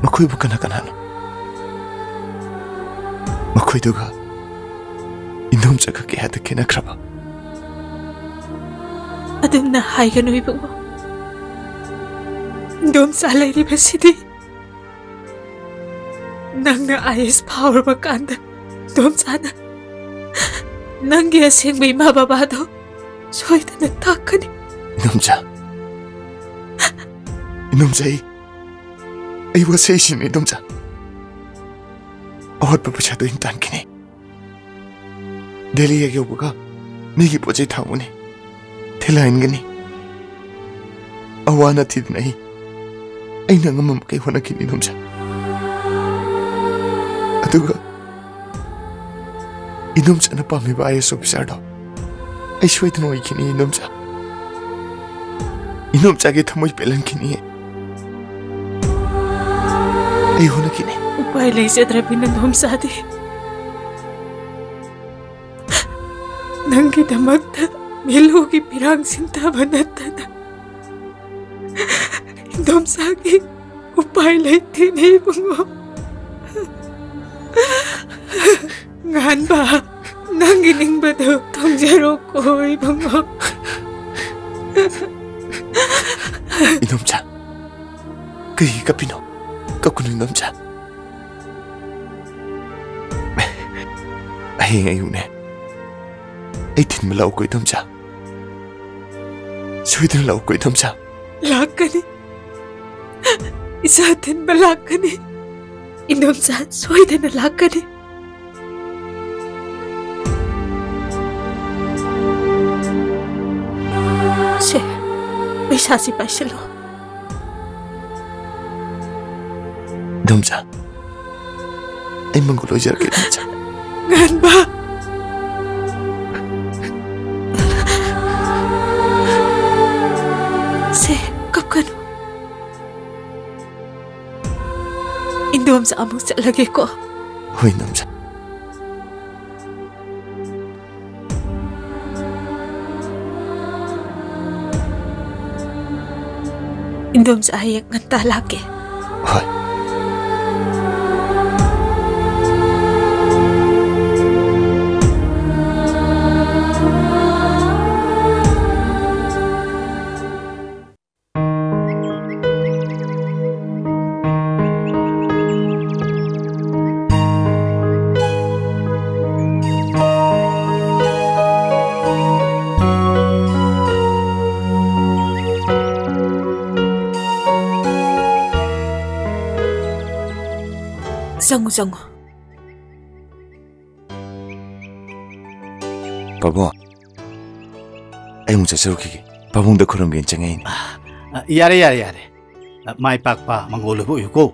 ꯃꯈꯣꯏꯕꯨ ꯀꯅꯥ ꯀꯅꯥꯅꯣ? ꯃꯈꯣꯏꯗꯨꯒ ꯏꯗꯣꯝꯆꯥꯒ ꯀꯌꯥꯗ ꯈꯦꯠꯅꯈ꯭ꯔꯕ? ꯑꯗꯨꯝꯅ ꯍꯥꯏꯒꯅꯨ ꯏꯕꯨꯡꯉꯣ꯫ ꯏꯗꯣꯝꯆꯥ ꯂꯩꯔꯤꯕꯁꯤꯗꯤ ꯅꯪꯅ ꯑꯥꯏ ꯑꯦꯁ ꯐꯥꯎꯔꯕ ꯀꯥꯟꯗ ꯏꯗꯣꯝꯆꯥꯅ ꯅꯪꯒꯤ ꯑꯁꯦꯡꯕ ꯏꯃꯥ ꯕꯕꯥꯗꯣ ꯁꯣꯏꯗꯅ ꯇꯥꯛꯀꯅꯤ꯫ ꯏꯗꯣꯝꯆꯥ, ꯏꯗꯣꯝꯆꯥ, ꯑꯩ, ꯑꯩ ꯋꯥꯁꯛꯏꯁꯤꯅꯤ ꯏꯗꯣꯝꯆꯥ꯫ ꯑꯋꯥꯠꯄ ꯄꯩꯁꯥꯗꯣ ꯑꯩꯅ ꯇꯥꯟꯈꯤꯅꯤ꯫ ꯗꯦꯜꯂꯤ ꯍꯦꯛ ꯌꯧꯕꯒ ꯃꯤꯒꯤ ꯄꯣꯠ ꯆꯩ ꯊꯥꯡꯉꯨꯅꯤ, ꯊꯤꯜꯍꯟꯒꯅꯤ꯫ ꯑꯋꯥ ꯑꯅꯥ ꯊꯤꯗꯅ ꯑꯩ, ꯑꯩꯅ ꯉꯝꯕ ꯃꯈꯩ ꯍꯣꯠꯅꯈꯤꯅꯤ ꯏꯗꯣꯝꯆꯥ꯫ ꯑꯗꯨꯒ ꯏꯗꯣꯝꯆꯥꯅ ꯄꯥꯝꯃꯤꯕ ꯑꯥꯏ ꯑꯦꯁ ꯑꯣꯐꯤꯁꯥꯔꯗꯣ ꯑꯩ ꯁꯣꯏꯗꯅ ꯑꯣꯏꯈꯤꯅꯤ ꯏꯗꯣꯝꯆꯥ꯫ ꯏꯗꯣꯝꯆꯥꯒꯤ ꯊꯃꯣꯏ ꯄꯦꯜꯍꯟꯈꯤꯅꯤ꯫ ꯑꯩ ꯍꯣꯠꯅꯈꯤꯅꯤ꯫ ꯎꯄꯥꯏ ꯂꯩꯖꯗ꯭ꯔꯕꯤ ꯅꯗꯣꯝꯆꯥꯗꯤ ꯅꯪꯒꯤꯗꯃꯛꯇ ꯃꯤꯂꯨꯒꯤ ꯄꯤꯔꯥꯡ ꯁꯤꯟꯊꯕ ꯅꯠꯇꯅ ꯏꯗꯣꯝꯆꯥꯒꯤ ꯎꯄꯥꯏ ꯂꯩꯇꯦꯅꯦ ꯏꯕꯨꯡꯉꯣ꯫ ꯉꯥꯟꯕ, ꯅꯪꯒꯤ ꯅꯤꯡꯕꯗꯨ ꯊꯨꯡꯖꯔꯣꯀꯣ ꯏꯕꯨꯡꯉꯣ꯫ ꯏꯗꯣꯝꯆꯥ, ꯀꯩꯒꯤ ꯀꯞꯄꯤꯅꯣ? ꯀꯞꯀꯅꯨ ꯏꯗꯣꯝꯆꯥ꯫ ꯍꯌꯦꯡ ꯑꯌꯨꯛꯅꯦ, ꯑꯩ ꯊꯤꯟꯕ ꯂꯥꯛꯎꯀꯣ ꯏꯗꯣꯝꯆꯥ꯫ ꯁꯣꯏꯗꯅ ꯂꯥꯛꯎꯀꯣ ꯏꯗꯣꯝꯆꯥ꯫ ꯂꯥꯛꯀꯅꯤ꯫ ꯏꯆꯥ ꯊꯤꯟꯕ ꯂꯥꯛꯀꯅꯤ꯫ ꯏꯗꯣꯝꯆꯥ ꯁꯣꯏꯗꯅ ꯂꯥꯛꯀꯅꯤ꯫ ꯄꯩꯁꯥꯁꯤ ꯄꯥꯏꯁꯤꯜꯂꯣ꯫ ꯏꯗꯣꯝꯆꯥ, ꯑꯩ ꯃꯪꯒꯣꯜ ꯑꯣꯏꯖꯔꯛꯀꯦ, ꯏꯗꯣꯝꯆꯥ꯫ ꯉꯟꯕ꯫ ꯁꯦ, ꯀꯞꯀꯅꯨ꯫ ꯏꯟꯗꯣꯝꯆꯥ ꯑꯃꯨꯛ ꯆꯠꯂꯒꯦꯀꯣ꯫ ꯍꯣꯏ, ꯏꯟꯗꯣꯝꯆꯥ꯫ ꯏꯟꯗꯣꯝꯆꯥ ꯍꯌꯦꯡ ꯉꯟꯇꯥ ꯂꯥꯛꯀꯦ꯫ ꯍꯣꯏ꯫ ꯆꯪꯉꯨ, ꯆꯪꯉꯨ꯫ ꯄꯥꯕꯨꯡ, ꯑꯩ ꯑꯃꯨꯛ ꯆꯠꯆꯔꯨꯈꯤꯒꯦ꯫ ꯄꯥꯕꯨꯡꯗ ꯈꯨꯔꯨꯝꯒꯦꯅ ꯆꯪꯉꯛꯏꯅꯦ꯫ ꯑ, ꯌꯥꯔꯦ, ꯌꯥꯔꯦ, ꯌꯥꯔꯦ꯫ ꯑ, ꯃꯥꯏ ꯄꯥꯛꯄ ꯃꯪꯒꯣꯜ ꯑꯣꯏꯕ ꯑꯣꯏꯌꯨꯀꯣ꯫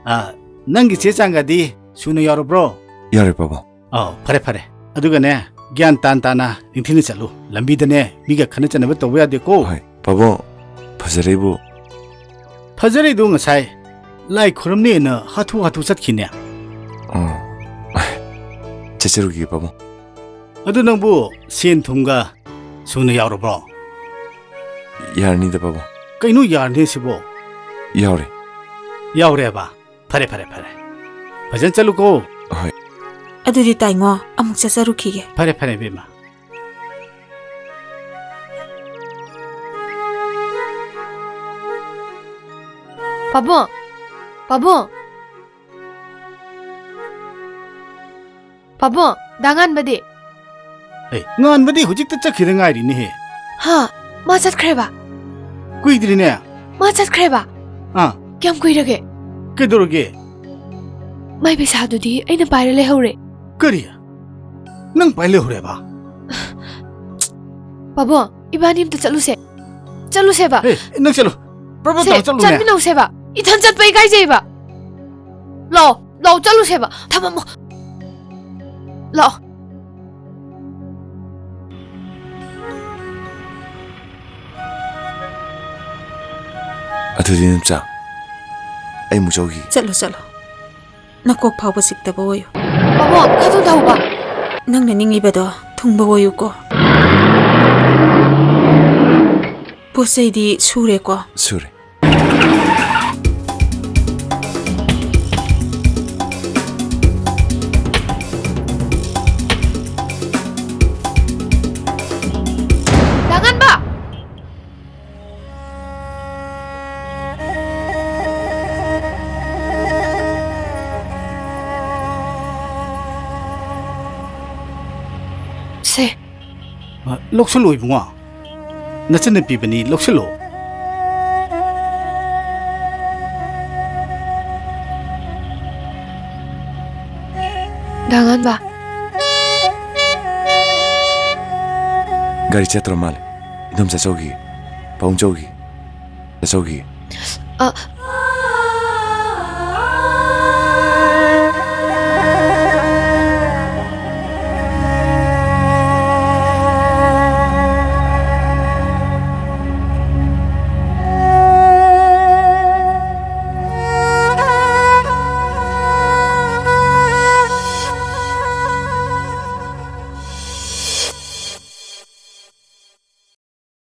ꯑ, ꯅꯪꯒꯤ ꯆꯦ ꯆꯥꯡꯒꯗꯤ ꯁꯨꯅ ꯌꯥꯎꯔꯕ꯭ꯔꯣ? ꯌꯥꯎꯔꯦ, ꯄꯥꯕꯨꯡ꯫ ꯑꯧ, ꯐꯔꯦ, ꯐꯔꯦ꯫ ꯑꯗꯨꯒꯅꯦ, ꯒ꯭ꯌꯥꯟ ꯇꯥꯟ ꯇꯥꯅ ꯅꯤꯡꯊꯤꯅ ꯆꯠꯂꯨ꯫ ꯂꯝꯕꯤꯗꯅꯦ, ꯃꯤꯒ ꯈꯠꯅ ꯆꯩꯅꯕ ꯇꯧꯕ ꯌꯥꯗꯦꯀꯣ꯫ ꯍꯣꯏ, ꯄꯥꯕꯨꯡ, ꯐꯖꯔꯩꯕꯨ꯫ ꯐꯖꯔꯩꯗꯣ ꯉꯁꯥꯏ ꯂꯥꯏ ꯈꯨꯔꯨꯝꯅꯦꯅ ꯍꯥꯊꯨ ꯍꯥꯊꯨ ꯆꯠꯈꯤꯅꯦ꯫ ꯑꯣ, ꯆꯠꯆꯔꯨꯈꯤꯒꯦ, ꯄꯥꯕꯨꯡ꯫ ꯑꯗꯨ ꯅꯪꯕꯨ ꯁꯦꯟ ꯊꯨꯝꯒ ꯁꯨꯅ ꯌꯥꯎꯔꯕ꯭ꯔꯣ? ꯌꯥꯔꯅꯤꯗ, ꯄꯥꯕꯨꯡ꯫ ꯀꯩꯅꯣ ꯌꯥꯔꯅꯤ ꯁꯤꯕꯣ? ꯌꯥꯎꯔꯦ꯫ ꯌꯥꯎꯔꯦꯕ? ꯐꯔꯦ, ꯐꯔꯦ, ꯐꯔꯦ꯫ ꯐꯖꯅ ꯆꯠꯂꯨꯀꯣ꯫ ꯍꯣꯏ꯫ ꯑꯗꯨꯗꯤ ꯇꯥꯏꯉꯣ, ꯑꯃꯨꯛ ꯆꯠꯆꯔꯨꯈꯤꯒꯦ꯫ ꯐꯔꯦ, ꯐꯔꯦ, ꯏꯕꯦꯝꯃ꯫ ꯄꯥꯕꯨꯡ! ꯄꯥꯕꯨꯡ! ꯄꯥꯕꯨꯡ, ꯗꯥ ꯉꯥꯟꯕꯗꯤ? ꯑꯦ, ꯉꯥꯟꯕꯗꯤ ꯍꯧꯖꯤꯛꯇ ꯆꯠꯈꯤꯗ ꯉꯥꯏꯔꯤꯅꯦꯍꯦ꯫ ꯍꯥ? ꯃꯥ ꯆꯠꯈ꯭ꯔꯦꯕ? ꯀꯨꯏꯗ꯭ꯔꯤꯅꯦ꯫ ꯃꯥ ꯆꯠꯈ꯭ꯔꯦꯕ? ꯑꯥ꯫ ꯀꯌꯥꯝ ꯀꯨꯏꯔꯒꯦ? ꯀꯩꯗꯧꯔꯒꯦ? ꯃꯥꯏ ꯄꯩꯁꯥꯗꯨꯗꯤ ꯑꯩꯅ ꯄꯥꯏꯔ ꯂꯩꯍꯧꯔꯦ꯫ ꯀꯔꯤ? ꯅꯪ ꯄꯥꯏ ꯂꯩꯍꯧꯔꯦꯕ? ꯄꯥꯕꯨꯡ, ꯏꯕꯥꯅꯤ ꯑꯝꯇ ꯆꯠꯂꯨꯁꯦ꯫ ꯆꯠꯂꯨꯁꯦꯕ꯫ ꯍꯦ, ꯅꯪ ꯆꯠꯂꯨ꯫ ꯄ꯭ꯔꯚꯥ, ꯁꯦ, ꯇꯧꯔ ꯆꯠꯂꯨꯅꯦ꯫ ꯆꯠꯃꯤꯟꯅꯧꯁꯦꯕ꯫ ꯏꯊꯟ ꯆꯠꯄ ꯏꯀꯥꯏꯖꯩꯕ꯫ ꯂꯥꯛꯑꯣ, ꯂꯥꯛꯑꯣ, ꯆꯠꯂꯨꯁꯦꯕ꯫ ꯊꯝꯃꯝꯃꯣ꯫ ꯂꯥꯛꯑꯣ꯫ ꯑꯗꯨꯗꯤ ꯅꯦꯝꯆꯥ, ꯑꯩ ꯑꯃꯨꯛ ꯆꯧꯈꯤꯒꯦ꯫ ꯆꯠꯂꯣ, ꯆꯠꯂꯣ꯫ ꯅꯀꯣꯛ ꯐꯥꯎꯕ ꯆꯤꯛꯇꯕ ꯑꯣꯏꯌꯨ꯫ ꯄꯥꯕꯨꯡ, ꯈꯔ ꯊꯨꯅ ꯊꯧꯕ꯫ ꯅꯪꯅ ꯅꯤꯡꯉꯤꯕꯗꯣ ꯊꯨꯡꯕ ꯑꯣꯏꯌꯨꯀꯣ꯫ ꯄꯣꯠ ꯆꯩꯗꯤ ꯁꯨꯔꯦꯀꯣ? ꯁꯨꯔꯦ꯫ ꯗꯥ ꯉꯥꯟꯕ! ꯁꯦ꯫ ꯑ, ꯂꯧꯁꯜꯂꯣ ꯏꯕꯨꯡꯉꯣ꯫ ꯅꯆꯟꯅ ꯄꯤꯕꯅꯤ, ꯂꯧꯁꯜꯂꯣ꯫ ꯗꯥ ꯉꯥꯟꯕ꯫ ꯒꯥꯔꯤ ꯆꯠꯇ꯭ꯔ ꯃꯥꯜꯂꯦ꯫ ꯏꯟꯗꯣꯝꯆꯥ ꯆꯧꯈꯤꯒꯦ꯫ ꯄꯥꯕꯨꯡ ꯆꯧꯈꯤꯒꯦ꯫ ꯆꯧꯈꯤꯒꯦ꯫ ꯑ,